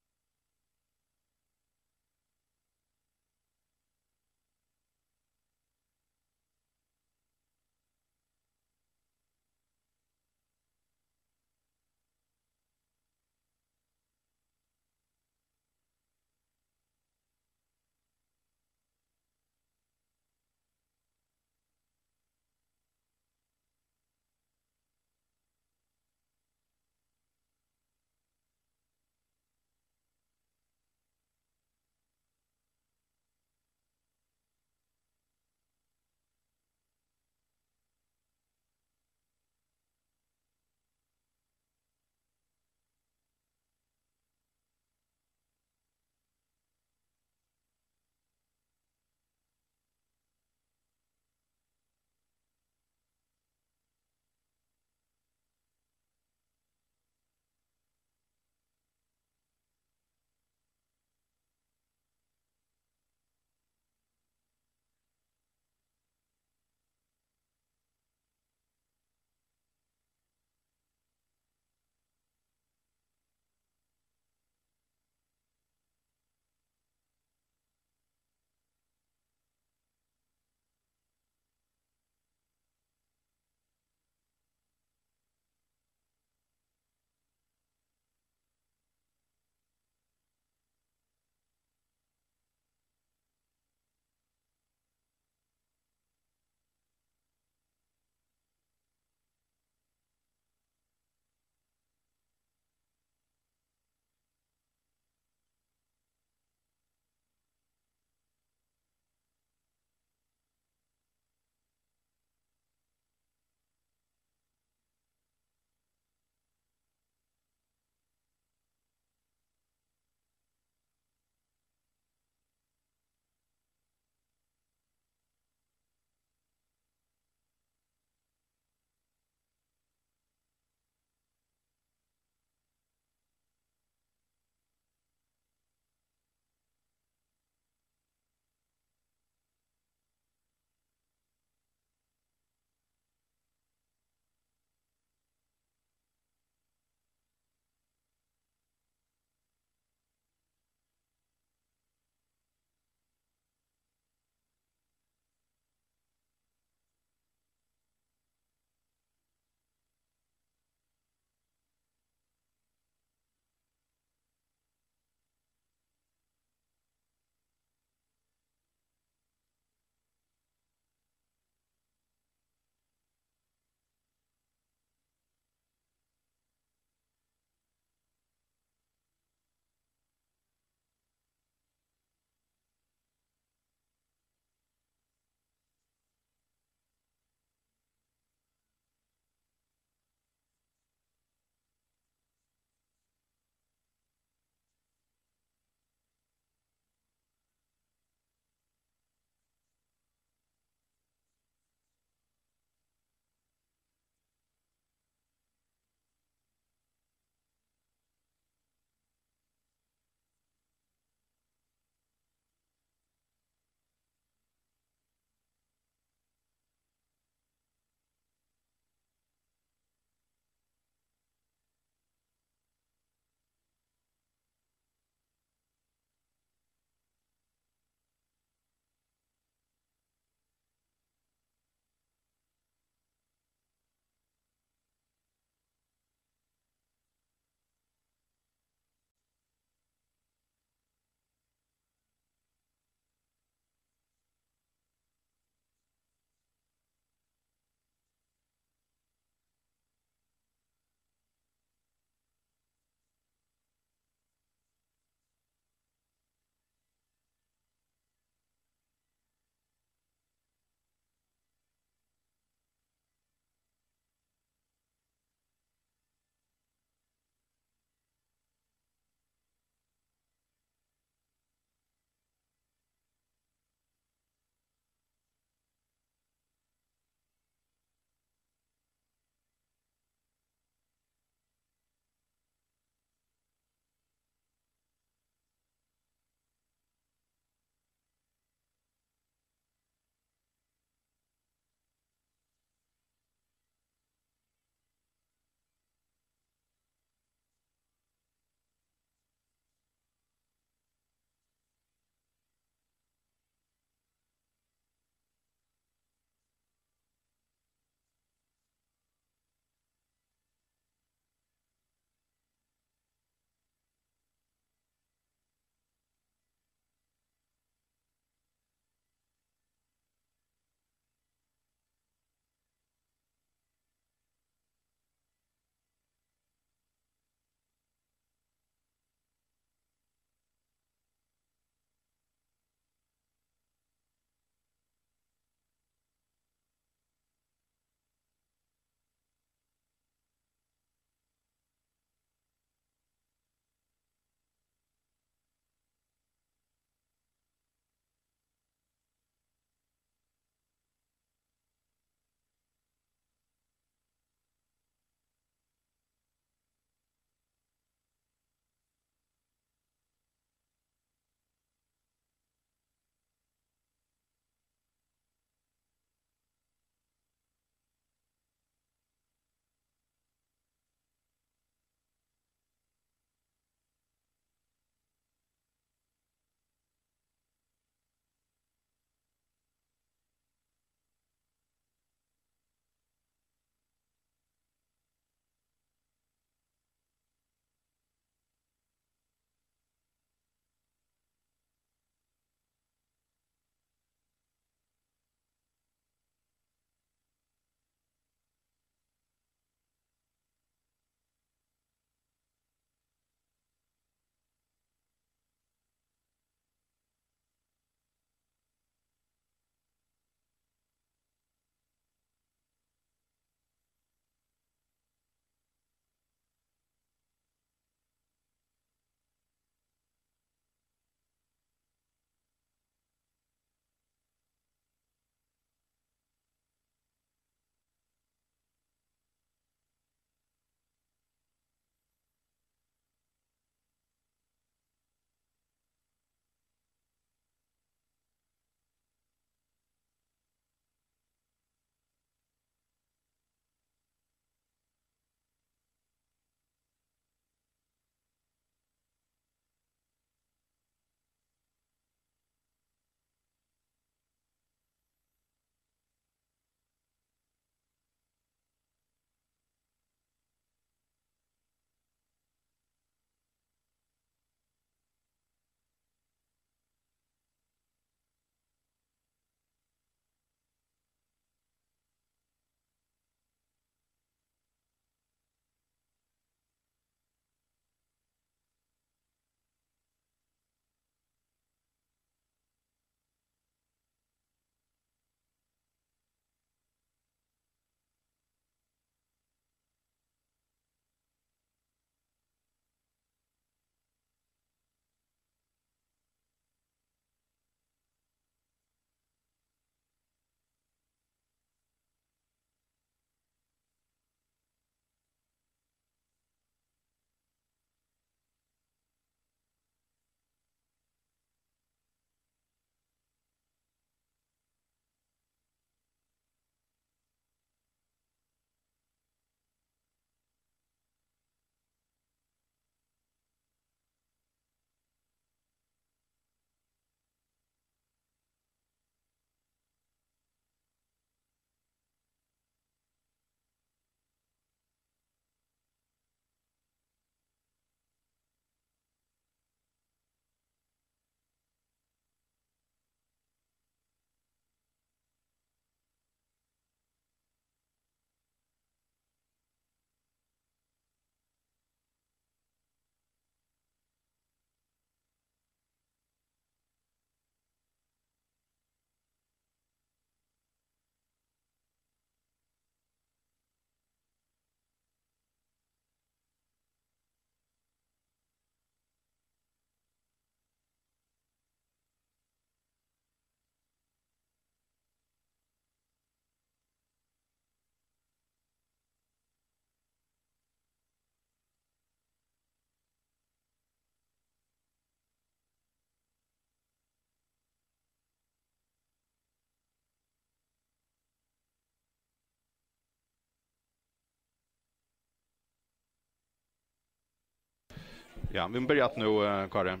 Ja, vit mugu byrja aftur nú, eh, Kári.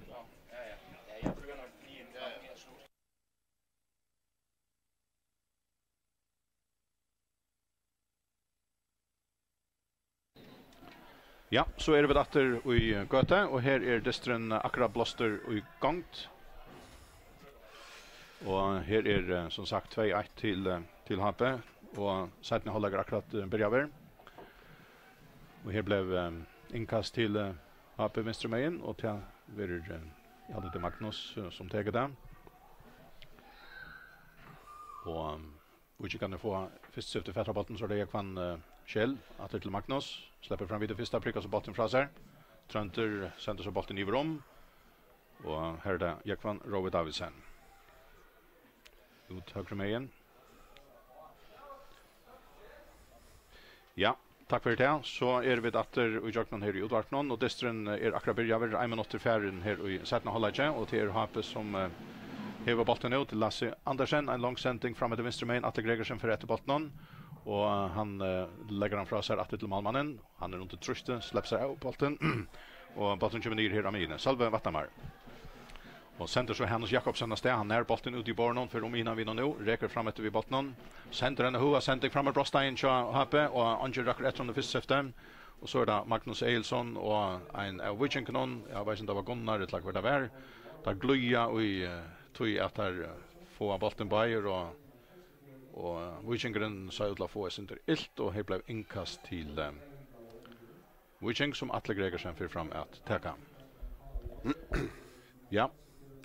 Ja, so eru vit aftur í gøtu, og her er dysturin akkurát blástur í gongd. Og her er, eh, sum sagt, tvey eitt til, eh, til H B, og seinni hálvleikur akkurát, eh, byrjaður. Og her bleiv, eh, innkast til, eh, H B vinstru megin, og tað verður, eh, eg haldi, tað er Magnus, eh, sum tekur tað. Og, eh, Víkingarnir fáa fyrst skifti fatur á bóltin, so er tað Jógvan, eh, Scheel, aftur til Magnus, sleppur fram við tí fyrsta, prikkar so bóltin frá sær. Tróndur sendir so bóltin yvir um, og her er tað Jógvan Rói Davidsen. Út høgru megin. Ja, takk fyri tað. So eru vit aftur í gjøgnum her í útvarpinum, og dysturin er akkurát byrjaður, ein minuttur farin her í seinna hálvleiki, og tað er H B sum, eh, hevur bóltin út til Lasse Andersen, ein long sending fram eftir vinstru megin, Atli Gregersen fer eftir bóltinum, og, eh, hann, eh, leggur hann frá sær aftur til málmannin, hann er undir trýsti, sleppur sær av bóltin, og bólturin kemur niður her á miðjuni. Sølvi Vatnamar. Og sendir so Hanus Jakobsen av stað. Hann nær bóltin út í borðinum, fer um hinan við nú, rekur fram eftir við bóltinum. Sendir eina høga sending fram í brotsteigin hjá H B, og eingin røkkur eftir honum í fyrsta skifti. Og so er tað Magnus Egilson og ein av víkingunum, eg veit ikki um tað var Gunnar ella hvør tað var, teir glíða í, eh, tí at teir, eh, fáa bóltin báðir, og, og víkingurin sá út til at fáa eitt sindur ilt, og her bleiv innkast til, eh, Víking, sum Atli Gregersen fer fram at taka. Ja,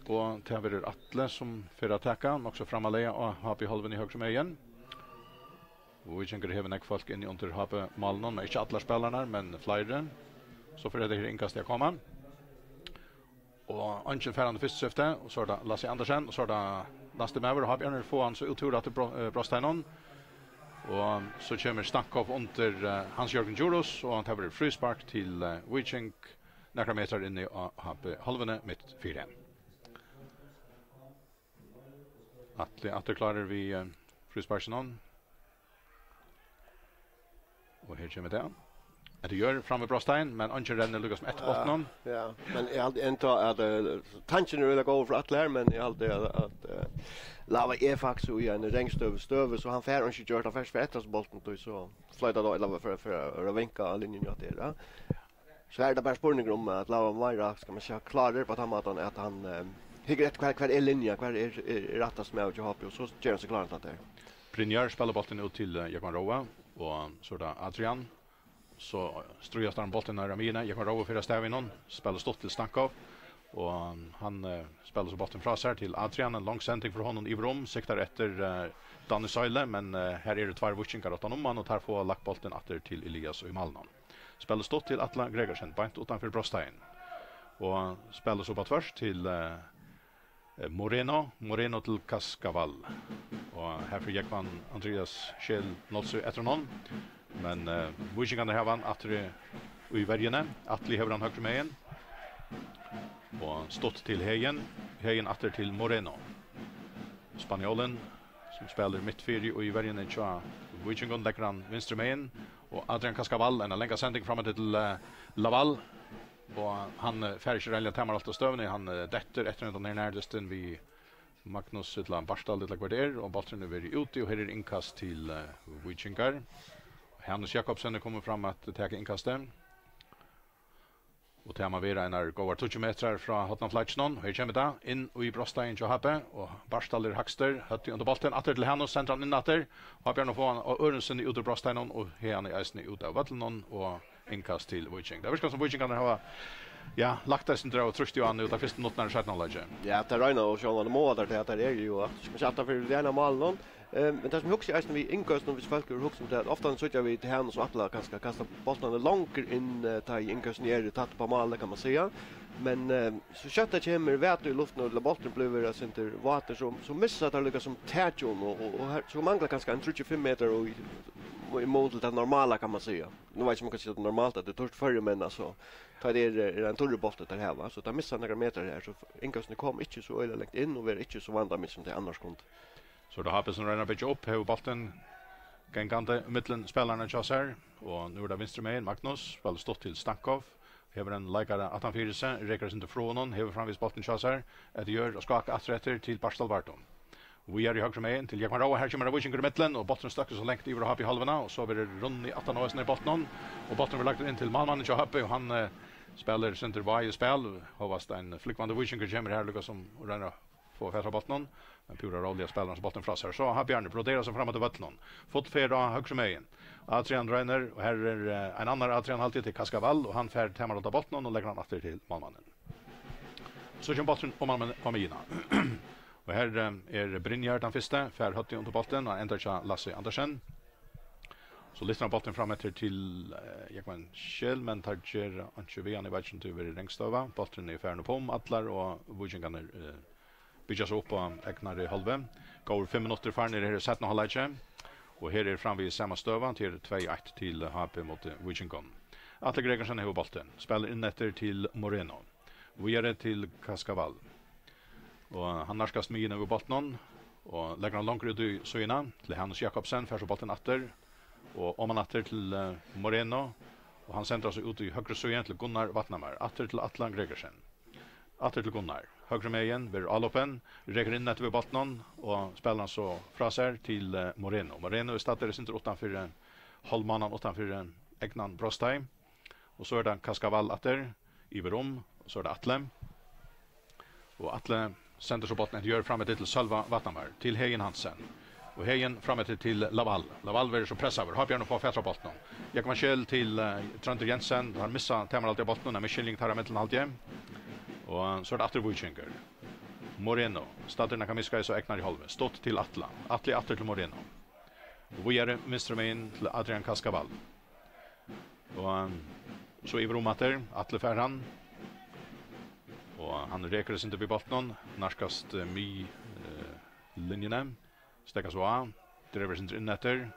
og tað verður Atli, sum fer at taka, nokk so framarlega á H B-hálvuni høgru megin. Og Víkingur hevur nógv fólk inni undir H B-málinum, men ikki allar spælararnar, men fleiri. So fer hetta her innkastið at koma. Og eingin farandi fyrsta skifti, og so er tað Lasse Andersen, og so er tað næsti maður, og H B-arnir fáa hann so út úr aftur bro-, eh, brotsteiginum. Og so kemur Stankov undir, eh, Hans Jørgen Djurhuus, og tað verður fríspark til, eh, Víking, nakrar metrar inni á H B-hálvuni mitt fyri. Atli aftur klárur við, eh, frísparkinum. Og her kemur tað. Hetta er Jørn fram við brotsteigin, men eingin rennur líka sum eftir bóltinum. Ja, men eg haldi enntá at, eh, tankin er øgiliga góður frá Atla her, men eg haldi at, at, eh, Lava er faktiskt í eini rangstøðu, støðu, so hann fær einki gjørt, hann fær ikki eftir hasum bóltinum, tí so floytar tað, ella fer, fer at vinka á linjuni hjá tær, ja. So er tað bara spurningur um at Lava meira, skal man siga, klárir á tann mátan at hann, eh, hyggur eftir, hvar, hvar er linja, hvar er, er, er rættast maður hjá H B, og so ger hann seg kláran til tað. Brynjar spælir bóltin út til, eh, Jógvan Róa, og so er tað Adrian. So stríðast teir um bóltin her á miðjuni. Jógvan Róa fer avstað við honum, spælir stutt til Stankov, og hann, eh, spælir so bóltin frá sær til Adrian. Ein long sending frá honum yvir um, siktar eftir, eh, Danny Søyle, men, eh, her eru tveir víkingar uttan um hann, og teir fáa lagt bóltin aftur til Elias í málinum. Spælir stutt til Atla Gregersen, beint uttanfyri brotsteigin. Og spælir so upp á tvørs til, eh, eh, Moreno, Moreno til Cascaval. Og her fer Jógvan Andreas Scheel Nolsøe eftir honum. Men, eh, víkingarnir hava hann aftur í, í verjuni. Atli hevur hann høgru megin. Og stutt til Hegin. Hegin aftur til Moreno. Spanjólin, sum spælir mitt fyri og í verjuni hjá Víkingum, leggur hann vinstru megin. Og Adrian Cascaval, ein langa sending fram til, eh, Laval. Og hann, eh, fær ikki rættiliga tamar alt av støðuni. Hann, eh, dettur eftir hendan her nærdystin við Magnus ella Bartal ella hvar tað er, og bólturin er verið úti, og her er innkast til, eh, Víkingar. Hanus Jakobsen er komin fram at taka innkastið. Og tað má vera einar góðar tíggju metrar frá hornaflagginum. Her kemur tað inn í brotsteigin hjá H B, og Bartal er hægstur, høvdið undir bóltin, aftur til Hanus, sendir hann inn aftur. H B-arnir fáa hann á øðrum sinni út úr brotsteiginum, og haðani eisini út av vøllinum, og innkast til Víking. Tað virkar sum Víkingarnir hava, ja, lagt eitt sindur av trýsti á hann nú, tær fyrstu minuttirnar í seinna hálvleiki. Ja, tað royna, og sjálvandi má teir tað, teir eru jú, skal man siga, aftan fyri, við eina málinum. Eh, men tað sum eg hugsi eisini við innkøstum, viss fólk hevur hugsað um tað, at ofta síggja vit Hanus og Atla kanska kasta bóltarnar longur inn, eh, tá ið innkøstini eru tætt upp á málið, kann man siga. Men, eh, so skjótt tað kemur vætu í luftini, og bólturin blívur eitt sindur vátur, so, so missa teir líka sum takið um, og, og, og her, so manglar kanska ein tríggjar, fimm metrar í, í mun til tað normala, kann man siga. Nú veit eg ikki, um man kann siga tað normalt, at tað er turt fyri, men, altso, tá er, er ein turrur bóltur, teir hava, so teir missa nakrar metrar her, so innkøstini koma ikki so øgiliga langt inn og verða ikki so vandamikil, sum tey annars kundu. So er tað H B, sum roynir at byggja upp, hevur bóltin gangandi millum spælararnar hjá sær, og nú er tað vinstru megin, Magnus, spælir stutt til Stankov, Hevur ein leikara aftan fyri seg, rekur eitt sindur frá honum, hevur framvegis bóltin hjá sær, eftir jørð og skáka aftur eftir til Bartal Vardum. Víðari høgru megin til Jógvan Róa, her kemur ein víkingur í millum, og bólturin støkkur so langt yvir á H B hálvuna, og so verður runnið aftan á hesum í bóltinum, og bólturin verður lagdur inn til málmannin hjá H B, og hann, eh, spælir sindur váðið spæl, hóast ein flúgvandi víkingur kemur her, líka sum og roynir at fáa fatur á bóltinum, men púra róliga spælir hann so bóltin frá sær. So H B-arnir broderar seg fram eftir vøllinum. Full ferð á høgru megin. Adrian roynir, og her er, eh, ein annar Adrian, haldi eg, til Kaskavall, og hann fær tamarhald á bóltinum og leggur hann aftur til málmannin. So kemur bólturin oman á miðjuna. Og her, eh, er Brynjar tann fyrsti, fær høvdið undir bóltin, hann endar hjá Lasse Andersen. So lyftir hann bóltin fram eftir til, eh, Jógvan Scheel, men teir gera einki við hann, eg veit ikki, um tað hevur verið rangstøða. Bólturin er farin upp um allar, og víkingarnir, eh, byggja seg upp á egnari hálvu. Góðir fimm minuttir farnir her í seinna hálvleiki, og her er framvegis sama støða, til tvey eitt til H B móti Víkingum. Atli Gregersen hevur bóltin, spælir inn eftir til Moreno, víðari til Kaskavall, og hann nærkast miðjuni við bóltinum og leggur hann longur út í síðuna til Hanus Jakobsen, fær so bóltin aftur og oman aftur til, eh, Moreno, og hann sendir so út í høgru síðuna til Gunnar Vatnamar, aftur til Atlan Gregersen. Aftur til Gunnar. Høgru megin verður álopin, rekur inn eftir við bóltinum og spælir hann so frá sær til, eh, Moreno. Moreno er staddur eitt sindur uttan fyri, eh, hálvmánan uttan fyri, eh, egnan brotsteig. Og so er tað Kaskavall aftur, yvir um, og so er tað Atli. Og Atli sendir so bóltin eftir jørð fram eftir til Sølva Vatnamar, til Heðin Hansen. Og Heðin fram eftir til Laval. Laval verður so pressaður. H B-arnir fáa fatur á bóltinum. Jógvan Scheel til, eh, Tróndur Jensen. Teir missa tamarhaldið á bóltinum. Ein misskiljing teirra millum, haldi eg. Og so er tað aftur Víkingur. Moreno. Staddur nakað miðskeiðis á egnari hálvu. Stutt til Atla. Atli aftur til Moreno. Og víðari vinstru megin til Adrian Kaskavall. Og, um, so yvir um aftur, Atli fær hann. Og hann rekur eitt sindur við bóltinum, nærkast, eh, mið, eh, linjuni. Steðgar so á, dregur eitt sindur inn eftir.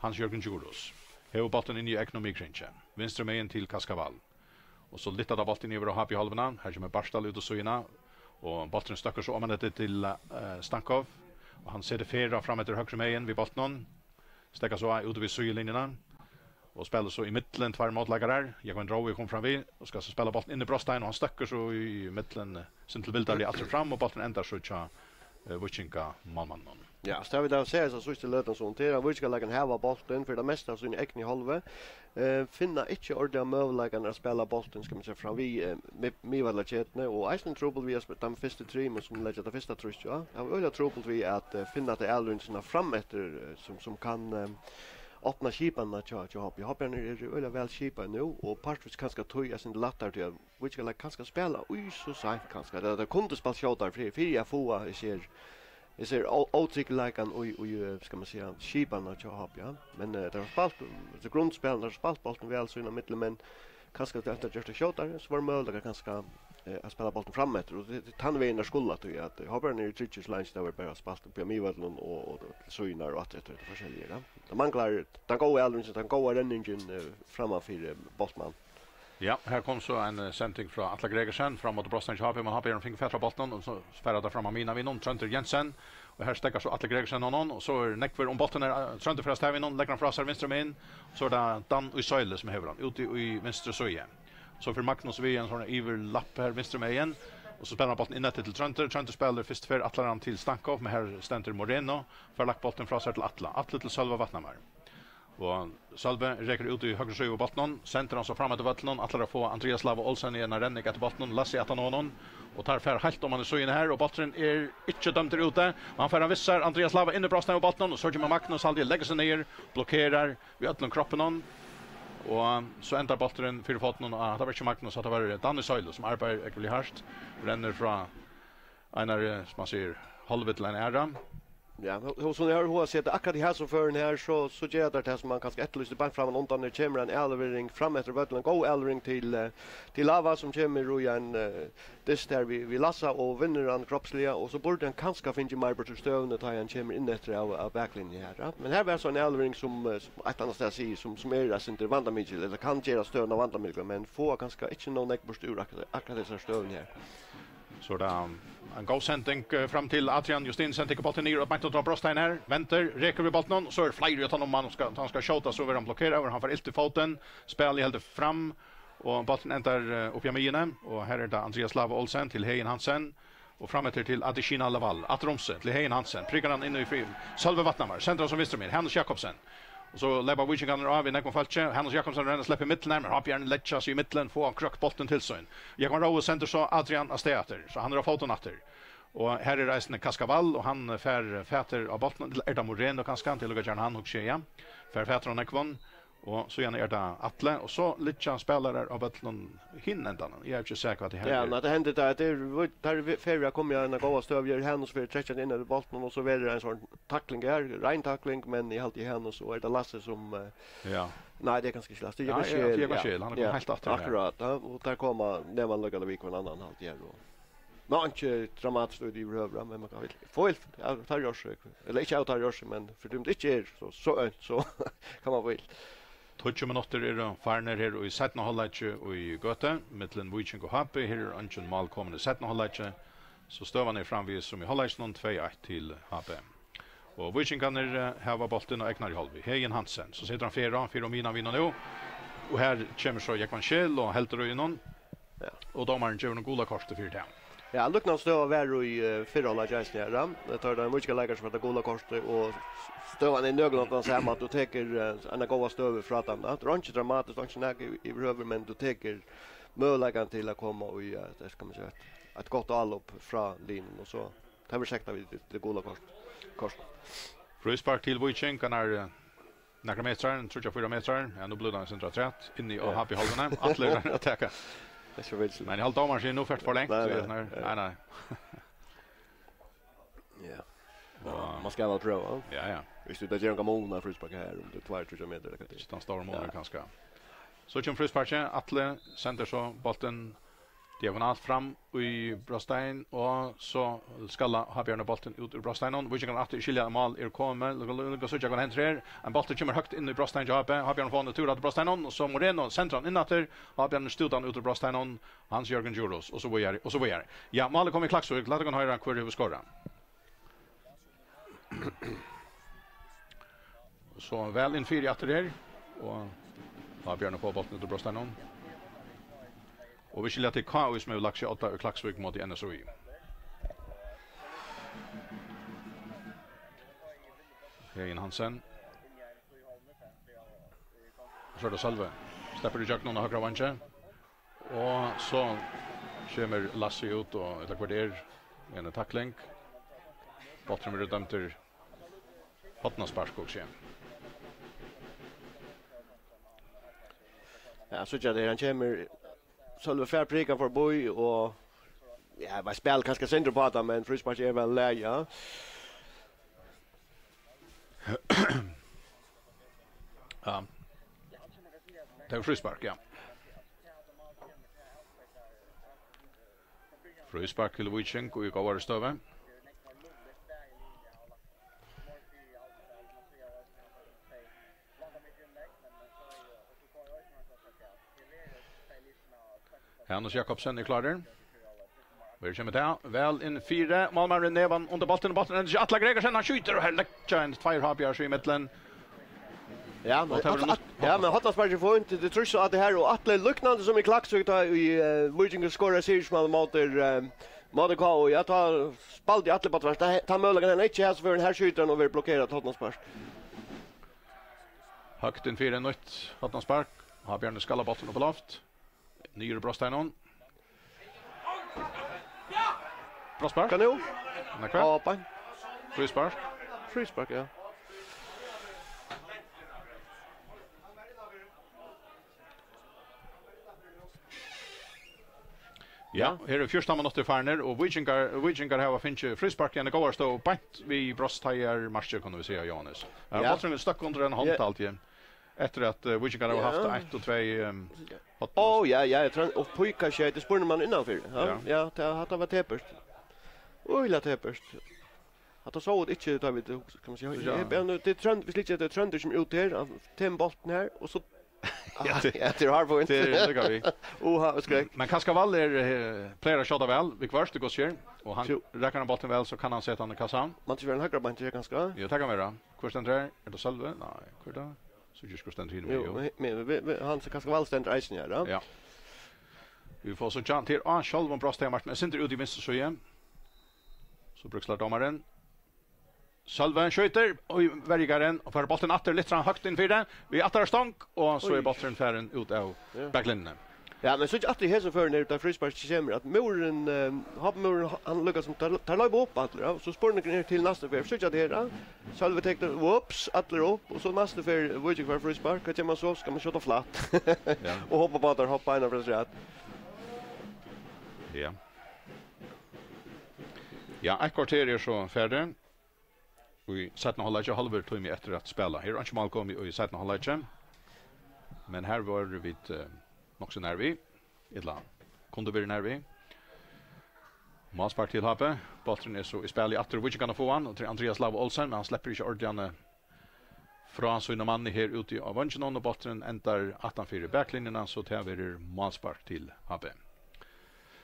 Hans Jørgen Djurhuus hevur bóltin inn í egnum miðkringi. Vinstru megin til Kaskavall. Og so lyfta teir bóltin yvir á H B-hálvuna. Her kemur Bartal út á síðuna. Og bólturin støkkur so oman eftir til, eh, Stankov. Og hann setir ferð fram eftir høgru megin við bóltinum. Steðgar so út við síðulinjuna og spælir so í millum tveir mótleikarar. Jógvan Rói kom fram við og skal so spæla bóltin inn í brotsteigin, og hann støkkur so í millum, eh, sum til vildarliga aftur fram, og bólturin endar so hjá, eh, Víkinga málmanninum. Ja, so tað vil eg siga, so síðstu løtuna, so tað er, Víkingar hava bóltin fyri tað mesta av síni egnu hálvu. Eh, finna ikki ordiliga møguleikarnar at spæla bóltin, skal man siga, fram við, eh, mi-, miðvøllaketuni, og eisini trupult við at sp-, teimum fyrstu trimum, sum leggja tað fyrsta trýstið á. Tað er øgiliga trupult við at, eh, finna ta avløðingina fram eftir, eh, sum, sum kann, eh, opna skipanina hjá, hjá H B. H B-arnir eru øgiliga væl skipaðir nú, og partvíst kanska tí eitt sindur lættari, tí at Víkingar kanska spæla í so seint kanska. Tað, tað kundi spælt skjótari fyri, fyri at fáa, eg sær, eg sær ó-, ótryggileikan í, í, eh, skal man siga, skipanina hjá H B, ja. Men, eh, tað var spælt, eh, grundspæl, tað var spælt bóltin væl sín á millum, men kanska at tað gjørt tað skjótari, so var møguleikar kanska, eh, at spæla bóltin fram eftir, og tað, tað tann vegin tað skuldi, tí at, eh, H B-arnir eru tryggir so leingi tað var bara spælt uppi á miðvøllinum og, og, og til síðurnar og aftur eftir, eftir forskelliga, ja. Tað manglar tann góða avløðingin, tann góða renningin, eh, framman fyri, eh, bóltmann. Ja, her kom so ein, eh, sending frá Atla Gregersen, fram móti brotsteigi hjá H B, men H B-arnir fingu fatur á bóltinum, og so fær tað fram á miðjuna við honum, Tróndur Jensen, og her steðgar so Atli Gregersen honum, og so er nógvur um bóltin her, eh, Tróndur fer avstað við honum, leggur hann frá sær vinstru megin, so er tað Dan í Søyle sum hevur hann, úti í vinstru síðu. So fer Magnus við ein sovorðnan yvirlapp her vinstru megin, og so spælir hann bóltin inn eftir til Tróndur, Tróndur spælir fyrstu ferð, ætlar hann til Stankov, men her stendur Moreno, fær lagt bóltin frá sær til Atla, Atli til Sølva Vatnamar. Og Sølvi rekur út í høgru síðu við bóltinum, sendir hann so fram eftir vøllinum, ætlar at fáa Andrias Lava Olsen í eina renning eftir bóltinum, Lassi aftan á honum, og teir fara heilt oman í síðuna her, og bólturin er ikki dømdur úti, og hann fær hann við sær, Andrias Lava inn í brotsteigin við bóltinum, og so kemur Magnus, haldi eg, leggur seg niður, blokkerar við øllum kroppinum, og so endar bólturin fyri fótinum á, hatta var ikki Magnus, hatta var Dan í Søyle, sum arbeiðir ógvuliga hart, rennur frá Einari, sum man sigur, hálvu til eina aðra. Ja, hon, hon, sum eg havi hug at siga, at akkurát í hasum førum her, so, so gera teir tað, sum man kanska eftirlýsti beint framman undan. Her kemur ein avlevering fram eftir vøllin, ein góð avlevering til, eh, til Lava, sum kemur í ein, eh, dyst her við, við Lassa og vinnur hann kropsliga, og so burdi hann kanska fingið meir burtur úr støðuni, tá hann kemur inn eftir av, av baklinjuni her, ja. Men her var so ein avlevering, sum, eh, sum eitt annað stað sigur, sum, sum er eitt sindur vandamikil, ella kann gera støðuna vandamikla, men fáa kanska ikki nóg nógv burtur úr akkurát, akkurát hesari støðuni her. So er tað ein góð sending, eh, fram til Adrian Justin, sendi bóltin niður og beint undir brotsteigin her, vendir, rekur við bóltinum, so er fleiri uttan um hann, og skal, hann skal skjóta, so verður hann blokkeraður, hann fær ilt í fótin, spælið heldur fram, Og bólturin endar, eh, uppi á miðjuni, og her er tað Andreas Lava Olsen til Heðin Hansen, og frameftir til Adishina Laval. Aftur um seg til Heðin Hansen, prikar hann inn í frí-, Sølvi Vatnamar, sendar hann sum vinstri megin, Hanus Jakobsen. Og so leypa víkingarnir á við nógvum fólki, Hanus Jakobsen roynir at sleppa í millum her, men Hábjarnir leggja seg í millum, fáa krøkt bóltin til sín. Jógvan Rói sendir so Adrian avstað aftur, so hann er á fótum aftur. Og her er eisini Kaskavall, og hann fær fatur á bóltinum, ella er tað Moreno kanska, hann til lukka gjerne hann, hugsi eg, ja. Fær fatur á nógvum, og síðani er tað Atli, og so liggja spælarar á vøllinum hin endanum. Eg havi ikki sæð hvat tað her Ja, er. Nei, tað hendir tað, at tað er, tað er ferdig at koma í eina góða støðu, her Hanus fer trekkjandi inn eftir bóltinum, og so verður ein sånn takling her, rein takling, men eg haldi Hanus, og er tað Lasse sum, eh, Ja. Nei, tað er kanska ikki Lasse, tað er Ja, Jógvan ja, Skjel. Jógvan Skjel, hann er komin Ja, heilt aftur her. Akkurát, ja, og tað koma nevan líka við hvønn annan, haldi eg, og Nei, ikki dramatiskt út yvirhøvur, men man kann vel fáa ilt av teirri orsøk. Ella ikki av teirri orsøk, men fyri tað ikki er so, so ømt, so kann man fáa ilt. Tíggju minuttir eru farnir her í seinna hálvleiki í Gøtu, millum Víking og H B. Her er eingin mál komin í seinna hálvleiki, so støðan er framvegis sum í hálvleikinum, tvey eitt til H B. Og Víkingarnir, eh, hava bóltin á egnari hálvu. Heðin Hansen, so setur hann fyri, fyri um miðjuna, miðjuna nú. Og her kemur so Jógvan Skjel og heldur í honum. Ja. Og dómarin gevur honum gula kortið fyri tað. Ja, líknandi støða var í, eh, fyrra hálvleiki eisini her, ja. Tað er ein víkingur leikari sum fær tað gula kortið, og støðan er nøkulunda tann sama, at tú tekur, eh, eina góða støðu frá teimum, ja. Tað er einki dramatiskt, einki nakað yvirhøvur, men tú tekur møguleikan til at koma í, eh, tað skal man siga, eitt, eitt gott álop frá lininum, og so tað vil siga, at vit, tað gula kort, kort. Fríspark til Víking, hann er, eh, nakrar metrar, tríggjar, fýra metrar. Ja, nú blívur tað eitt sindur afturat, inni á Ja. H B-hálvuni. Atli er at taka. Tað er so vilt. Men eg haldi, dómarin sigur, "Nú fert for langt." Nei, So nei, eg snar-, nei. nei, nei. Ja. Og Man skal væl prøva. Ja, ja. Viss tú, tað ger ongan mun, fríspark her, um tað er tveir, tríggjar metrar, ella hvat tað er. Ikki tann stóra munin, Ja. kanska. So kemur frísparkið. Atli sendir so bóltin diagonalt fram í brotstein, og so skal Hábjarnir bóltin út úr brotsteininum. Víkingar aftur í skilja, mál er komið. Lukka, lukka, lukka, síggja hvat hendir her. Ein bóltur kemur høgt inn í brotsteinið hjá H B. Hábjarnir fáa hann í túr aftur brotsteininum, og so Moreno sendir hann inn aftur. Hábjarnir stúta hann út úr brotsteininum. Hans Jørgen Djurhuus, og so víðari, og so víðari. Ja, málið kom í klaksvík. Lat okkum hoyra, hvør hevur skorað. So væl inn fyri aftur her, og Hábjarnir fáa bóltin út úr brotsteininum. Og vit skilja, at tað er K Í sum hevur lagt seg á odda í Klaksvík móti N S Í. Heðin Hansen. So er tað Sølvi. Sleppur ígjøgnum á høgra vangi. Og so kemur Lassi út, og ella hvør tað er, eina takling. Bólturin verður dømdur hornaspark, hugsi eg. Ja, so er tað, hann kemur, Sølvi fær prikan forbi, og, ja, man spælir kanska sindur upp á tað, men fríspark er væl í lagi, ja. Ja. Tað er fríspark, ja. Fríspark til Víking í góðari støðu. Hanus Jakobsen er klárur. Her kemur tað. Væl inn fyri. Málmaðurin nevan undir bóltin. Bólturin er ikki Atla Gregersen. Hann skjýtur, og her leggja ein tveir Hábjarnir í millum. Ja, Og men, tað verður at, nýtt at, ja, men hornaspark er fínt. Tað trýst so at tað her, og Atli líknandi sum í Klaksvík, tá í, eh, Víkingur skorar sigursmál móti, eh, móti K Í. Ja, tá spældi Atli bara tvert. Tá, tá møguleikan hann ikki hevur, so verður hann her skjýtur hann og verður blokkerað til hornaspark. Høgt inn fyri, nýtt hornaspark. Hábjarnir skallar bóltin upp á loft. Niður í brotsteininum. Brottspark. Hvat nú? Nei, hvat? Á, beint. Fríspark. Fríspark, ja. Ja, her eru fjúrtan minuttir farnir, og Víkingar, Víkingar hava fingið fríspark í eina góða støðu beint við brotsteigarmarkið, kunnu vit siga, Jóhannes. Ja, Ja. Bólturin stóð undir eina hond, Ja. haldi eg. Eftir at, eh, Víkingar hava Ja. havt eitt og tvey, ehm, hot- Ó, ja, ja, eg tran-, og píka skjeyt, tað spurdi man innanfyri. Ja, Ja. ja, tað, hatta var tepurt. Øgiliga tepurt. Hatta sóu vit ikki, tá vit, kann man siga, So, ja. eg, eg, tað er Trónd-, viss ikki tað er Tróndur sum er úti her, hann tekur bóltin her, og so Ja, tað, ja, tað er hard point. Tað er líka við. Uha, og skrekk. Men Kaskavall er, eh, plagar at skjóta væl, viðhvørt, tað gott sker. Og hann Jú. rakar hann bóltin væl, so kann hann seta hann í kassan. Man ikki vera ein høgra beintur her, kanska? Jú, tað kann vera. Hvør stendur her? Er tað Sølvi? Nei, hvør er tað? So ikki hvør stendur hinum Jú, megin, jú. men, men, men, men hann, Kaskavall stendur eisini her, ja. Ja. Vit fáa síggja, hann er á sjálvum brotsteigi, Martin, eitt sindur út í vinstru síðu. So bríkslar dómarin. Sølvi skjýtur, og verjarin, og fær bóltin aftur, lyftir hann høgt inn fyri, við aftara stong, og so er Oj. Bólturin farin út av Ja. Baklinjuni. Ja, men síggja aftur í hesum førinum, tá fríspark kemur, at múrurin, eh, H B-múrurin, hann líka sum, teir, teir leypa upp allir, ja, so spurningurin er til næstu ferð. Síggja at her, ja. Sølvi tekur, whoops, allir upp, og so næstu ferð, Víking fær fríspark, hvat ger man so? Skal man skjóta flatt? Ja. Og hoppa á teir, hoppa ein fyri afturat. Ja. Ja, eitt korter er so farið. Í seinna hálvleiki, hálvur tími eftir at spæla. Her er einki mál komið í seinna hálvleiki. Men her vóru vit, eh, nokk so nær við. Ella kundu verið nær við. Málspark til H B. Bólturin er so í spæli aftur. Víkingarnir fáa hann, og til Andrias Lava Olsen, men hann sleppur ikki ordiliga hann, eh, frá sínum manni her úti á vonginum, og bólturin endar aftan fyri baklinjuna, so tað verður málspark til H B.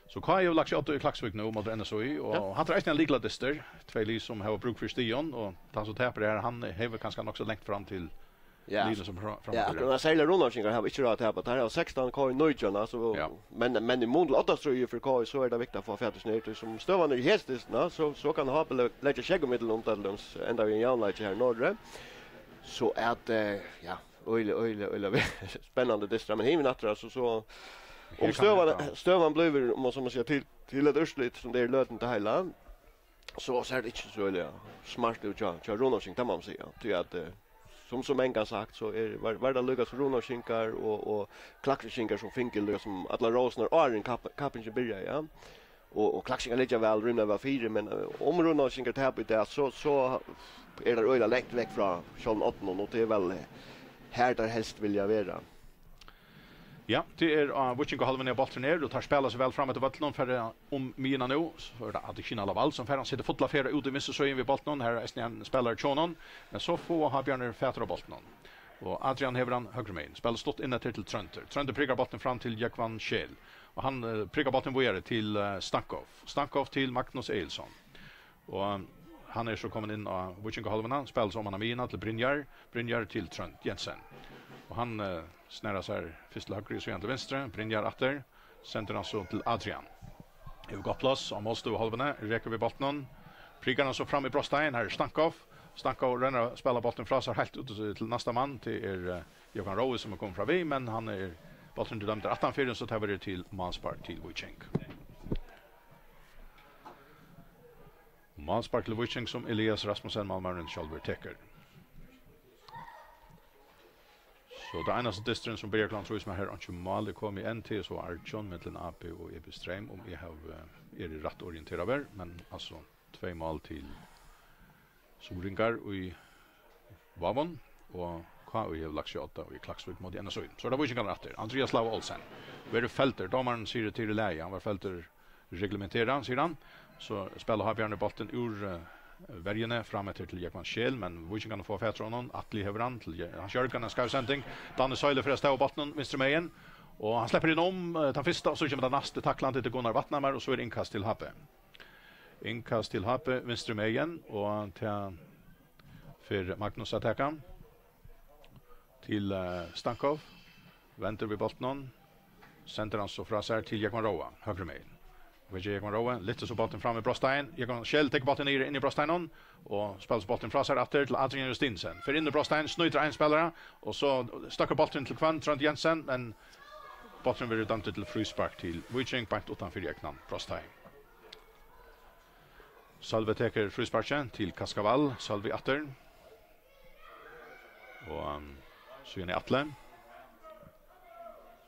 So K I hevur lagt seg á í Klaksvík nú móti N S Í, og Ja. Hatta er eisini ein lykladystur. Tvey lið sum hava brúk fyri stigum, og tann sum tapir her, hann hevur kanska nokk so langt fram til Ja. Liðini sum fram-, Ja, framføra. Akkurát, serliga Runavíkingar hava ikki ráð at tapa. Teir hava sekstan, K I nítjan, altso, Ja. men, men í mun til oddastríðið fyri K I, so er tað viktigt at fáa fatur í snert. Sum støðan er í hesi dystin, so, so kann H B le-, leggja sjógv ímillum, um tað til dømis enda við ein javnleiki her norðuri. So at, eh, ja, øgiliga, øgiliga, øgiliga spennandi dystur, men hinumaftur, altso, so Her um kann støðan, henda. Støðan blívur, um man so má siga, til, til eitt úrslit, sum tað er í løtuni, tað heila, so sær tað ikki so øgiliga smart út hjá, hjá Runavíking, tað má man siga. Tí at, eh, sum so mangan sagt, so er, var, var tað líka sum Runavíkingar og, og Klaksvíkingar sum fingu líka sum allar rósurnar áðrenn kapp-, kappingin byrjaði, ja. Og, og Klaksvíkingar liggja væl, rímiliga væl fyri, men, eh, um Runavíkingar tapa í dag, so, so er tað øgiliga langt vekk frá sjálvum oddinum, og tað er væl, eh, har teir helst vilja vera. Ja, tað er á víkingahálvuni, at bólturin er, og teir spæla seg væl fram eftir vøllinum, fara um miðjuna nú, so er tað Adesina Lawal, sum fær hann, setur fulla ferð út í vinstru síðuna við bóltinum, her er eisini ein spælari hjá honum, men so fáa Havbjarnir fatur á bóltinum. Og Adrian hevur hann høgru megin, spælir stutt inn eftir til Tróndur. Tróndur prikar bóltin fram til Jógvan Scheel, og hann, eh, prikar bóltin víðari til, eh, Stankov. Stankov til Magnus Egilsson. Og hann er so komin inn á víkingahálvuna, spælir so oman á miðjuna til Brynjar, Brynjar til Trónd Jensen. Og hann, eh, snar sær fyrst til høgru, síðan til vinstru, Brynjar aftur, sendir hann so til Adrian. Hevur gott pláss á málstovuhálvuni, rekur við bóltinum, prikar hann so fram í brotsteigin, her er Stankov. Stankov roynir at spæla bóltin frá sær heilt út til næsta mann, tað er, eh, Jógvan Rói, sum er komin fram við, men hann er, bólturin er dømdur aftanfyri, so tað verður til málspark til Víking. Málspark til Víking, sum Elias Rasmussen, málmaðurin, sjálvur tekur. So tað einasta dysturin, sum byrjar klokkan trý, sum er her, einki mál er komið enn, tað er so Argjaón millum A B og E B Streym, um eg havi, eh, eri rætt orienteraður, men altso tvey mál til suðuroyingar í Vágum, og K I hevur lagt seg á odda í Klaksvík móti N S Í. So er tað víkingarnir aftur. Andrias Lava Olsen verður feldur. Dómarin sigur, tað er í lagi, hann var feldur reglementerað, sigur hann. So spælir Havbjarnir bóltin úr, eh, verjuni fram eftir til Jógvan Scheel, men víkingarnir fáa fatur á honum. Atli hevur hann til Je-, Hans Jørgen, ein skeiv sending. Danny Søyle fer av stað á bóltinum, vinstru megin. Og hann sleppur inn um, eh, tann fyrsta, og so kemur tann næsti taklandi til Gunnar Vatnhamar, og so er innkast til H B. Innkast til H B, vinstru megin, og tað fer Magnus at taka. Til, eh, Stankov. Vendir við bóltinum. Sendir hann so frá sær til Jógvan Róa, høgru megin. Vekja Jógvan Róa, lyftir so bóltin fram í brotsteigin. Jógvan Scheel tekur bóltin niður inn í brotsteiginum og spælir so bóltin frá sær aftur til Adrian Justinussen. Fer inn í brotsteigin, snýtir ein spælara, og so støkkur bólturin til hvønn, Trónd Jensen, men bólturin verður dømdur til fríspark til Víking, beint uttan fyri egnan brotsteig. Sølvi tekur frísparkið til Kaskavall. Sølvi aftur. Og, um, síðan er Atli.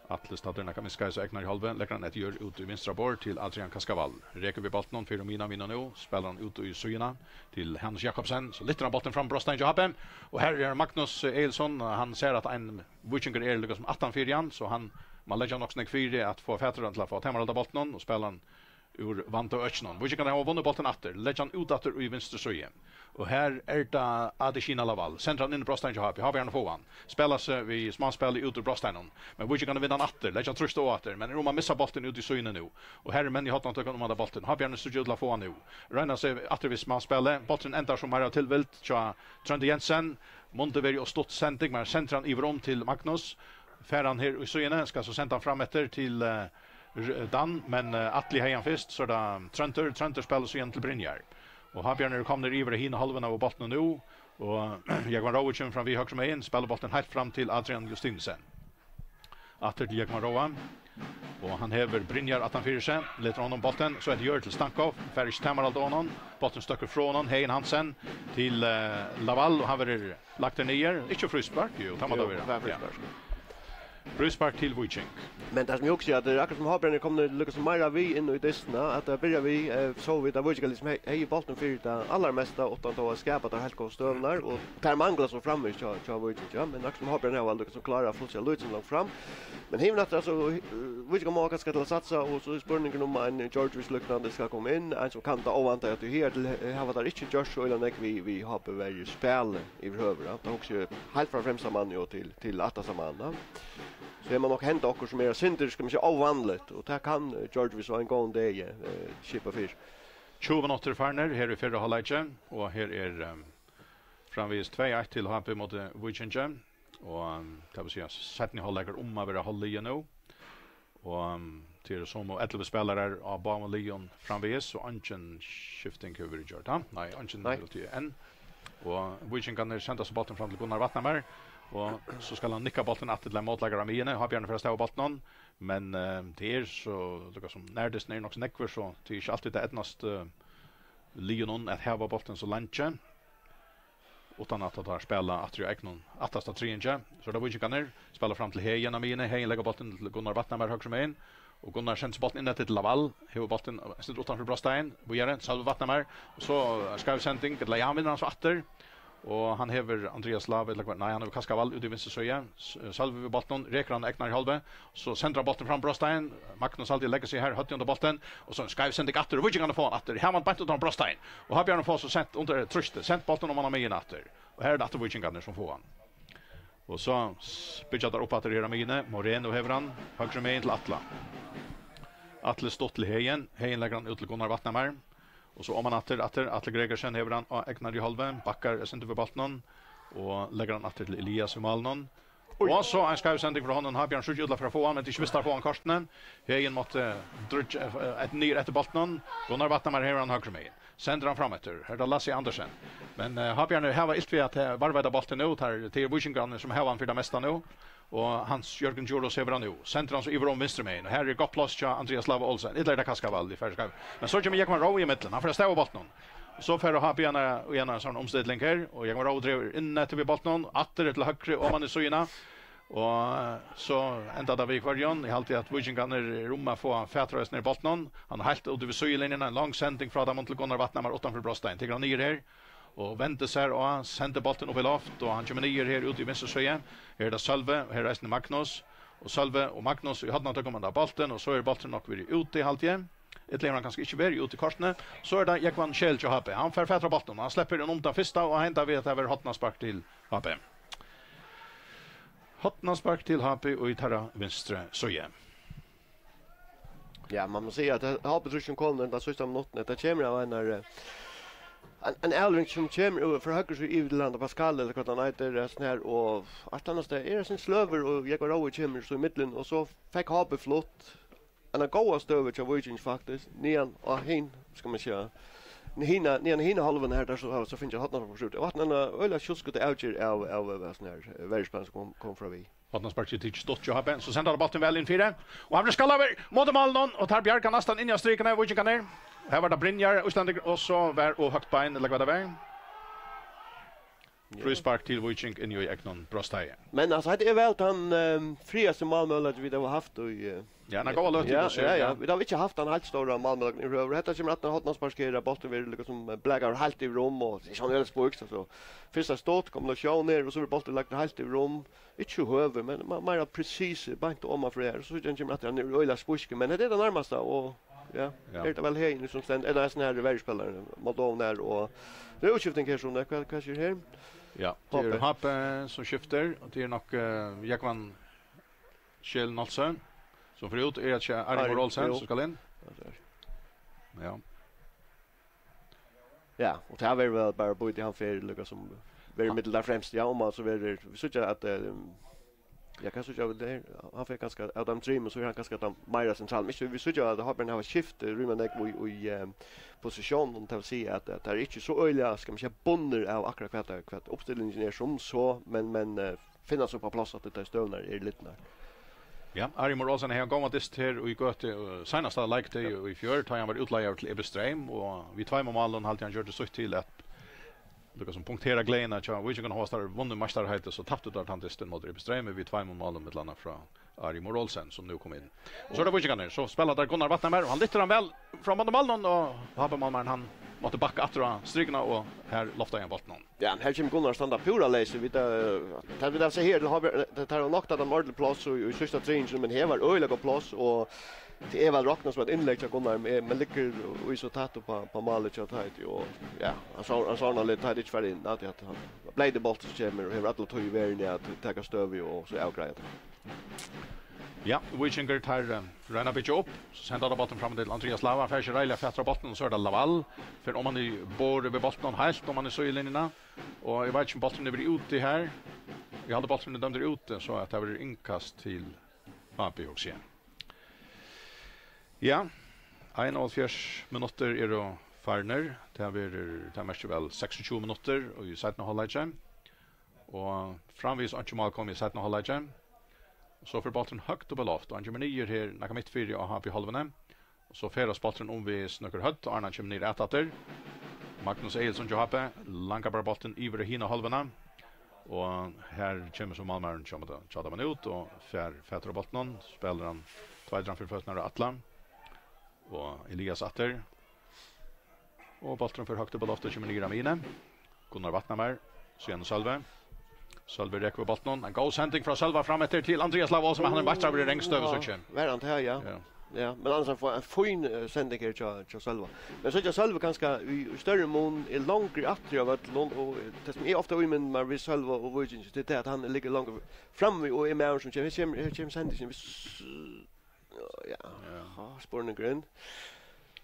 Atli staddur nakað miðskeiðis á egnari hálvu. Leggur hann eftir jørð út í vinstra borð til Adrian Kaskavall. Rekur við bóltinum, fer um miðjuna við honum nú. Spælir hann út í síðuna til Hannes Jakobsen. So lyftir hann bóltin fram brotsteigin hjá H B. Og her er Magnus Egilsson. Hann sær at ein víkingur er líka sum aftan fyri hann, so hann má leggja nokk so nógv fyri at fáa fatur á hann til at fáa tamarhald á bóltinum og spæla hann úr vanda økinum. Víkingarnir hava vunnið bóltin aftur, leggja hann út aftur í vinstru síðu. Og her er tað Adesina Lawal, sendir hann inn í brotsteigin hjá H B. H B hevur fingið hann. Spælir seg við smáspæli út úr brotsteiginum. Men víkingarnir vinna hann aftur, leggja hann trýst á aftur, men er um at missa bóltin út í síðuna nú. Og her eru menn í hornatøkum um at hava bóltin. H B síggja út til at fáa hann nú. Royna seg aftur við smáspæli. Bólturin endar sum meira tilvild hjá Tróndi Jensen. Mundi verið ov stutt sending, men sendir hann yvir um til Magnus. Fær hann her í síðuni, skal so senda hann fram eftir til, eh, R-, Dan, men, eh, Atli hevði hann fyrst, so er tað Tróndur. Tróndur spælir síðan til Brynjar. Og Hábjarnir eru komnir yvir á hina hálvuna av bóltinum nú, og Jógvan Rói kemur fram við høgru megin, spælir bóltin heilt fram til Adrian Justinussen. Aftur til Jógvan Róa, og hann hevur Brynjar aftan fyri seg, letur honum bóltin, so er tað Jørð til Stanko, fær ikki tamarhald á honum, bóltin støkkur frá honum, Heðin Hansen til, eh, Lawal, og hann verður lagdur niður, ikki fríspark, jú, tað má Jú, tað vera. tað er Ja. fríspark. Fríspark til Víking. Men tað sum eg hugsi, at tað er akkurát sum Hábjarnir er komnir líka sum meira við inn í dystina, at tað byrjar við, eh, so vit, at Víkingar líkasum he-, hevði bóltin fyri tað allarmesta, uttan tó at skapa tær heilt góðar støðurnar, og tær mangla so framvegis hjá, hjá Víkingi, ja. Men akkurát sum Hábjarnir hava líkasum klárað at fáa seg lítið langt fram. Men hinaftur, altso, eh, Víkingar mugu kanska til at satsa, og so er spurningurin um ein Djordjevic líknandi skal koma inn, ein sum kann tað óvæntaða, at tí her til, eh, hava teir ikki gjørt so øgiliga nógv við, við H B V-spæli yvirhøvur, ja. Tað hugsi eg heilt frá fremsta manni og til, til aftasta mann, ja. So her má nokk henda okkurt sum er eitt sindur, skal man siga, óvanligt, og tað kann, eh, Djordjevic á ein góðan degi, eh, skipa fyri. Tjúgu minuttir farnir her í fyrra hálvleiki, og her er, ehm, framvegis tvey eitt til H B móti Víkingi, og, ehm, tað vil siga, seinni hálvleikur um at vera hálvliðin nú, og, ehm, tað eru somu ellivu spælarar á báðum liðum framvegis, og eingin skifting hevur verið gjørd, ha? Nei, eingin Nei. hevur til enn. Og Víkingarnir senda so bóltin fram til Gunnar Vatnamar, og so skal hann nikka bóltin aftur til ein mótleikara á miðjuni. Hábjarnir fer at stava bóltinum, men, eh, tað er so, líkasum nærdystirnir eru nokk so nógvir, so tað er ikki altíð tað eydnast, eh, liðunum at hava bóltin so leingi, uttan at teir spæla aftur í egnum aftasta triðingi. So er tað Víkingarnir, spæla fram til Heðin á miðjuni. Heðin leggur bóltin til Gunnar Vatnamar høgru megin. Og Gunnar sendir bóltin inn eftir til Lawal. Hevur bóltin, eh, eitt sindur uttan fyri brotsteigin. Víðari, Sølvi Vatnamar. Og so, eh, skeiv sending. Ella, ja, hann vinnur hann so aftur. Og hann hevur Andrias Lawal, ella hvat, nei, hann hevur Kaskawal út í vinstru síðu. S-, eh, Sølvi við bóltinum, rekur hann egnar í hálvið. So sendir hann bóltin fram brotsteigin. Magnus Haldi leggur seg her, høvdið undir bóltin. Og so ein skeiv sending aftur. Og Víkingarnir fáa hann aftur. Her var hann beint undir brotsteigin. Og Hábjarnir fáa so sent undir trýsti. Sent bóltin oman á miðjuna aftur. Og her er tað aftur Víkingarnir sum fáa hann. Og so s-, byggja teir upp aftur her á miðjuni. Moreno hevur hann. Høgru megin til Atla. Atli stutt til Heðin. Heðin leggur hann út til Gunnar Vatnamar. Og so oman aftur, aftur. Atli Gregersen hevur hann á egnar í hálvið. Bakkar eitt sindur við bóltinum. Og leggur hann aftur til Elias í málinum. Og so ein skeiv sending frá honum. Hábjarnir sær út til at fara at fáa hann, men tað er ikki vist at fáa hann kortini. Heðin mátti drýggja, eh, eitt niður eftir bóltinum. Gunnar Vatnamar hevur hann høgru megin. Sendir hann fram eftir. Her er tað Lasse Andersen. Men, eh, Hábjarnir hava ilt við at, eh, varðveita bóltin nú. Tað er, tað er Víkingarnir sum hava hann fyri tað mesta nú. Og Hans Jørgen Djurhuus hevur hann nú. Sendir hann so yvir um vinstru megin. Og her er gott pláss hjá Andrias Lawal Olsen. Illa er tað Kaskawal, eg fari skeiv. Men so kemur Jógvan Rói í millum. Hann fer at stava bóltinum. So fer H B í eina, í eina sovorðna umstilling her. Og Jógvan Rói dregur inn eftir við bóltinum. Aftur til høgru, oman í síðuna. Og, eh, so endar tað við hvørjum. Eg haldi, at Víkingarnir eru um at fáa fatur á hesum her bóltinum. Hann er heilt úti við síðulinjuna. Ein long sending frá teimum til Gunnar Vatnamar uttan fyri brotsteigin. Tekur hann niður her og vendir sær og sendir bóltin upp í loft, og hann kemur niður her úti í vinstru síðu. Her er tað Sølvi, og her er eisini Magnus. Og Sølvi og Magnus í hornatøkum um bóltin, og so er bólturin nokk verið úti, haldi eg. Ella hevur hann kanska ikki verið úti kortini. So er tað Jógvan Scheel hjá H B. Hann fær fatur á bóltinum. Hann sleppur inn um tann fyrsta, og endar við, at tað verður hornaspark til H B. Hornaspark til H B í teirra vinstru síðu. Ja, man má siga, at H B-trýstin kom í teimum síðstu minuttunum. Tað kemur av einari, eh, ein, ein avlevering sum kemur yvir, frá høgru síðu yvir til handa Pascal, ella hvat hann eitur, eh, sånn her, og eitt ella annað stað er ein sløgur, og Jógvan Rói kemur so í millum, og so fekk H B flutt eina góða støðu hjá Víkingi, faktiskt. Niðan á hin, skal man siga, hina, niðan á hina hálvuna her, har so, so fingu teir hornaspark. Og hatta er ein øgiliga skjótt avgerð av, av, av, av sånn her, eh, verjuspæl sum kom, kom fram við. Hornasparkið er tikið stutt hjá H B, so senda teir bóltin væl inn fyri. Og hann verður skallaður móti málinum, og teir bjarga næstan inni á strikuni, Víkingarnir. Her var tað Brynjar, íslendingur, og so var og høgt bein, ella hvat tað var. Ja. Fríspark til Víking inni í egnum brotsteigi. Men, altso, hetta er væl tann, ehm, frægasti málmøguleiki, vit hava havt í, eh, Ja, hann er góður løtu, ja, so, ja, ja. ja. Vit hava ikki havt tann heilt stóra málmøguleikan yvirhøvur. Hetta kemur aftan á hornaspark her, at bólturin verður líkasum, eh, blakaður heilt yvir um, og tað er ikki øgiliga spískt, altso. Fyrsta stutt, kombinatión her, og so verður bólturin lagdur heilt yvir um. Ikki so høgur, men me-, meira presisur, beint oman fyri her. So hann kemur aftur, hann er øgiliga spískur, men hetta er tað nærmasta, og ja, Ja. er tað væl Heðin sum stendur, ella er sånn her verjuspælari, Moldovin her, og tað er útskifting her, so hvat, hvat skjer her? Ja, tað er H B. H B sum skiftir, og tað er nokk, eh, Jógvan Scheel Olsen, sum fer út, er tað ikki Arjun Arjun, Olsen, jú. sum skal inn? Ja, tað er. Ja. Ja, og tað verður væl bara býtt í hann fer, líkasum verður Ja. millum teir fremstu, ja, um altso verður, vit síggja at, eh, Ja, hvat síggja vit her? Hann fekk kanska av teimum trimum, so er hann kanska tann meira sentral. Men ikki, vit síggja at Havbjørn hava skift, eh, rímiliga nógv í, í, eh, posisjón, og tað vil siga at, at tað er ikki so øgiliga, skal man siga, bundið av akkurát hvat, hvat uppstillingin er sum so, men, men, eh, finna seg upp á pláss at tær støðurnar eru lidnar. Ja, Ari Mohr Olsen hevði ein góðan dyst her í Gøtu, eh, seinasta leiktíð í fjør, tá hann var útleigaður til Ebbe Streym, og við tveimum málum haldi hann gjørdi sítt til at líka sum punktera gleðina hjá Víkingum hóast teir vunnu meistaraheitið, so taptu teir tann dystin móti Ebbe Streym við tveimum málum, millum annað frá Ari Mohr Olsen, sum nú kom inn. Og so er tað Víkingarnir, so spæla teir Gunnar Vatnamar, og hann lyftir hann væl frá móti málinum, og H B-málmaðurin, hann mátti bakka aftur á strikuna, og her loftaði hann bóltinum. Ja, her kemur Gunnar at standa púra leysur. Vit, eh, tað vit hava sæð her, tað er nokk at hann ordiligt pláss í, í síðsta triðingini, men her var øgiliga gott pláss, og tað er væl roknað sum eitt innlegg hjá Gunnari, men, men liggur í so tætt upp á, á málið hjá Teitur, og ja, hann sár-, hann sárnar litt, Teitur ikki fær inn, at, at hann bleiðir bóltin sum kemur, og hevur alla tíð í verðini at taka støðu og so avgreiða tað. Ja, Víkingur, teir, eh, royna at byggja upp, so senda teir bóltin fram til Andrias Lava, fær ikki reiðiliga fatur á bóltinum, og so er tað Laval, fer oman í borðið við bóltinum, heilt oman í síðulinjuna, og eg veit ikki um bólturin er verið úti her, eg haldi bólturin er dømdur úti, so at tað verður innkast til H B, hugsi eg. Ja, einoghálvfjerðs minuttir eru farnir, tað verður, tað merkir væl seksogtjúgu minuttir í seinna hálvleiki. Og framvegis einki mál komið í seinna hálvleiki. Og so fer bólturin høgt upp í loft, og hann kemur niður her, nakað mitt fyri á H B-hálvuni. Og so ferðast bólturin um við nøkur høvd, áðrenn hann kemur niður aftur. Magnus Egilson hjá H B, langar bara bóltin yvir í hina hálvuna. Og her kemur so málmaðurin hjá, hjá teimum út og fær fatur á bóltinum. Spælir hann, tveitar hann fyri føturnar á Atla. Og Elias aftur. Og bólturin fer høgt upp á loftið, kemur niður á miðjuni. Gunnar Vatnamar, síðan Sølvi. Sølvi rekur við bóltinum. Ein góð sending frá Sølva fram eftir til Andrias Lava Olsen, men hann er beittur av rangstøðu, so ikki. Var hann her, ja. Ja. Ja, men annars ein fi-, ein fín, eh, sending her hjá, hjá Sølva. Men so hjá Sølvi kanska í, í størri mun er longri aftur av vøllinum, og, eh, tað sum eg ofta ímyndi mær við Sølva og Víking, tað er tað at hann liggur longur frammi og er maður sum kemur, her kemur, her kemur sendingin, hvis, ja, ja. Ha, spurningurin.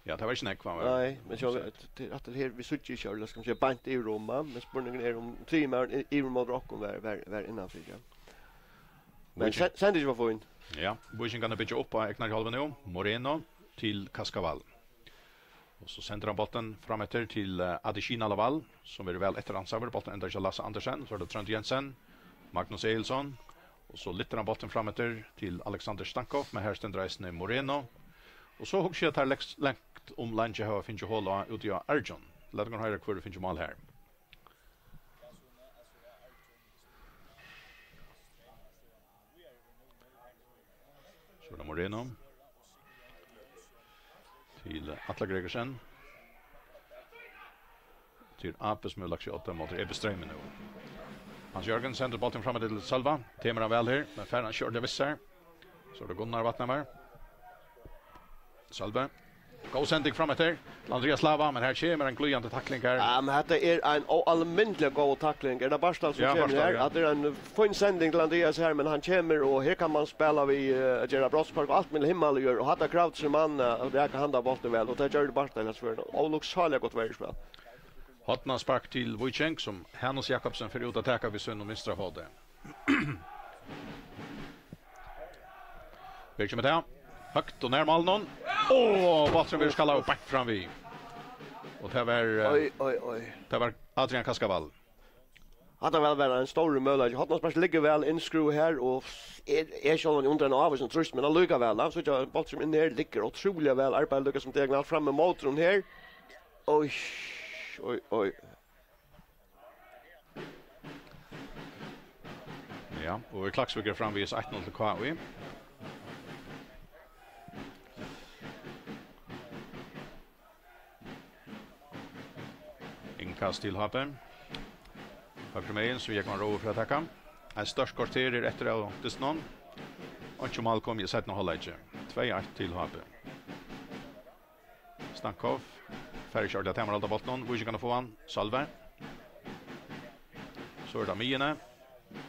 Ja, tað var ikki nógv, hann var. Nei, men so, at, at her, vit síggja ikki, ella skal man siga, beint yvir um, men spurningurin er um trimmaðurin yvir móti okkum var, var, var innanfyri, ja. Men Víking. Sen-, sendingin var fín. Ja, Víkingarnir byggja upp á egnari hálvuni nú. Moreno til Kaskaval. Og so sendir hann bóltin fram eftir til, eh, Adesina Laval, sum verður væl eftiransaður. Bólturin endar hjá Lasse Andersen, so er tað Tróndur Jensen, Magnus Egilson, og so lyftir hann bóltin fram eftir til Alexander Stankov, men her stendur eisini Moreno. Og so hugsi eg, at teir lengst, langt um leingi hava fingið hol á, úti á Arjun. Lat okkum hoyra, hvør hevur fingið mál her. So er tað Moreno. Til Atla Gregersen. Til Ape, sum hevur lagt seg á teimum, og til Ebbe Streymi nú. Hans Jørgen sendir bóltin fram til Sølva. Teymir hann væl her, men fær hann ikki ordiliga við sær. So er tað Gunnar Vatnamar. Sølvi. Góð sending fram eftir til Andrias Lava, men her kemur ein glíðandi takling her. Ja, men hetta er ein óalmindiliga góð takling. Er tað Bartal sum kemur her? Ja, Bartal, ja. Hatta er ein fín sending til Andrias her, men hann kemur, og her kann man spæla við, eh, at gera brotsspark og alt millum himmal og jørð, og hatta kravdi seg mann, eh, at raka handan bóltin væl, og tað gjørdi Bartal í hesum førinum. Ólukksáliga gott verjuspæl. Hornaspark til Víking, sum Hanus Jakobsen fer út at taka við sínum vinstra fóti. Her kemur tað. Høgt og nær málinum. Og bólturin verður skallaður beint fram við. Og tað var, eh, oj, oj, oj. Tað var Adrian Kaskaval. Hatta var væl ein stórur møguleiki. Hornaspark liggur væl innskrúvað her, og er, er sjálvandi undir ein ávísan trýst, men allíkavæl, so ikki bólturin inn her, liggur ótrúliga væl arbeitt, líka sum diagonalt fram móti honum her. Oj, oj, oj. Ja, og í Klaksvík er framvegis eitt null til K I. Innkast til H B. Høgru megin, so Jógvan Rói fer at taka. Eitt stórt korter er eftir av dystinum. Einki mál komið í seinna hálvleiki. Tvey eitt til H B. Stankov. Fær ikki ordiliga tamarhald á bóltinum. Víkingarnir fáa hann. Sølvi. So er tað miðjuni.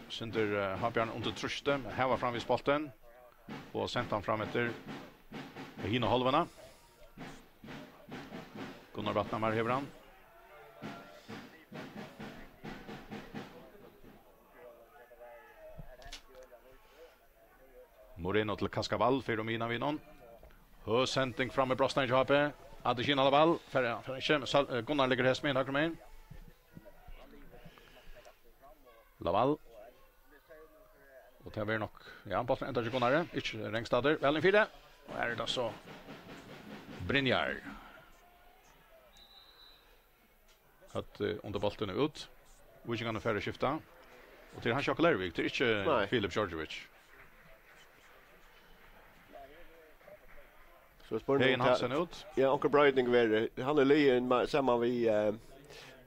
Sindur, eh, Havbjørn undir trýsti. Hava framvegis bóltin. Og sent hann fram eftir hina hálvuna. Gunnar Vatnamar hevur hann. Moreno til Kaskavall, fyri um inn av innan. Høg sending fram í brotstein til H B. Adesina Laval, fer, fer ikki, men Sal-, eh, Gunnar liggur hest megin, høgru megin. Laval. Og tað verður nokk, ja, bólturin endar til Gunnar, ikki Rengstadur. Væl inn fyri. Og her er tað so Brynjar. Høvd, eh, undir bóltin og út. Víkingarnir fara at skifta. Og til Hans Jakob Lervik, til ikki Nei. Filip Djordjevic. So er spurningur Heðin ta-, Hansen út. Ja, onkur broyting verður. Hann er liðin ma-, saman við, eh,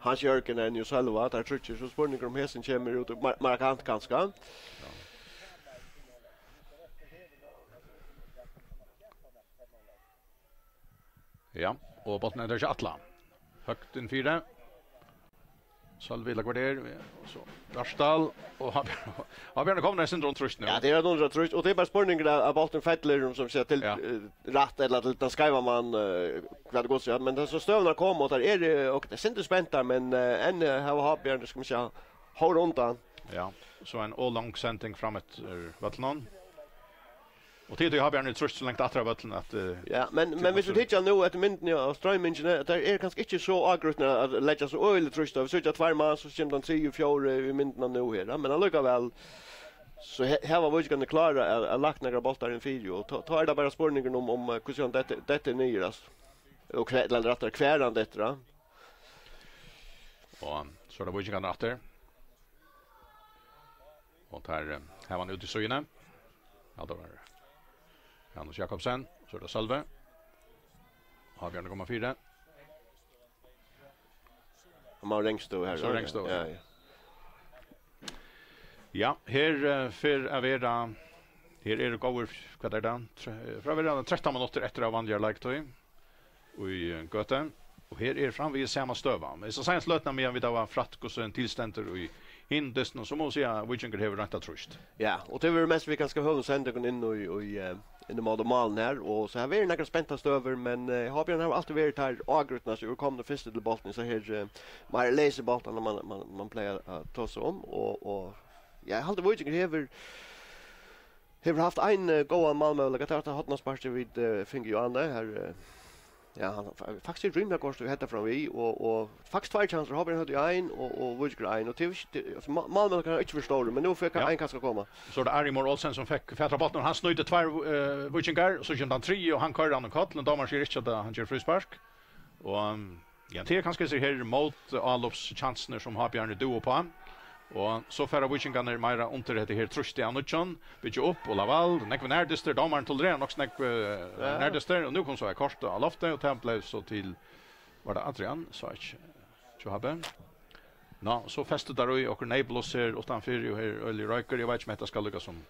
Hans Jørgen og Nils Sølva, teir tríggir. So spurningur um hesin kemur út mar-, markant kanska. Ja, og bólturin er ikki alla. Høgt inn fyri. Sølvi ella hvar tað er, og so Bjartal, og hann, hann er komin eitt sindur undir trýst nú. Ja, tað er eitt sindur undir trýst, og tað er bara spurningur av, av bólturin fellur, um, sum siga, til, Ja. eh, rætt ella til tann skeiva mann, eh, hvat er gott, ja. Men tað er so støðurnar koma, og tað er, eh, og tað er sindur spentar, men, eh, enn, eh, hava H B, skal man siga, hóra undan. Ja, so ein ov long sending fram eftir vøllinum. Og tí, tí H B er trýst so langt aftur av vøllinum at, eh, Ja, men, til men hvis vi Kalsøy. Tykja nú eftir myndini og stroymingini, at tað er kanska ikki so ágrýtni at leggja so øgiliga trýst á. Vit síggja tveir mann, so kemur tann triði og fjórði í myndina nú her, ja. Men allíkavæl, so he-, hava víkingarnir klárað at, at lagt nakrar bóltar inn fyri, og tá, tá er tað bara spurningur um, um, eh, hvussu hann dettur, dettur niður, altso. Og hvar, ella rættari, hvar hann dettur, ja. Og so er tað víkingarnir aftur. Og teir, eh, hava hann út í síðuna. Ja, tað var Janus Jakobsen. So er tað Sølvi. H B er komið fyri. Hann má Rengstøð her, So ja. Rengstøð, Ja, ja. ja. Ja, her, eh, fer at vera, her eru góðir, hvat er tað? Tre-, fer at vera trettan minuttir eftir av vanligari leiktíð í, eh, Gøtu. Og her er framvegis sama støða. Men so seinast løtuna meðan vit hava frætt hvussu ein tilstendur í hinum dystinum, so má man siga at Víkingur hevur roynt at trýst. Ja, og tað verður mest við kanska høgum sendingum inn í, í, eh, inn í móti málum her, og so hava verið nakrar spentar støður, men, eh, H B hava altíð verið teir ágrýtnastu, sum eru komnir fyrst til bóltin, so her, eh, meira leysir bóltar, man, man, man plagar at tosa um, og, og, ja, eg haldi Víkingur hevur, hevur havt ein, eh, góðan málmøguleika, tað var tað hornasparkið vit, eh, fingu í áðni, her, eh, ja, hann fa-, faktiskt er rímiliga gott við hetta fram við, og, og faktiskt tveir kjansir, H B høvdu ein, og, og Víkingur ein, og til, til, altso, má-, málmøguleikin er ikki fyri stórur, men nú fekk Ja. ein kanska koma. So er tað Ari Moore Olsen sum fekk fatur á bóltin, og hann snýtir tveir, eh, Víkingar, og so kemur tann triði, og hann koyrir hann í koll, men dómarin sigur ikki at, eh, hann ger fríspark. Og, um, ja, tað er kanska hesir her mótálopskjansirnir sum H B dugir uppá. Og so fara Víkingarnir meira undir hetta her trýstið av nýggjum, byggja upp, og Laval, nógvir nærdystir, dómarin tolererar nokk so nógv, eh, Ja. nærdystir, og nú kom so eitt kort á loftið, og tað bleiv so til, var tað Adrian, sá ikki, hjá H B. Nå, so festu teir í okkurt neyðblási her uttanfyri, og her er øgiligur roykur, eg veit ikki um hetta skal líka sum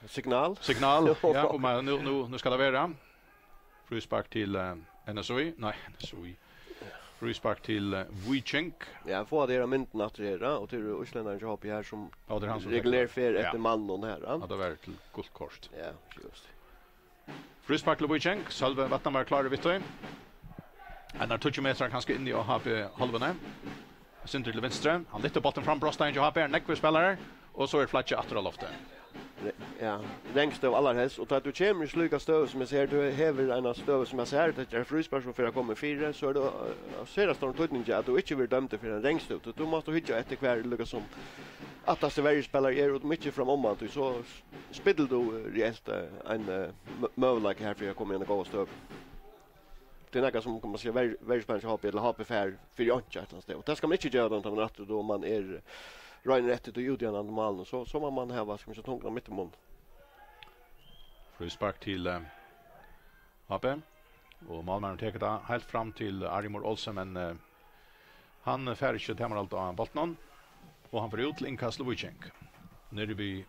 Signal? Signal, ja, um at nú, nú, nú skal tað vera. Fríspark til, eh, N S I, nei, N S I. Fríspark til, eh, Víking. Ja, fáa tey hesa myndina aftur her, ja, og til íslendarin hjá H B her sum Ja, tað er hann sum regulær tekur. Fer Ja. Eftir manninum her, ja. Ja, tað var til gult kort. Ja, just. Fríspark til Víking, Sølvi Vatnamar klárur við tí. Einar tíggju metrar kanska inni á H B hálvuni. Sindur til vinstru. Hann lyftir bóltin fram, brotsteigin hjá H B, er nógvir spælarar, og so er flaggið aftur á lofti. Re-, ja, Rengstøð allarhelst, og tá tú kemur í slíka støðu sum eg sigi, tú hevur eina støðu sum eg sigi, tað er fríspark sum fer at koma fyri, so er tað, eh, av sera stórum týdningi at tú ikki verður dømdur fyri ein Rengstøð. Tú, tú mást hyggja eftir hvar líka sum aftasti verjuspælari er, og tú ikki fram um hann, tí so spillir tú, eh, reelt, eh, ein, eh, mø-, møguleika her fyri at koma í eina góða støðu. Tað er nakað sum, kann man siga, ver-, verjuspælarin hjá H B ella H B fær fyri einki eitt ella annað stað. Og tað skal man ikki gera, tá man aftur, tá man er, eh, roynir eftir tí útjagnandi málið. So, so má man hava, skal man siga, tungan mitt í mun. Fríspark til, eh, H B. Og málmaðurin tekur tað heilt fram til Ari Moore Olsen, men, eh, hann fær ikki tamarhald á bóltinum. Og hann fer út til innkast til Víking. Niðri við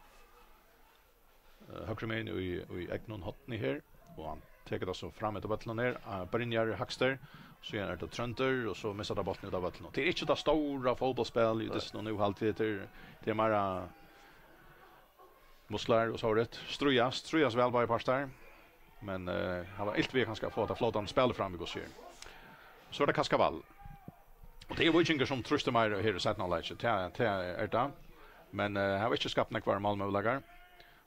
eh, høgru megin í, í egnum horni her, og hann tekur tað so fram eftir vøllinum her, eh, Brynjar er hægstur, síðan er tað Tróndur, og so missir tað bóltin út av vøllinum. Tað er ikki tað stóra fótbóltsspæl í Nei. Dystinum nú, haldi eg, tað er, tað er meira musklar og so røtt. Stríðast, stríðast væl báðir partar, men, eh, hava ilt við kanska at fáa tað flótandi spælið fram í hvussu er. So er tað Kaskavall. Og tað er Víkingur sum trýstir meira her í seinna hálvleiki. Tað, tað er tað. Men, eh, hava ikki skapt nógvar málmøguleikar.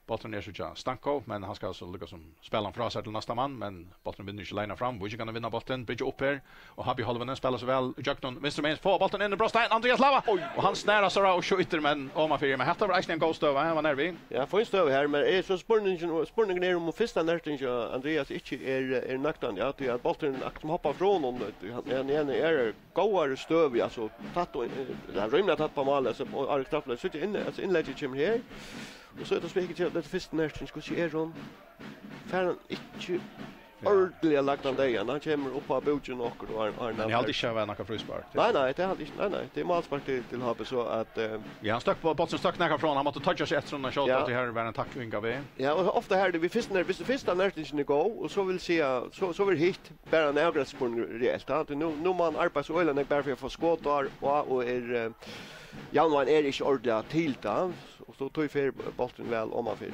Bólturin er so hjá Stanko, men hann skal so líkasum spæla hann frá sær til næsta mann, men bólturin vinnur ikki leiðina fram. Víkingarnir vinna bóltin, byggja upp her, og H B í hálvuni spæla seg væl ígjøgnum vinstru megin, fáa bóltin inn í brotstein, Andrias Lava, og hann snar seg og skjýtur, men omanfyri, men hetta var eisini ein góð støða, hann var nær við. Ja, fín støða her, men er so spurningin, spurningurin er um fyrsta nertingin hjá Andrias ikki er, er nøktandi, ja, tí at bólturin akkurát sum hoppar frá honum, hann, hann, hann er í góðari støðu, altso, tætt og, eh, ja, rímiliga tætt uppá málið, altso, og Árik Straffelag, so inn, altso, innleggið kemur her, og so er tað spikið til, til fyrstu nerting, hvussu er hon? Fær hann ikki ordiliga lagt hann deyðan, hann kemur upp á búkin á okkum, og Arne, Arne Men eg haldi ikki, hann var nakað fríspark. Nei, nei, tað haldi eg ikki, nei, nei, tað er málspark til, til H B, so at, eh, Ja, hann støkk, bólturin støkk nakað frá honum, hann mátti toyggja seg eftir honum at skjóta, Ja. at tað her var ein takling av veg. Ja, og ofta her, við fyrstu ner-, viss fyrsta nertingin er góð, og so vil siga, so, so verður hitt bara ein avgreiðsluspurningur reelt, tá. Tí nú, nú má hann arbeiða so øgiliga nógv bara fyri at fáa skot á, og, og er, eh, javnvágin er ikki ordiliga til, tá. Og so tí fer bólturin væl omanfyri.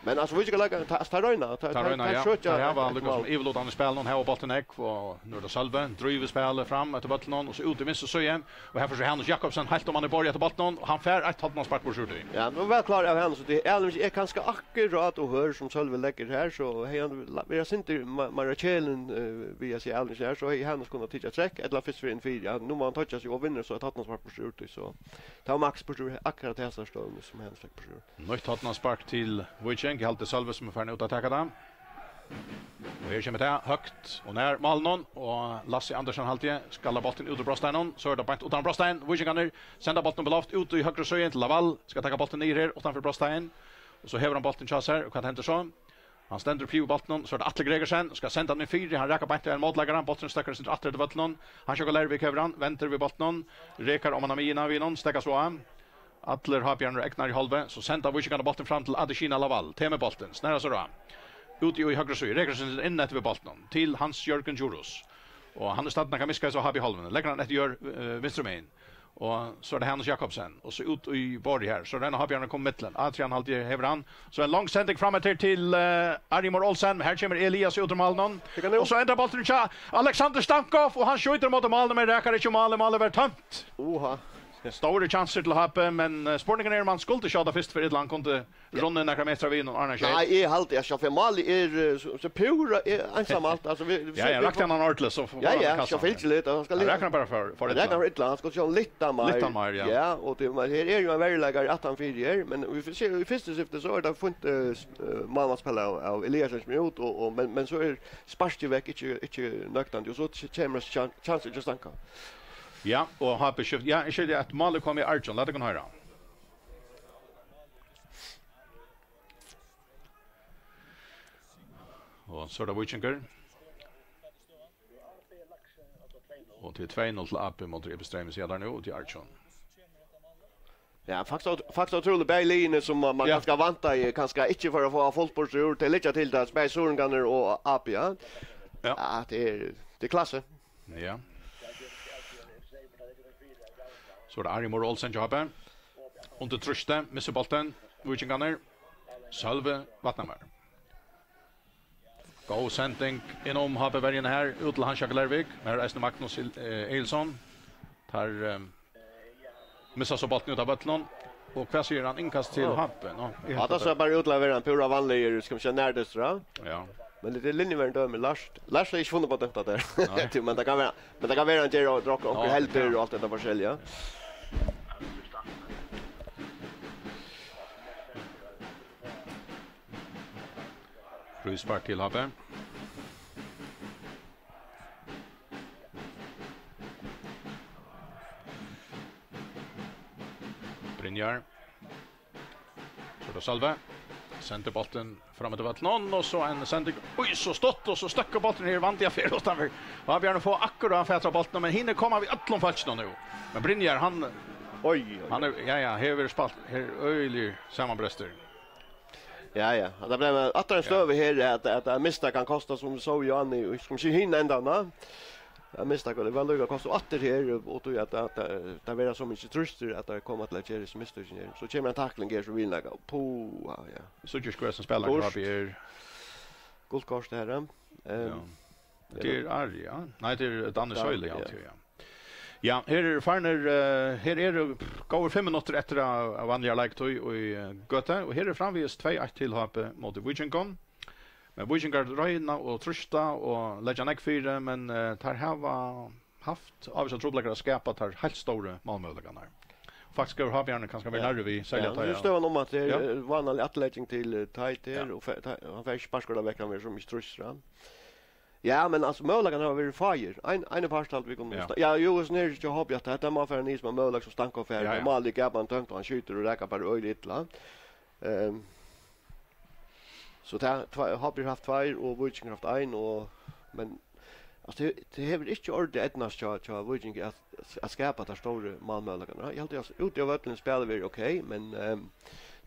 Men altso, vit skal leggja, tá, tá royna, tá, Teir royna, ja. søkja Teir hava eftir líka sum mál. yvirlutandi spæl, nú hava bóltin nógv, og nú er tað Sølvi, drívur spælið fram eftir vøllinum, og so út í vinstru síðu, og her forsøkir Hanus Jakobsen heilt um hann er borið eftir bóltinum, og hann fær eitt hornaspark burtur úr tí. Ja, nú var klárt av Hanus, og tað er, er kanska akkurát og hør sum Sølvi leggur her, so hevði hann la-, verið sindur ma-, meira kjælin, eh, við at siga Erling her, so hevði Hanus kunnað tikið trekk, ella fyrst fyri inn fyri. Ja, nú má hann toyggja seg og vinnur so eitt hornaspark burtur úr tí, so tað var Max burtur úr akkurát hesa støðuni sum Hanus fekk burtur úr. Nýtt hornaspark til Víking, eg haldi Sølvi sum er farin út at taka tað. Og her kemur tað høgt og nær málinum, og Lassi Andersen haldi eg skallar bóltin út úr brotsteininum, so er tað beint uttan brotstein, Víkingarnir senda bóltin upp í loft, út í høgru síðuna til Laval, skal taka bóltin niður her, uttanfyri brotstein, og so hevur hann bóltin hjá sær, og hvat hendir so? Hann stendur uppi við bóltin, so er tað Atli Gregersen, skal senda hann inn fyri, hann rakar beint við ein mótleikara, bólturin steðgar eitt sindur aftur eftir vøllinum, Hans Jakob Leirvík hevur hann, vendir við bóltinum, rakar oman á miðjuna við honum, steðgar so á. Allir H B-arnir eru egnar í hálvið, so senda Víkingarnir bóltin fram til Adesina Laval, tekur bóltin, snar seg á. Úti í høgru síðu, rakar seg inn eftir við bóltinum, til Hans Jørgen Djurhuus. Og hann er staddur nakað miðskeiðis á H B-hálvuni, leggur hann eftir jørð, eh, vinstru megin. Og so er tað Hanus Jakobsen, og so út í borðið her. So royna H B-arnir at koma í millum. Adrian haldi eg hevur hann. So ein long sending fram eftir til, eh, Arjun Olsen. Her kemur Elias út úr málinum. Tekur hann út. Og so endar bólturin hjá Alexander Stankov, og hann skjýtur móti málinum, men rakar ikki málið. Málið verður tómt. Uha. Stórir kjansir til H B, men, eh, spurningurin er um hann skuldi skjóta fyrst, fyri ella hann kundi runnið nakrar metrar við honum, Arne Skeid. Nei, eg haldi, at sjálvt málið er, eh, so, so púra, eh, einsamalt. Altso, vit, vit Ja, ja, rakti hann hann ordiliga, so Ja, ja, sjálvfylgiliga, hann skal Hann rakar hann bara for, for Hann rakar illa. hann illa, hann skal sjá littan meir. Littan meir, ja. Ja, og tað, men her er jú ein veruleikari aftan fyri her, men í fyrstu, í fyrstu skifti, so er tað fínt, eh, s-, eh, málmannsspæl av, av Eliasen sum er út, og, og, men, men so er sparkið vekk ikki, ikki nøktandi, og so kemur kjan-, kjansur til Stanka. Ja, og H B skift-, ja, eg skilji at málið kom í Arjun, lat okkum hoyra. Og so er tað Víkingur. Og tað er tvey null til A B móti Epistremi, siga teir nú, og tað er Arjun. Ja, faktiskt, faktiskt ótrúligt, bæði liðini sum man, man Ja. kanska væntaði, kanska ikki fóru at fáa fult burtur úr, tey liggja til tað, bæði Suðuroyingarnir og A B, ja. Ja. Ja, tað er, tað er klassi. Ja. So er tað Ari Moro Olsen, H B. Undir trýsti, missir bóltin, Víkingarnir. Sølvi Vatnamar. Góð sending inn um H B-verjuna her, út til Hans Jakob Leirvík. Men her er eisini Magnus Il-, eh, Egilson. Teir, eh, missa so bóltin út av vøllinum. Og hvat sigur hann? Innkast til Ja. H B? Nå, eg Ja, helt tað at sær bara út til at vera ein púra vanligur, skal vit siga, nærdystur, ja. Ja. Men tað er linjuverjin dømir, Lars. Lars hevur ikki funnið upp á dømt tað har. Nei. Men tað kann vera, men tað kann vera, hann ger og drekkur onkur Ja, heldur ja. og alt hetta forskelliga. Fríspark til H B. Brynjar. So er tað Sølvi. Sendir bóltin fram eftir vøllinum, og so ein sending. Oj, so stutt, og so støkkur bólturin her, vanliga fer uttanfyri. Og Bjørn fær akkurát fatur á bóltinum, men hinir koma við øllum fólkinum nú. Men Brynjar, hann Oj, oj, oj. hann er, ja, ja, hevur spælt, her er øgiligur samanbrestur. Ja, ja. At tað bleiv aftur ein Ja. støða her, at, at, at mistak kann kosta, sum vit sóu, Johan, í, sum sé hin endan, va? Ja, mistak, og tað var líka kosta aftur her, og tí at, at, at tað verða so mikið trýstur, at tað koma til at gera hesi mistökini her. So kemur ein takling her, so vil nakað. Puha, ja. Síggi ikki, hvør sum spælir Dýrt. Krabi er. Gult kort her, ja. Ehm, Ja. Tað er Ari, ja. Nei, tað er Danny Danny, Søyli, ja. ja, ja. Ja, her eru farnir, eh, her eru góðir fimm minuttir eftir av, av vanligari leiktíð í, eh, Gøtu, og her er framvegis tvey eitt til H B móti Víkingum. Men Víkingar royna og trýsta og leggja nógv fyri, men, eh, teir hava havt ávísar trupulleikar at skapa teir heilt stóru málmøguleikarnar. Faktiskt hevur H B-arnir kanska verið Ja. nærri við, serliga Ja, tá nú er ja. støðan um, at tað er, Ja. eh, vánalig afturlegging til, eh, Teit her, Ja. og fe-, Teit, hann fær ikki spark skorað vekk, hann verður so mistur trýstur, ja. Ja, men, altso, møguleikarnir hava verið fáir. Ein, ein part, haldi vit kunnu Ja. sna-, ja, jú, og so er ikki H B, at hetta má fara niður sum ein møguleika sum Stanko fær, Ja, ja. og málið er gapan tómt, og hann skjýtur og rakar bara øgiliga illa. Ehm, so tað, tve-, H B hevur havt tveir, og Víkingur havt ein, og, men, altso, tað, tað hevur ikki ordiliga eydnast hjá, hjá Víkingi at, at skapa teir stóru málmøguleikarnar. Eg haldi, at úti á vøllinum spæla vit ok, men, ehm,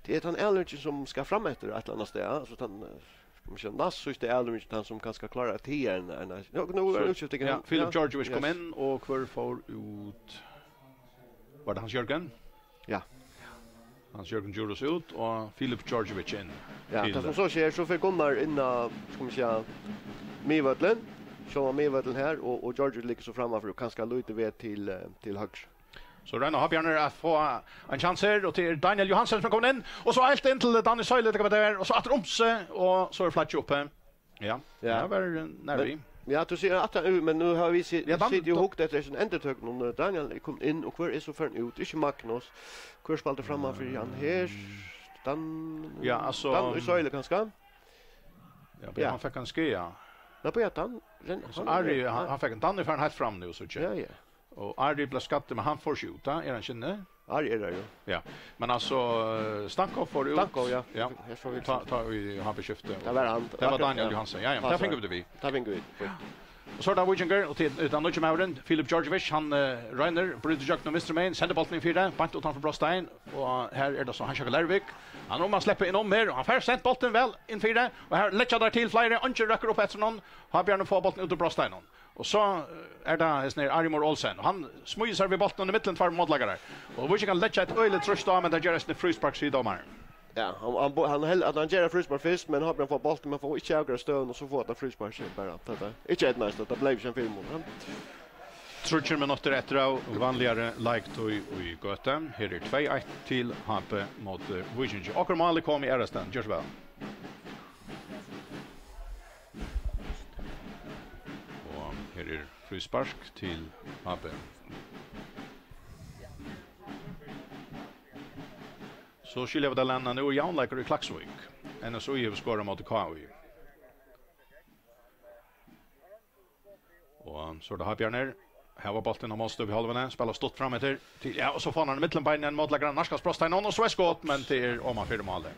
tað er tann avløggingin, sum skal fram eftir eitt ella annað stað, altso, tann, eh, skal man siga, næst síðsta avløggingin, tann, sum kanska klárar at tiga ein, ein, ein, nú, nú er So, útskifting ja, her. Filip Ja, Georgievich kom yes. inn, og hvør fór út? Var tað Hans Jørgen? Ja. Hans Jørgen Djurhuus út, og Filip Georgievich inn Ja, til tað sum so skjer, so fer Gunnar inn á, skal man siga, miðvøllin. Sjálvan miðvøllin her, og, og Georgievich liggur so frammanfyri og kanska lítið veg til, eh, til høgru. So royna H B-arnir at fáa ein kjans her, og tað er Daniel Johansen sum er komin inn, og so heilt inn til Danny Søyle, tað kann vera, og so aftur um seg, og so er flaggið uppi. Ja, Ja. tað var, eh, nær Men, við. ja, tú sigur at, men nú hava vit si-, Ja, Dan-, sitið og Dan- hugt eftir hesum endurtøkunum, og Daniel er komin inn, og hvør er so farin út? Ikki Magnus. Hvør spældi framman fyri hann her? Dan-, Ja, altso, Dan í Søyle, kanska? Ja, men Ja. hann fekk ein skaða. Nei, bíða, Dan, Ren-, Altso, hann er Ari, her. hann, hann fekk ein, Dan er farin heilt fram nú, so Ja, ja. Og Ari bleiv skaddur, men hann fór ikki út, tá er hann ikki inni. Ari er har, jú. Ja, men altso, eh, Stanko fór út. Stanko, ja. Ja. Her fór vit. Tá, tá í H B-skifti. Tað var hann. Tað var Akkurat, Daniel ja. Johansen. Ja, ja, men tað Passar. fingu vit við. Tað fingu vit. Og so er tað Víkingur, og til, utan nýggja maðurin, Filip Georgievich, hann, eh, roynir, brýtur gjøgnum vinstru megin, sendir bóltin inn fyri, beint utanfyri brotstein, og her er tað so Hans Jakob Lervik. Hann er um at sleppa inn um her, og hann fær sent bóltin væl inn fyri, og her leggja teir til fleiri, eingin røkkur upp eftir honum, H B-arnir fáa bóltin út úr brotsteininum. Og so, eh, er tað hesin her Ari Mohr Olsen, og hann smíðir sær við bóltin í millum tveir mótleikarar. Og Víkingar leggja eitt øgiligt trýst á, men tað ger eisini fríspark, sigur dómarin. Ja, hann, hann, bo-, hann held, at hann ger eitt fríspark fyrst, men H B fáa bóltin, men fáa ikki avgjørt støðuna, og so fáa teir fríspark bara. Tað, tað, ikki eydnast, tað bleiv ikki ein fyri mun, ja. Tríggir minuttir eftir av vanligari leiktíð í Gøtu. Her er tvey eitt til H B móti Víkingi. Okkurt mál er komið aðrastaðni. Ger so væl. Og her er fríspark til H B. So skilja vit, Alana, nú er javnleikur í Klaksvík. N S Í hevur skorað móti K Í. Og so er tað H B-arnir. Her var bóltin á mótstøðuhálvuni, spæla stutt fram eftir. Til, ja, og so fær hann í millum beinini á mótleikararnar, nærkast brotstein, og so er skot, men tað er oman fyri málið.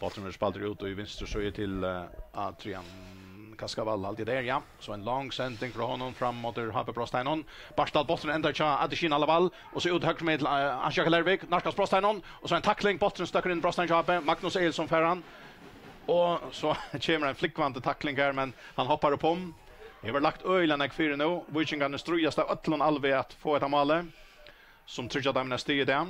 Bólturin verður spældur út í vinstru síðu til, eh, Adrian Kaskavalla, alt í der, ja. So ein long sending frá honum fram móti H B-brotsteininum. Bartal, bólturin endar hjá Adesina Lawal, og so út høgru megin til, eh, Hans Jakob Lervik, nærkast brotsteininum, og so ein takling, bólturin støkkur inn í brotstein hjá H B, Magnus Egilson fær hann, og so kemur ein flúgvandi takling her, men hann hoppar upp um. Hevur lagt øgiliga nógv fyri nú, víkingarnir stríðast av øllum alvi at fáa hetta málið, sum tryggjar teimum eitt stig í dag.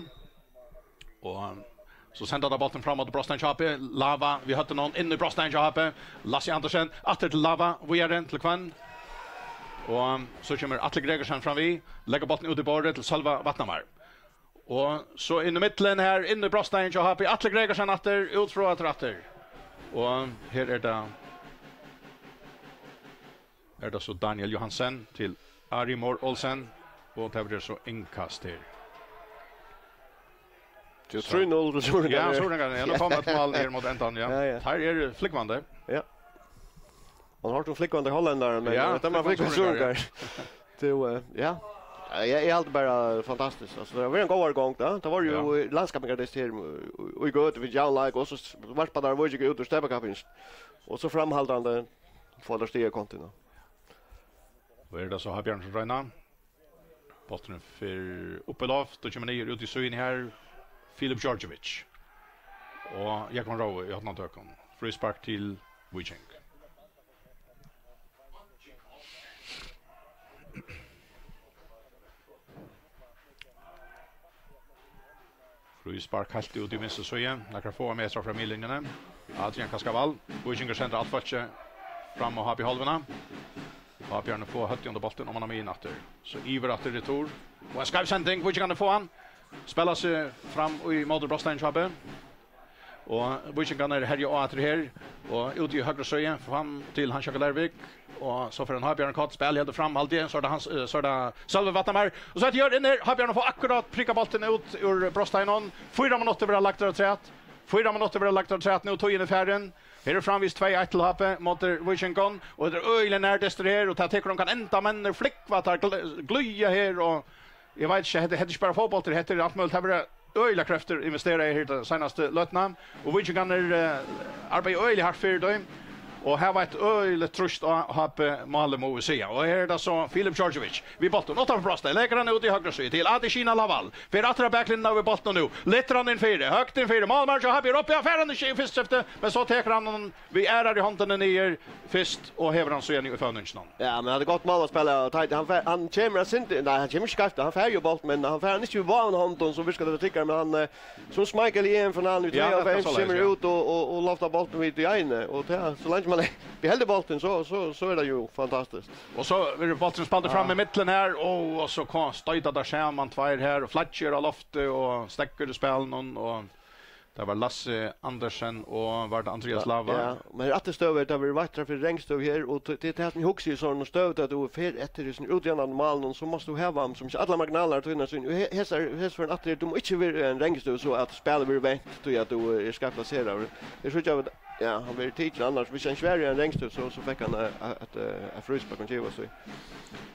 Og so senda teir bóltin fram móti brotstein hjá H B. Lawal við høvdinum inn í brotstein hjá H B. Lassi Andersen aftur til Lawal, víðari til hvønn? Og so kemur Atli Gregersen fram við, leggur bóltin út í borðið til Sølva Vatnamar. Og so inn í millum her, inn í brotstein hjá H B. Atli Gregersen aftur, út frá aftur, aftur. Og her er tað Er tað so Daniel Johansen til Ari Mohr Olsen, og tað verður so innkast her. Tað er So trý null til Suðuroyingar. Ja, Suðuroyingar. Ja, nú kom eitt mál her móti endan, ja. Ja, ja. Her er flúgvandi. Ja. Man har hørt um flúgvandi hollendarar, men Ja, tað er man flúgvandi flúgvandi suðuroyingar, suðuroyingar. Tú, eh, ja. Ja, eg, eg haldi bara fantastiskt. Altso, tað var ein góð gongd, ja. Tað var jú Ja. í landskappingar dest her í, í Gøtu við javnleik, og so s-, varpa teir Víking út úr steypakappingini. Og so framhaldandi fáa teir stig á kontoina. Og er tað so H B-arnir sum royna? Bólturin fer upp í loft og kemur niður út í síðuna her. Filip Georgievich. Og Jógvan Roe í hornatøkum. Fríspark til Víking. Fríspark heilt út í vinstru síðu, nakrar fáar metrar frá miðlinjuni. Adrian Kaskaval. Víkingur sendir alt fólkið fram á H B hálvuna. H B-arnir fáa høvdið undir bóltin, oman á miðjuna aftur. So yvir aftur retur. Og ein skeiv sending, Víkingarnir fáa hann. Spæla seg fram í móti Brosteinum hjá H B. Og Víkingarnir herja á aftur her. Og út í høgru síðu, fram til Hans Jakob Leirvík. Og so fer ein H B-arnir kort, spæl heldur fram, haldi eg. So er tað Hans, eh, so er tað Sølvi Vatnamar. Og so er tað Jørgen her. H B-arnir fáa akkurát prikka bóltin út úr Brosteinum. Fýra minuttir verða lagdir afturat. Fýra minuttir verða lagdir afturat nú, tíðin er farin. Her er framvegis tvey eitt til H B móti Víkingum, og hetta er øgiliga nær dystur her, og tað tekur ongan enda, menn flúgva, teir gl-, glíða her, og eg veit ikki, hetta, hetta er ikki bara fótbóltur, hetta er alt møguligt, tað verða øgiliga kreftir investeraðar her ta seinastu løtuna, og Víkingarnir, eh, arbeiða øgiliga hart fyri tí, og hava eitt øgiligt trýst á H B-málið, má vit siga. Og her er tað so Filip Djordjevic við bóltin, uttan fyri Brosteinum, leggur hann út í høgru síðu til Adesina Lawal. Fer aftur á baklinjuna við bóltin nú. Lyftir hann inn fyri. Høgt inn fyri. Málmaður hjá H B er uppi. Hann fær hann ikki í fyrsta skifti, men so tekur hann hann við aðrari hondini niður fyrst og hevur hann síðani í føvninginum. Ja, men hann er gott mál at spæla. Og Teitur, hann fer, hann kemur eitt sindur, nei, hann kemur ikki skeivt. Hann fær jú bóltin, men hann fær hann ikki við báðum hondum, sum virkar tað tryggari, men hann, eh, sum Schmeichel í E M-finalen í Ja, tað er tveyoghálvfems, soleiðis, kemur ja. út og, og, og loftar bóltin við tí eina. Og tað, so leingi man beheldur bóltin, so, so, so er tað jú fantastiskt. Og so verður bólturin spældur Ja. fram í millum her, og, og so kom, stoyta teir saman tveir her, og Flaggið er á lofti, og Steðgur í spælinum, og tað var Lasse Andersen, og var tað Andreas Ja, Lava? ja. Men her aftur støður, tað verður veitt fyri rangstøðu her, og t-, tað er tað sum eg hugsi í sovorðnum støðum, at tú fer eftir hesum útjavnandi málunum, so mást tú hava hann sum ikki allar marginalir til sín. Og he-, hesar, hesar ferðina aftur, tú má ikki vera í eini rangstøðu, so at spælið verður vent, tí at tú, eh, ert skeivt plaseraður. Eg síggi, at Ja, hann verður tikin annars. Hvis hann ikki var í eini rangstøðu, so, so fekk hann, eh, eitt, eh, eitt fríspark, hann gevur okkum.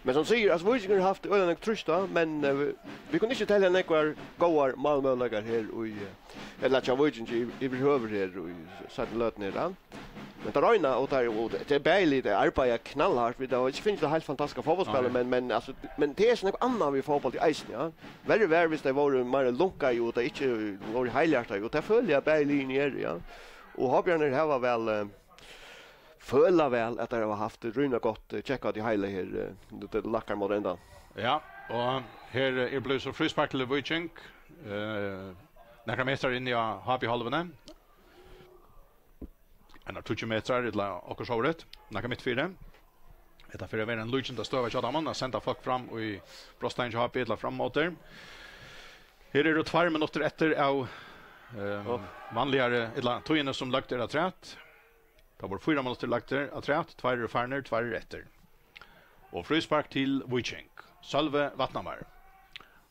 Men sum sigur, altso, Víkingur hevur havt øgiliga nógv trýst á, men, eh, vit, vit kunnu ikki telja nógvar góðar málmøguleikar her í, eh, ella hjá Víkingi yv-, yvirhøvur her í seinnu løtuni her, ja. Men teir royna, og teir, og tað er bæði, teir arbeiða knallhart, vit hava ikki fingið tað heilt fantastiska fótbóltsspælið, Nei. men, men, altso, men tað er so nógv annað við fótbólti eisini, ja. Verri var, hvis teir vóru meira lunkaði, og teir ikki vóru heilhjartaði, og tað føli eg, at bæði liðini eru, ja. Og H B-arnir hava væl, eh, føla væl, at teir hava havt rímiliga gott, eh, checkout í heila her, eh, nú tað lakkar móti endan. Ja, og her er blivið so fríspark til Víking, eh, nakrar metrar inn í H B-hálvuni. Einar tíggju metrar, ella okkurt sovorðið, nakað mitt fyri. Hetta fer at vera ein líkindastøða hjá teimum, at senda fólk fram í brotsteigin hjá H B ella fram móti. Her eru tveir minuttir eftir av, ehm, Ó. vanligari, ella tíðini sum løgd er afturat. Tá vóru fýra minuttir lagdir afturat, tveir eru farnir, tveir eru eftir. Og fríspark til Víking. Sølvi Vatnamar.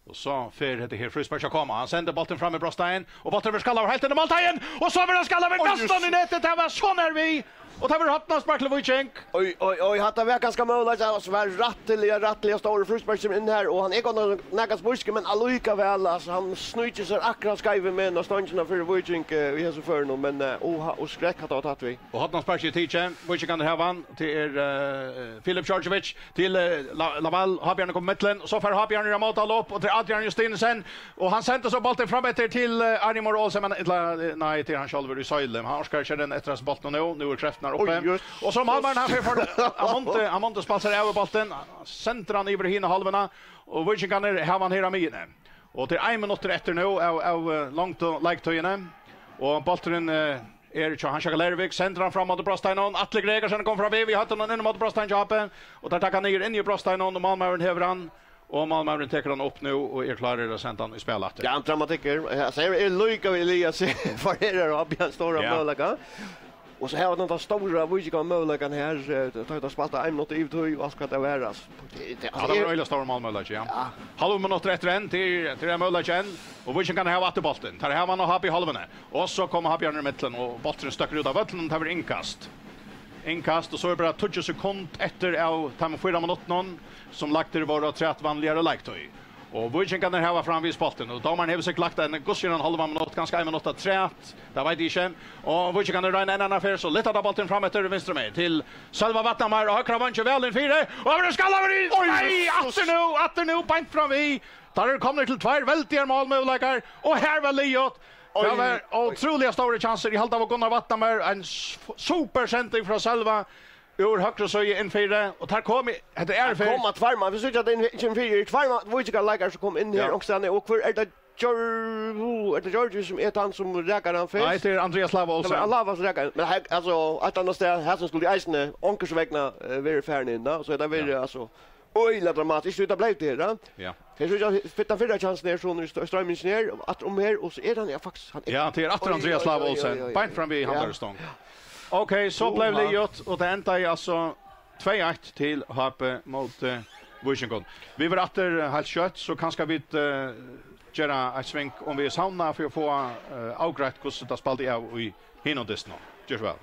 Og so fer hetta her fríspark at koma. Hann sendir bóltin fram í brotsteigin, og bólturin verður skallaður heilt inn í málteigin, og so verður hann skallaður Oj, næstan í Jesus. netið. Tað var so nær við. Og tað verður hornaspark til Víking. Oj, oj, oj, hatta var kanska møguleiki. Tað var rættiliga, rættiliga stórur fríspark sum inn her, og hann er gott nokk nakað spískur, men allíkavæl, altso, hann sníkir sær akkurát skeivur megin á stongina fyri Víking, eh, í hesum førinum, men, eh, oha, og skrekk, hatta var tætt við. Og hornasparkið er tikið. Víkingarnir hava hann. Tað er, eh, Filip Djordjevic til, eh, La-, Lawal. H B-arnir koma í millum. So fær H B-arnir á móti upp, og tað er Adrian Justinesen. Og hann sendir so bóltin fram eftir til, eh, Arnimur Olsen, men, ella, eh, nei, tað er hann sjálvur í sølu. Hann orkar ikki renna eftir hesum bóltinum nú. Nú eru kreftirnar uppi. Oj, jøss. Og so málmaðurin, hann fer for, hann mundi, hann mundi spælsa sær av bóltin. Sendir hann yvir í hina hálvuna. Og Víkingarnir hava hann her á miðjuni. Og tað er ein minuttur eftir nú av, av, eh, longdu leiktíðini. Og bólturin, eh, er hjá Hans Jakob Leirvík, sendir hann fram móti brotsteiginum. Atli Gregersen kom fram við, við høvdinum inn móti brotsteiginum hjá H B. Og teir taka niður inn í brotsteiginum, og málmaðurin hevur hann. Og málmaðurin tekur hann upp nú, og er klárur at senda hann í spæl aftur. Ja, dramatikkur. Altso, her er líka við Elias. For her er H B ein stóran Ja. møguleika. Og so hava vit tann stóra Víkingar møguleikan her, eh, tá tað spælt ein minutt yvir tíð og alt hvat tað var, altso. Tað, tað, Ja, altso, tað var er øgiliga stórur málmøguleiki, ja. Ja. Hálvur minuttur eftir enn, til, til ein møguleiki enn, og Víkingarnir hava aftur bóltin. Teir hava hann á H B-hálvuni. Og so koma H B-arnir í millum, og bólturin støkkur út av vøllinum, tað verður innkast. Innkast, og so er bara tíggju sekund eftir av teimum fýra minuttunum, sum lagdir vóru afturat vanligari leiktíð. Og Víkingarnir hava framvegis bóltin, og dómarin hevur sikkurt lagt ein, hvussu er ein hálvan minutt, kanska ein minutt afturat, tað veit eg ikki. Og Víkingarnir royna enn eina ferð, so lyfta teir bóltin fram eftir vinstru megin til Sølva Vatnamar, og høgra vangin væl inn fyri, og hann verður skallaður í, Oj, nei, Jesus. aftur nú, aftur nú, beint fram við. Teir eru komnir til tveir veldigar málmøguleikar, og her var liðugt. Oj, Tað var oj. ótrúliga stórir kjansir. Eg haldi, tað var Gunnar Vatnamar, ein s-, super sending frá Sølva. Úr høgru síðu inn fyri, og teir komu, hetta er Her fyri. Koma tveir mann, vit síggja at inn, inn fyri, tveir mann, víkingar leikar sum kom inn her, Ja. Onkrastaðni, og hvør er tað Gjør-, er tað Georgi sum er tann sum rakar hann fyrst? Nei, tað er Andreas Lava Tað var Olsen. Lava sum rakar hann. Men her, altso, eitt annað stað, her sum skuldi eisini onkursvegna, eh, verið farin inn, da, so hetta verður, Ja. altso, øgiliga dramatiskt. Ikki vita bleiv tað her, da. Ja. Her síggja vit tann fyrra kjansin her, so er st-, stroymingin her, aftur um her, og so er hann, ja, faktiskt, hann er Ja, tað er aftur Oj, Andreas oj, Lava oj, Olsen. oj, oj. Beint fram við Ja. Handariston. Ok, so Jú, bleiv ha. liðugt, og tað endaði altso tvey eitt til H B móti Víkingum. Vit verða aftur heilt skjótt, so kanska vit, eh, gera eitt sving um vit savna fyri at fáa, eh, avgreitt hvussu tað spældi av í hinum dystinum. Ger so væl.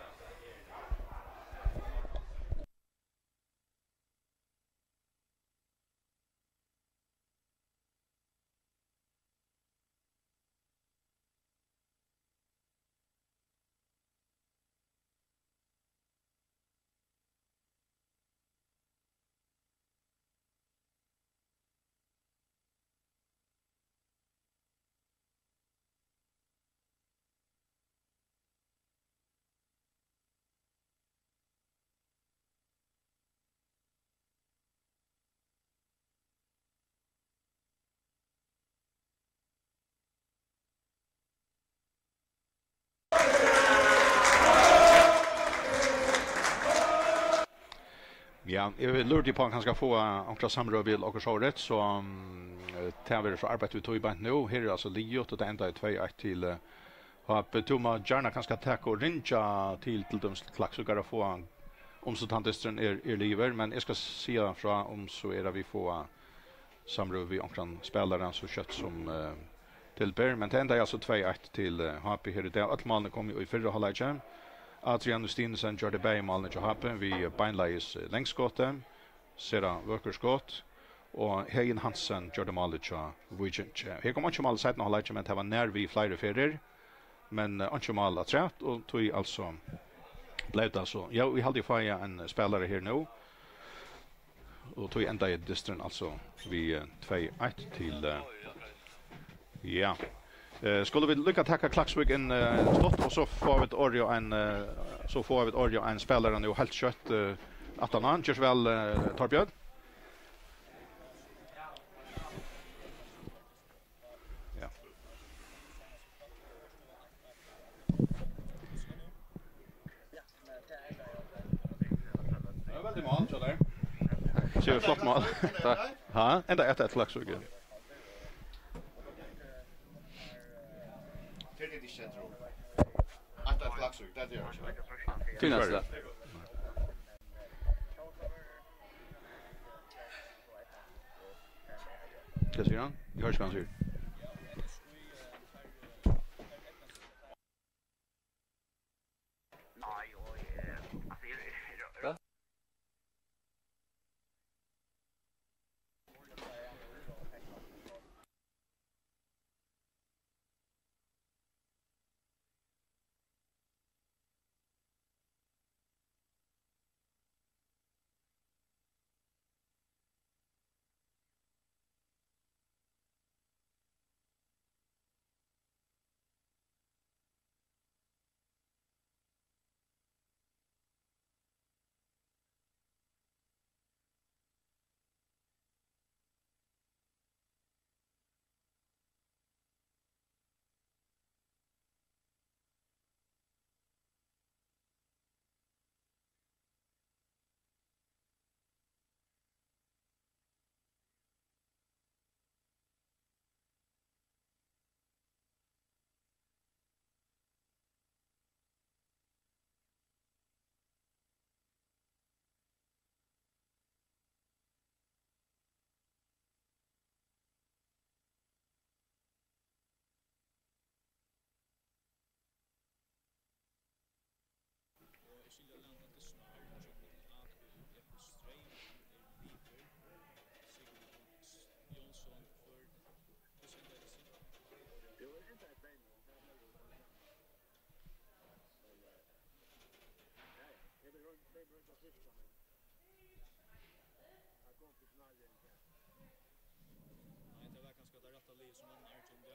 Ja, eg vil lurta på, kanska fáa onkra samrøðu við okkurt sovorðið, so, mm, tað verður so arbeitt við tí beint nú. Her er altso liðugt, og tað endaði tvey eitt til, eh, H B. Tú má gjarna kanska taka og ringja til, til dømis Klaksvíkar og fáa, um so tann dysturin er, er liðugur, men eg skal siga frá, um so er at vit fáa samrøðu við onkran spælara so skjótt sum, eh, til ber, men tað endaði altso tvey eitt til, eh, H B her í dag. Øll málini komu í fyrra hálvleiki. Adrian Justinesen gjørdi bæði málini hjá H B við beinleiðis, eh, langskoti, sera vøkur skot, og Heðin Hansen gjørdi málið hjá Víkingi. Her kom einki mál í seinna hálvleiki, men tað var nær við fleiri ferðir. Men, eh, einki mál afturat, og tí altso bleiv tað so. Ja, vit halda, vit fáa ein spælara her nú. Og tí endaði dysturin altso við, eh, tvey eitt til, eh, ja. Eh, skulu vit líka taka Klaksvík inn, eh, stutt, og so fáa vit orðið á ein, eh, so fáa vit orðið á ein spælara nú heilt skjótt, eh, aftaná. Ger so væl, eh, Torbjørn. Ja. Ja, veldig mál, så der. Sigur flott mál. Takk. Ha? Enda eitt eitt Klaksvík, ja. Til tín næsta. Hvat sigur hann? Eg hoyri ikki hvat hann sigur. Nei, tað var kanska tað rætta liðið sum vann Argentina.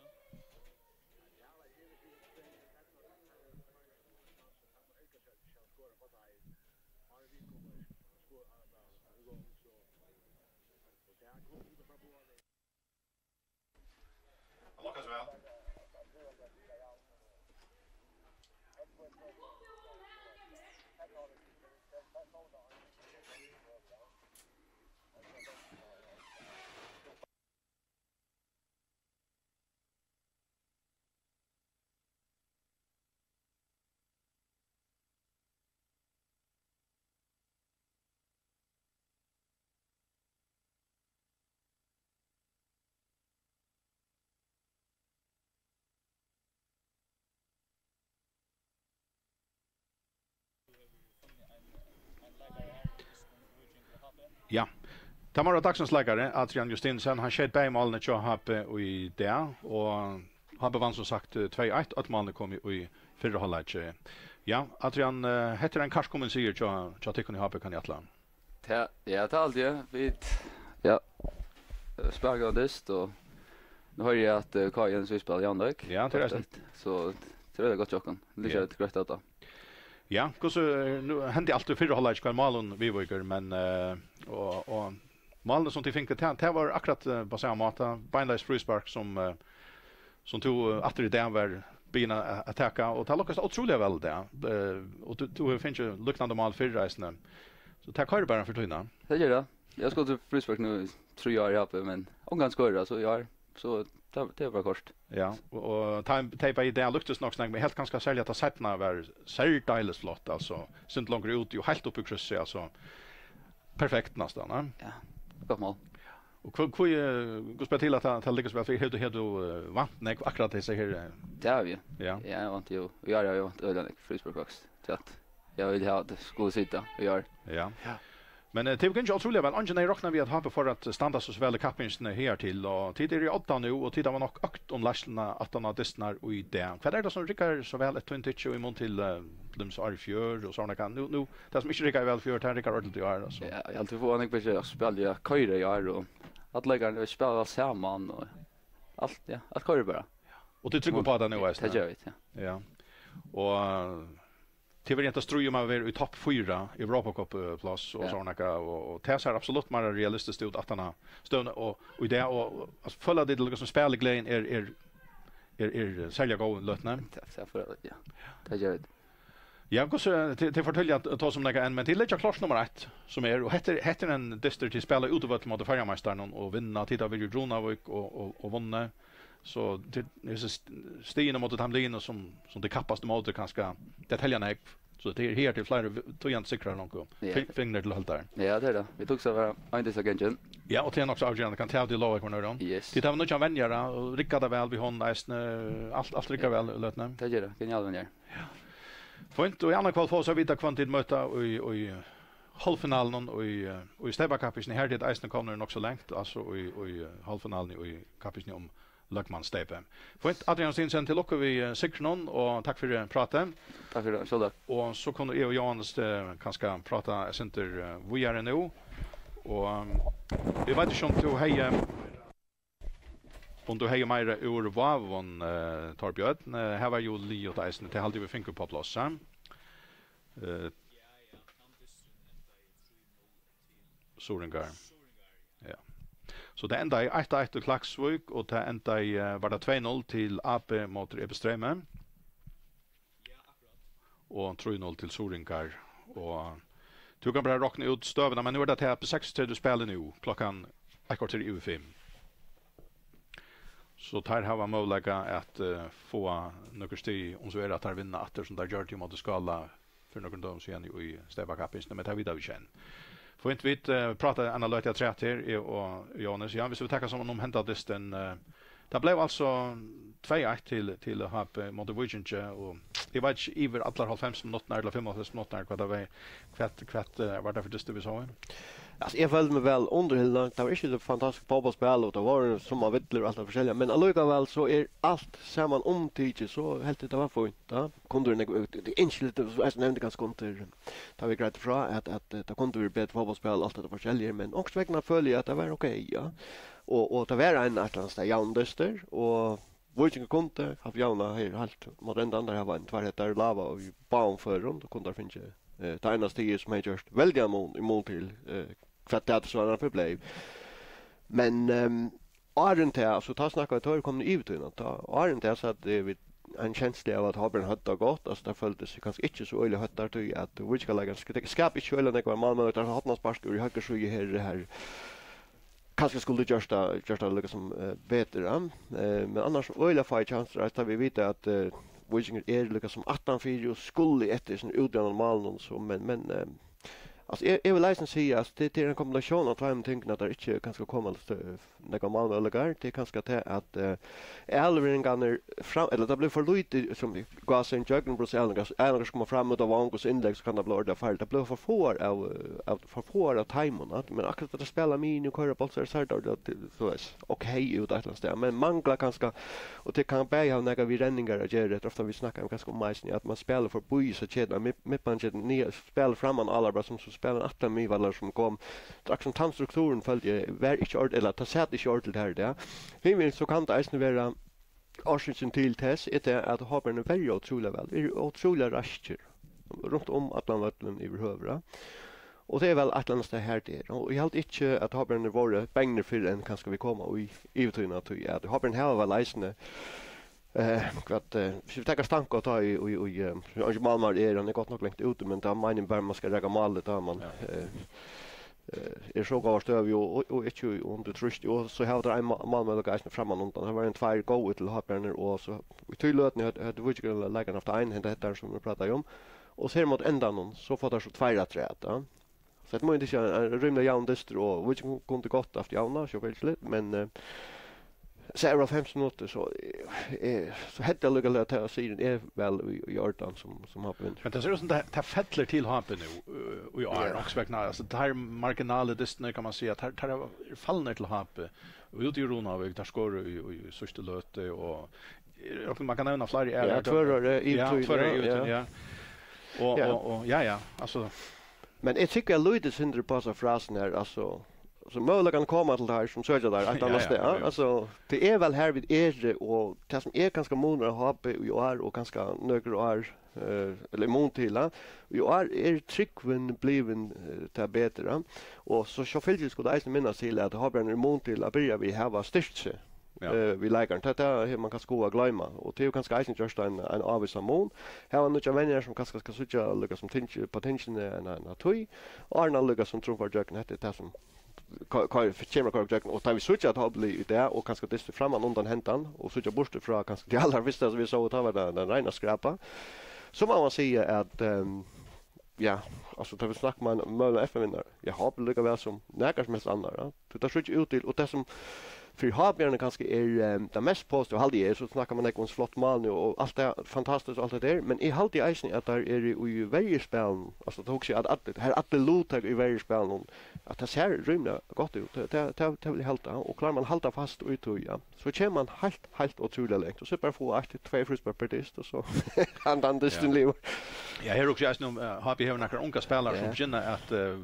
Ja. Tað má vera dagsins leikari, Adrian Justinsen. Hann skeyt bæði málini hjá H B í dag, og H B vann sum sagt, eh, tvey eitt. Øll málini komu í fyrra hálvleiki. Ja, Adrian, eh, hetta er ein kærkomin sigur hjá, hjá tykkum í H B, kann eg ætla. Ja, ja, tað er alt, ja. Vit, ja, eh, spæla góðan dyst, og nú hoyri eg at, eh, K J N spæla javnleik. Ja, tað er eisini. So, tað er gott hjá okkum. Líka Ja. eitt greitt at Ja, hvussu, eh, nú hendi alt í fyrra hálvleiki, hvar málin viðvíkur, men, eh, og, og málini sum tit fingu, tað, tað var akkurát, eh, á sama máta, beinleiðis fríspark sum, eh, sum tú, eh, aftur í dag var biðin at, at taka, og tað lukkast ótrúliga væl í dag. Eh, og tú, tú hevur fingið líknandi mál fyrr eisini. So tað koyrir bara fyri tíðina. Tað ger tað. Eg havi skotið fríspark nú í trý ár í H B, men ongantíð skorað, so í ár, so tað, tað er bara koyrt. Ja, og, og tað, tað er bara í dag luktist nokk snakk, men helt kanska serliga at tað seinna var serdeilis flott, altso, sindri longur út, jú, heilt upp í kryssi, altso, perfekt næstan, ja. Ja, gott mál. Og hví, hví, eh, hvussu ber til at tað, tað liggur so væl fyri? Hevur tú, hevur tú, eh, vant nógv akkurát hesi her, eh? Tað havi eg. Ja. Ja, eg vanti jú, í ár havi eg vant øgiliga nógv fríspark, faktiskt. Tvært. Eg vil hava, at tað skuldi sita í ár. Ja. Ja. Men, eh, tað er gingið ótrúliga væl. Eingin hevði roknað við, at H B fór at standa so væl í kappingini hertil, og tit eru í odda nú, og tit hava nokk økt um leiðsluna aftan á dystirnar í dag. Hvat er tað, sum riggar so væl eftir tín tykki í mun til, eh, til dømis ár í fjør og sovorðið? Nú, nú, tað, sum ikki riggaði væl í fjør, tað riggar ordiliga í ár, altso. Ja, eg haldi, vit fáa nógv betri spæl, ja, koyra í ár, og allir leikararnir spæla væl saman, og alt, ja, alt koyrir bara. Og tit trúgva upp á tað nú, eisini? Tað gera vit, ja. Ja. Og, eh, Tit verða at stríða um at vera í topp fýra, Europa Cup, eh, pláss og Ja. sovorðið nakað, og, og tað sær absolutt meira realistiskt út aftan á støðuna, og, og í dag, og, og, altso, føla tit líka sum spælagleðin er, er, er, er serliga góð í løtuni? Tað, tað føla vit, ja. Tað gera vit. Ja, hvussu, eh, tit, tit fortelja at, at tað sum nakað enn, men tit leggja klárt nummar eitt, sum er, og hetta er, hetta er ein dystur, tit spæla útivøll móti føroyameistaranum og vinna, tit hava verið í Runavík og, og, og vunnið. So, til, hesi st-, stigini móti teimum liðunum, sum, sum tey kappast ímóti, kanska, tey telja nógv. So, tað er her til fleiri v-, týðandi sigrar longu. Ja. Fi-, fingnir til høldar. Ja, tað er tað. Vit hugsa at vera ein dystur gangin. Ja, og tað er nokk so avgerandi. Kann tað, tað lova ykkum, Ørjan? Yes. Tit hava nýggjan venjara, og riggar tað væl við honum eisini. Alt, alt riggar Ja. væl í løtuni. Tað ger tað. Genial venjari. Fínt, og í annað kvøld fáa vit so at vita, hvønn tit møta í, í hálvfinaluni í, í steypakappingini. Her eru tit eisini komnir nokk so langt, altso í, í hálvfinaluni í kappingini um løgmanssteypið. Fínt, Adrian Stinsen, til lukku við, eh, sigrinum, og takk fyri prátið. Takk fyri tað, sjálv takk. Og so kunnu eg og Jóhannes, eh, kanska práta eitt sindur, eh, víðari nú. Og, um, eg veit ikki, um tú hevði, um tú hevði meira úr Vágum, eh, Torbjørn. Eh, her var jú liðugt eisini, tað haldi eg vit fingu upp á pláss, eh? Eh, Suðuroyingar. Ja. So tað endaði eitt eitt í Klaksvík, og tað endaði, eh, var tað tvey null til A B móti Epistremi. Og trý null til Suðuroyingar. Og tú kann bara rokna út støðuna, men nú er tað til at B seksogtretivu spælir nú, klokkan eitt korter yvir fimm. So teir hava møguleika at, eh, fáa nøkur stig, um so er at teir vinna aftur, sum teir gjørdu ímóti Skála fyri nøkrum døgum síðan í steypakappingini, men tað vita vit ikki enn. Fínt, vit, eh, práta eina løtu afturat her, eg og Jóhannes. Ja, viss vit taka saman um henda dystin, eh, tað bleiv altso tvey eitt til, til H B móti Víkingi, og eg veit ikki yvir allar hálvfems minuttirnar ella fimmoghálvfems minuttirnar, hvat tað var, hvat, hvat, eh, var tað fyri dystur vit sóu? Altso, eg føldi meg væl undirhildin. Tað var ikki eitt fantastiskt fótbóltsspæl, og tað var sum man vill og alt tað forskelliga, men allíkavæl so er alt saman umtikið, so helt eg tað var fínt, ja. Kundi verið nógv, tað er ikki lítið, sum eg nevndi kanska undir, tá vit greiddu frá, at, at, eh, tað kundi verið betri fótbóltsspæl og alt hetta forskelliga, men onkursvegna føli eg at tað var ok, ja. Og, og tað var ein eitt ella annað stað javndyst, og Víkingur kundi havt javnað her heilt móti endan, teir hava ein tvær hettar lava í báðum førum, tá kundu teir fingið Eh, tað einasta stigið, sum hevði gjørt veldigan mun, í mun til, eh, hvat tað so var fyri bleiv. Men, ehm, áðrenn tað, so tá snakkaðu vit, tá eru komnir í yvirtíðina. Tá, áðrenn tað, so høvdu vit ein kenslu av, at Havbjarnir høvdu tað gott, altso, teir føldu seg kanska ikki so øgiliga hóttir, tí at víkingarleikararnir sk-, skapa ikki øgiliga nógvar málmøguleikar, tá hornaspark úr høgru síðu her, her kanska skuldi gjørt tað, gjørt tað líka sum, eh, betur, ja. Eh, men annars øgiliga fáir kjansir, tá vit vita, at, eh, Víkingur er líka sum aftanfyri og skulu eftir sínum útjavnaðu málunum, so, men, men, eh, altso, eg, eg vil eisini siga, at tað, tað er ein kombinatión av tveimum tingum, at teir ikki kanska koma til stø-, nógvar málmøguleikar. Tað er kanska tað, at, eh, avleveringarnar fram, ella tað blívur for lítið, sum í gásin, gjøgnumbrotið, avleveringar, avleveringar koma fram út av vong, og so innlegg, so kann tað blíva ordiliga farligt. Tað blívur for fáar av, eh, av, for fáar av teimum, at, men akkurát at spæla miðjuni og koyra bóltar, so er tað, tað, so er ok út eitt ella annað stað, men manglar kanska, og tað kann bæði hava nakað við renningar at gera, tað er ofta vit snakka um, kanska um eisini, at man spælir forbi so keduna, mid-, midtbanekeduna, niður, spælir framman á Álvara, sum, sum spælir aftan miðvallar, sum kom, tað er akkurát sum tann strukturin, føldi eg, var ikki ord-, ella tað sat ikki ordentligt har í dag. Hinvegin, so kann tað eisini vera orsøkin til tess, er tað, at Havbjarnir verja ótrúliga væl, eru ótrúliga raskir runt um allan vøllin yvirhøvur, ja. Og tað er væl eitt ella annað stað har tað er. Og eg haldi ikki, at Havbjarnir vóru bangnir fyrr enn kanska vit koma í yvirtíðina, tí at Havbjarnir hava væl eisini, eh, hvat, eh, hvis vit taka Stanko, tá í, í, í, eh, hann er ikki málmaður, hann er gott nokk langt úti, men tá meinar bara, man skal raka málið, tá man, ja, eh, eh, er so góðar støðu og, og, og ikki undir trýsti, og so hava teir ein má-, málmøguleika eisini framman undan. Har var ein tveir góðir til Havbjarnir, og so í tí løtuni høvdu, høvdu Víkingur leikararnir havt ein, henda hettar sum vit prata um. Og so her móti endanum, so fáa teir so tveir afturat, ja. So hetta má eg siga, ein rímiliga javn dystur, og Víkingur kundi gott havt javnað, sjálvfylgisliga, men, eh, so er tað hálvfems minuttir, so, eh, eh, so helt eg allíkavæl, at tað, Sigurin, er væl í, í ordan sum, sum H B vinnur. Men tað sær út sum tað, tað fellur til H B nú, eh, í ár, ja, nokk so vegna, altso, tað her marginali dystirnir, kann man siga, tað, tað er fallnir til H B, og úti í Runavík, tað skorar í, í, í síðstu løtu, og, eh, man kann nevna fleiri, ja, aðrar, Tvøroyri, ja, Yvirtún, Tvøroyri, ja, Yvirtún, ja, ja. Og, ja, og, og, ja, ja, altso. Men eg tykki, eg líti eitt sindur upp á hasa frasuna her, altso, so møguleikarnir koma til teir, sum søkja teir eitt, ja, annað, ja, stað, ja, ja. Altso, tað er væl har vit eru, og tað sum er kanska munur á H B í ár og kanska nøkur ár, eh, ella í mun til, ja. Í ár er trúgvin blivin, eh, tað betri, ja. Og so sjálvfylgisliga skuldi eisini minnast til, at H B í mun til at byrja við hava styrkt seg, ja, eh, við leikararnar. Tað, tað hevur man kanska hugsað at gloyma, og tað hevur kanska eisini gjørt ein, ein ávísan mun. Hava nýggjar venjarar, sum kanska skal síggja líka sum ting, á tingini eina, eina tíð, og Arna líka sum trumfar gjøgnum, hetta er tað sum ko-, ko-, kemur at koyra gjøgnum, og tá vit síggja, at H B í dag, og kanska dystir framman undan hendan, og síggja burtur frá kanska tað allarfyrsta, sum vit sóu, tá var tað ein rein skrapa, so má man siga, at, ehm, ja, altso, tá vit snakka um ein møguligan F M-vinnara, ja, H B líka væl sum nakar sum helst annar, ja. Tí tað sær ikki út til, og tað sum fyri H B kanska er, ehm, tað mest positiva, haldi eg, so snakkar man nógv um flott mál nú, og alt tað fantastiskt, og alt tað har, men eg haldi eisini, at teir eru í verjuspælinum, altso, tað hugsi eg, at allir, har allir luttaka í verjuspælinum, at tað sær rímiliga gott út. Tað, tað, tað, tað vil eg halda, og klárar man at halda fast í tí, ja, so kemur man heilt, heilt ótrúliga langt, og so bara fáa eitt, tvey fríspark per dyst, og so kann tann dystin liva. Ja, her hugsi eg eisini um, eh, H B hevur nakrar ungar spælarar, ja, sum begynna at, eh,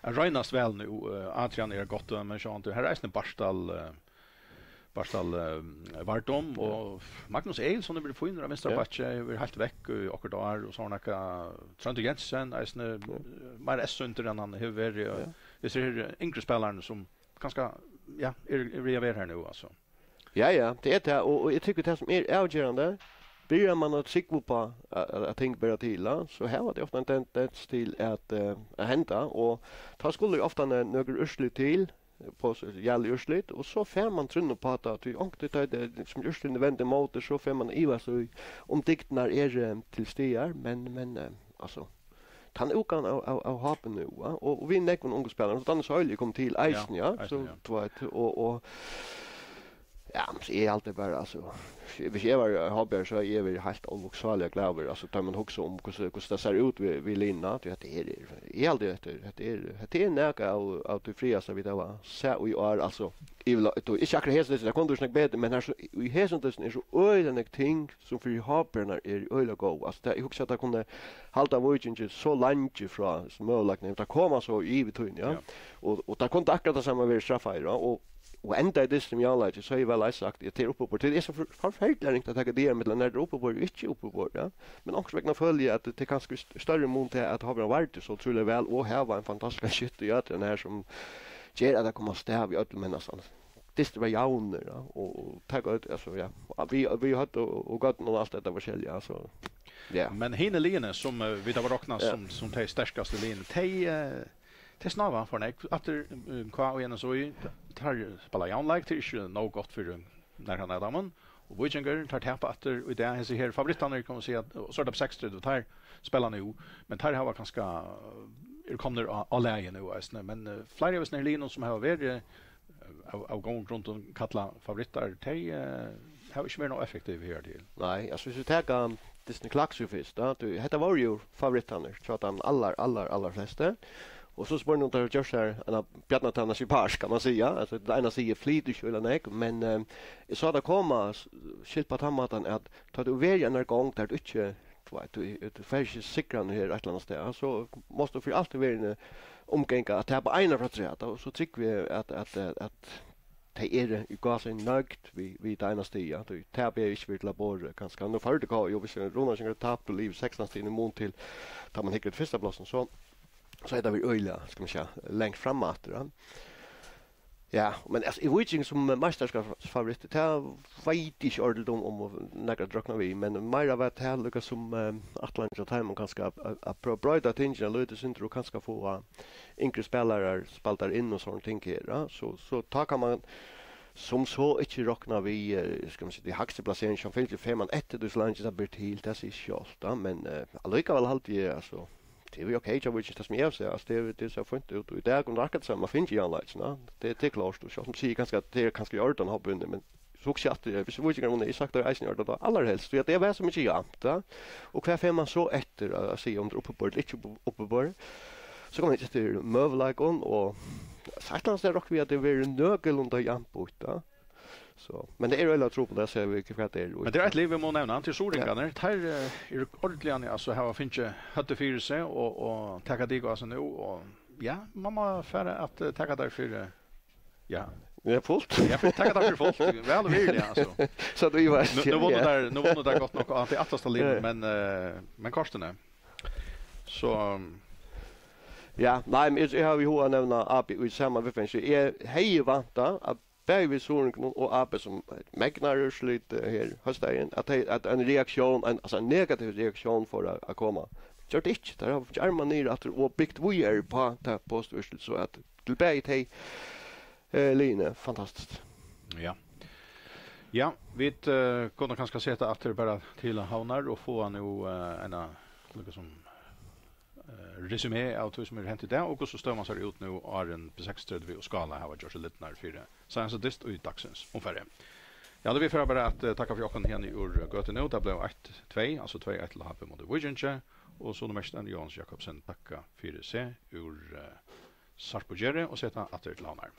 at roynast væl nú, eh, Adrian er eitt gott dømi, men sjálvandi, her er eisini Bartal, eh, Bartal, eh, Vardom, ja, og Magnus Egilson er blivin fínur á vinstra, ja, bakki, er heilt vekk í okkurt ár, og so er nakað Tróndur Jensen, eisini, ja, eh, meira S-ýndur enn hann hevur verið, og, ja, hesir her yngru spælararnir sum kanska, ja, er, er við at vera her nú, altso. Ja, ja, tað er tað, og, og eg tykki, tað sum er avgerandi, byrjar man at trúgva upp á, at, at, at ting ber til, ja, so hava tey ofta ein tendens til at, eh, at henda, og tá skulu ofta nø-, nøkur úrslit til, på s-, jali úrslit, og so fær man trúnna upp á tað, tí onkuntíð, tá tað, sum úrslitini venda ímóti, so fer man at ivast í, um dygdirnar eru, eh, til staðar, men, men, eh, altso, tann útgávan av, av, av H B nú, ja, og, og við nógvum ungum spælarum, so Danny Søyli er komin til eisini, ja, ja, eisini, so, ja, tú veit, og, og, ja, so eg haldi bara, altso, hvis eg var H B-ari, so hevði eg verið heilt ólukksáliga glaður, altso, tá man hugsar um, hvussu, hvussu tað sær út við, við linjuna, tí hetta her er, eg haldi, hetta er, hetta er, hetta er nakað av, av tí frægasta, vit hava sæð í ár, altso, yvirla-, tú, ikki akkurát hesa dystin, tað kundi verið nakað betri, men her so, í hesum dystin er so øgiliga nógv ting, sum fyri H B-arnar er øgiliga góð. Altso, tað, eg hugsi, at tað kundi halda Víkingi so leingi frá møguleikanum, tá teir koma so í yvirtíðini, ja. Ja. Og, og teir kundu akkurát tað sama verið straffaðir, ja. Og og enda í dystin um javnleiki, so hevði eg væl eisini sagt, at tað er uppiborið. Tað er so for-, forferdiliga ringt at taka dagar millum, nær tað er uppiborið og ikki uppiborið, ja. Men onkursvegna føli eg, at tað er kanska st-, størri mun til, at H B vardi so ótrúliga væl og hava ein fantastiskan skytt í øllum her, sum ger, at tað koma stav í øllum, men, altso, dystin var javnur, ja, og, og taka øll, altso, ja. Og vit, vit høvdu og, og gøtuna og alt hetta forskelliga, altso, ja. Men hini liðini, sum, eh, vit hava roknað, ja, sum, sum tey sterkastu liðini, tey, eh, tey snáva for nógv. Aftur, eh, K A og N S Í, teir spæla javnleik, tað er ikki nóg gott fyri nakran av teimum. Og Víkingur, teir tapa aftur, og í dag, hesi her favorittarnir, kann man siga, og so er tað P seksogtretivu, teir spæla nú, men teir hava kanska, eh, eru komnir á, á lagið nú, eisini. Men, eh, fleiri av hesum her liðunum, sum hava verið, eh, av, av góðum grundum kallað favorittar, tey, eh, hava ikki verið nóg effektiv her til. Nei, altso, viss vit taka Disney Klaksvík fyrst, tá, tú, hetta vóru jú favorittarnir, hjá teimum allar, allar, allar flestu. Og so spurningur, um teir hava gjørt sær eina bjarnatænast í part, kann man siga. Altso, tað eina sigur, flytur ikki øgiliga nógv, men, eh, eg sá tað koma, s-, skilt á tann mátan, at tá tú verður í einari gongd, har tú ikki, tú veit, tú, tú fært ikki sigrarnar her eitt ella annað stað, so mást tú fyri alt í verðini umganga at tapa eina afturat, og so trúgvi eg, at, at, at, at tey eru í gásarhøpi nøgd við, við tað eina stigið. Tí tað er ikki verið til at bora, kanska. Nú førdi K J, viss Runavíkingar hevði tapt og ligið sekstan stigum í mun til, tá man hyggur til fyrsta plássin, so, so er tað verið øgiliga, skal man siga, langt fram aftur, ja. Ja, men, altso, í Víking sum meistarskapsfavoritt, tað veit eg ikki ordiliga um, um nakar roknar við, men meira var tað líka sum, eh, ætlanin hjá teimum kanska at, at, at prøva at broyta tingini eitt lítið sindur og kanska fáa yngri spælarar spæltar inn og sovorðin ting her, ja. So, so tá kann man sum so ikki rokna við, eh, skal man siga, tí hægstu plaseringini, sum fylgir, fær man eftir tí, so leingi tað ber til, tað sigur sjálvt, ja. Men, eh, allíkavæl haldi eg, altso, tað er ok hjá Víkingi, tað sum eg havi sæð, altso, tað er, tað sær fínt út, og í dag kunnu teir akkurát sama fingið javnleikin, ja. Tað, tað er klárt, og sjálvt um sigur kanska, at tað er kanska í ordan, H B vunnið, men so hugsi eg aftur, viss Víkingar vunnu, eg sagt tað eisini í ordan, tá, allarhelst, tí at tað var so mikið javnt, ja. Og hvat fær man so eftir at, at siga, um tað er uppiborið ella ikki uppi-, uppiborið? So kann man hyggja eftir møguleikum, og so eitt ella annað stað rokni eg við, at tað verður nøkulunda javnt býtt, ja. So, men tað er øgiliga trupult at siga, hvat tað er. Men tað er eitt lið, vit mugu nevna, tað eru Suðuroyingarnir. Ja. Teir, eh, eru ordiliga, altso, hava fingið høvdið fyri seg og, og taka dik á seg nú, og ja, man má fara at, eh, taka teir fyri, ja. Ja, fult. Ja, fyri, taka teir fyri fult. Væl og virðiliga, altso. So, tú veitst, nú, nú vunnu, ja, teir, nú vunnu teir gott nokk á tí aftasta liðnum, ja, men, eh, men kortini. So, um, ja, nei, men eg, eg havi í huga at nevna A B í sama viðfangi. Eg hevði væntað, at bæði við Suðuroyingunum og A B, sum megnar úrslitið, eh, her hósdagin, at tey, at ein reaktión, ein, altso, ein negativ reaktión fór at, at koma. Gjørdi ikki. Teir hava fingið armarnar niður aftur og bygt víðari upp á tað positiva úrslitið, so at til bæði tey, eh, liðini, fantastiskt. Ja. Ja, vit, eh, kunnu kanska seta aftur bara til Havnar og fáa nú, eh, eina, líka sum, eh, resumé av tí sum er hent í dag, og hvussu støðan sær út nú, áðrenn P seksogtretivu og Skála hava gjørt seg lidnar fyri seinasta dyst í dagsins umfari. Ja, tað, vit fara bara at, eh, takka fyri okkum her úr Gøtu nú. Tað bleiv eitt tvey, altso tvey eitt til H B móti Víkingi, og so nú mest enn Jóanes Jakobsen takka fyri seg úr, eh, Sarpugerði og seta aftur til Havnar.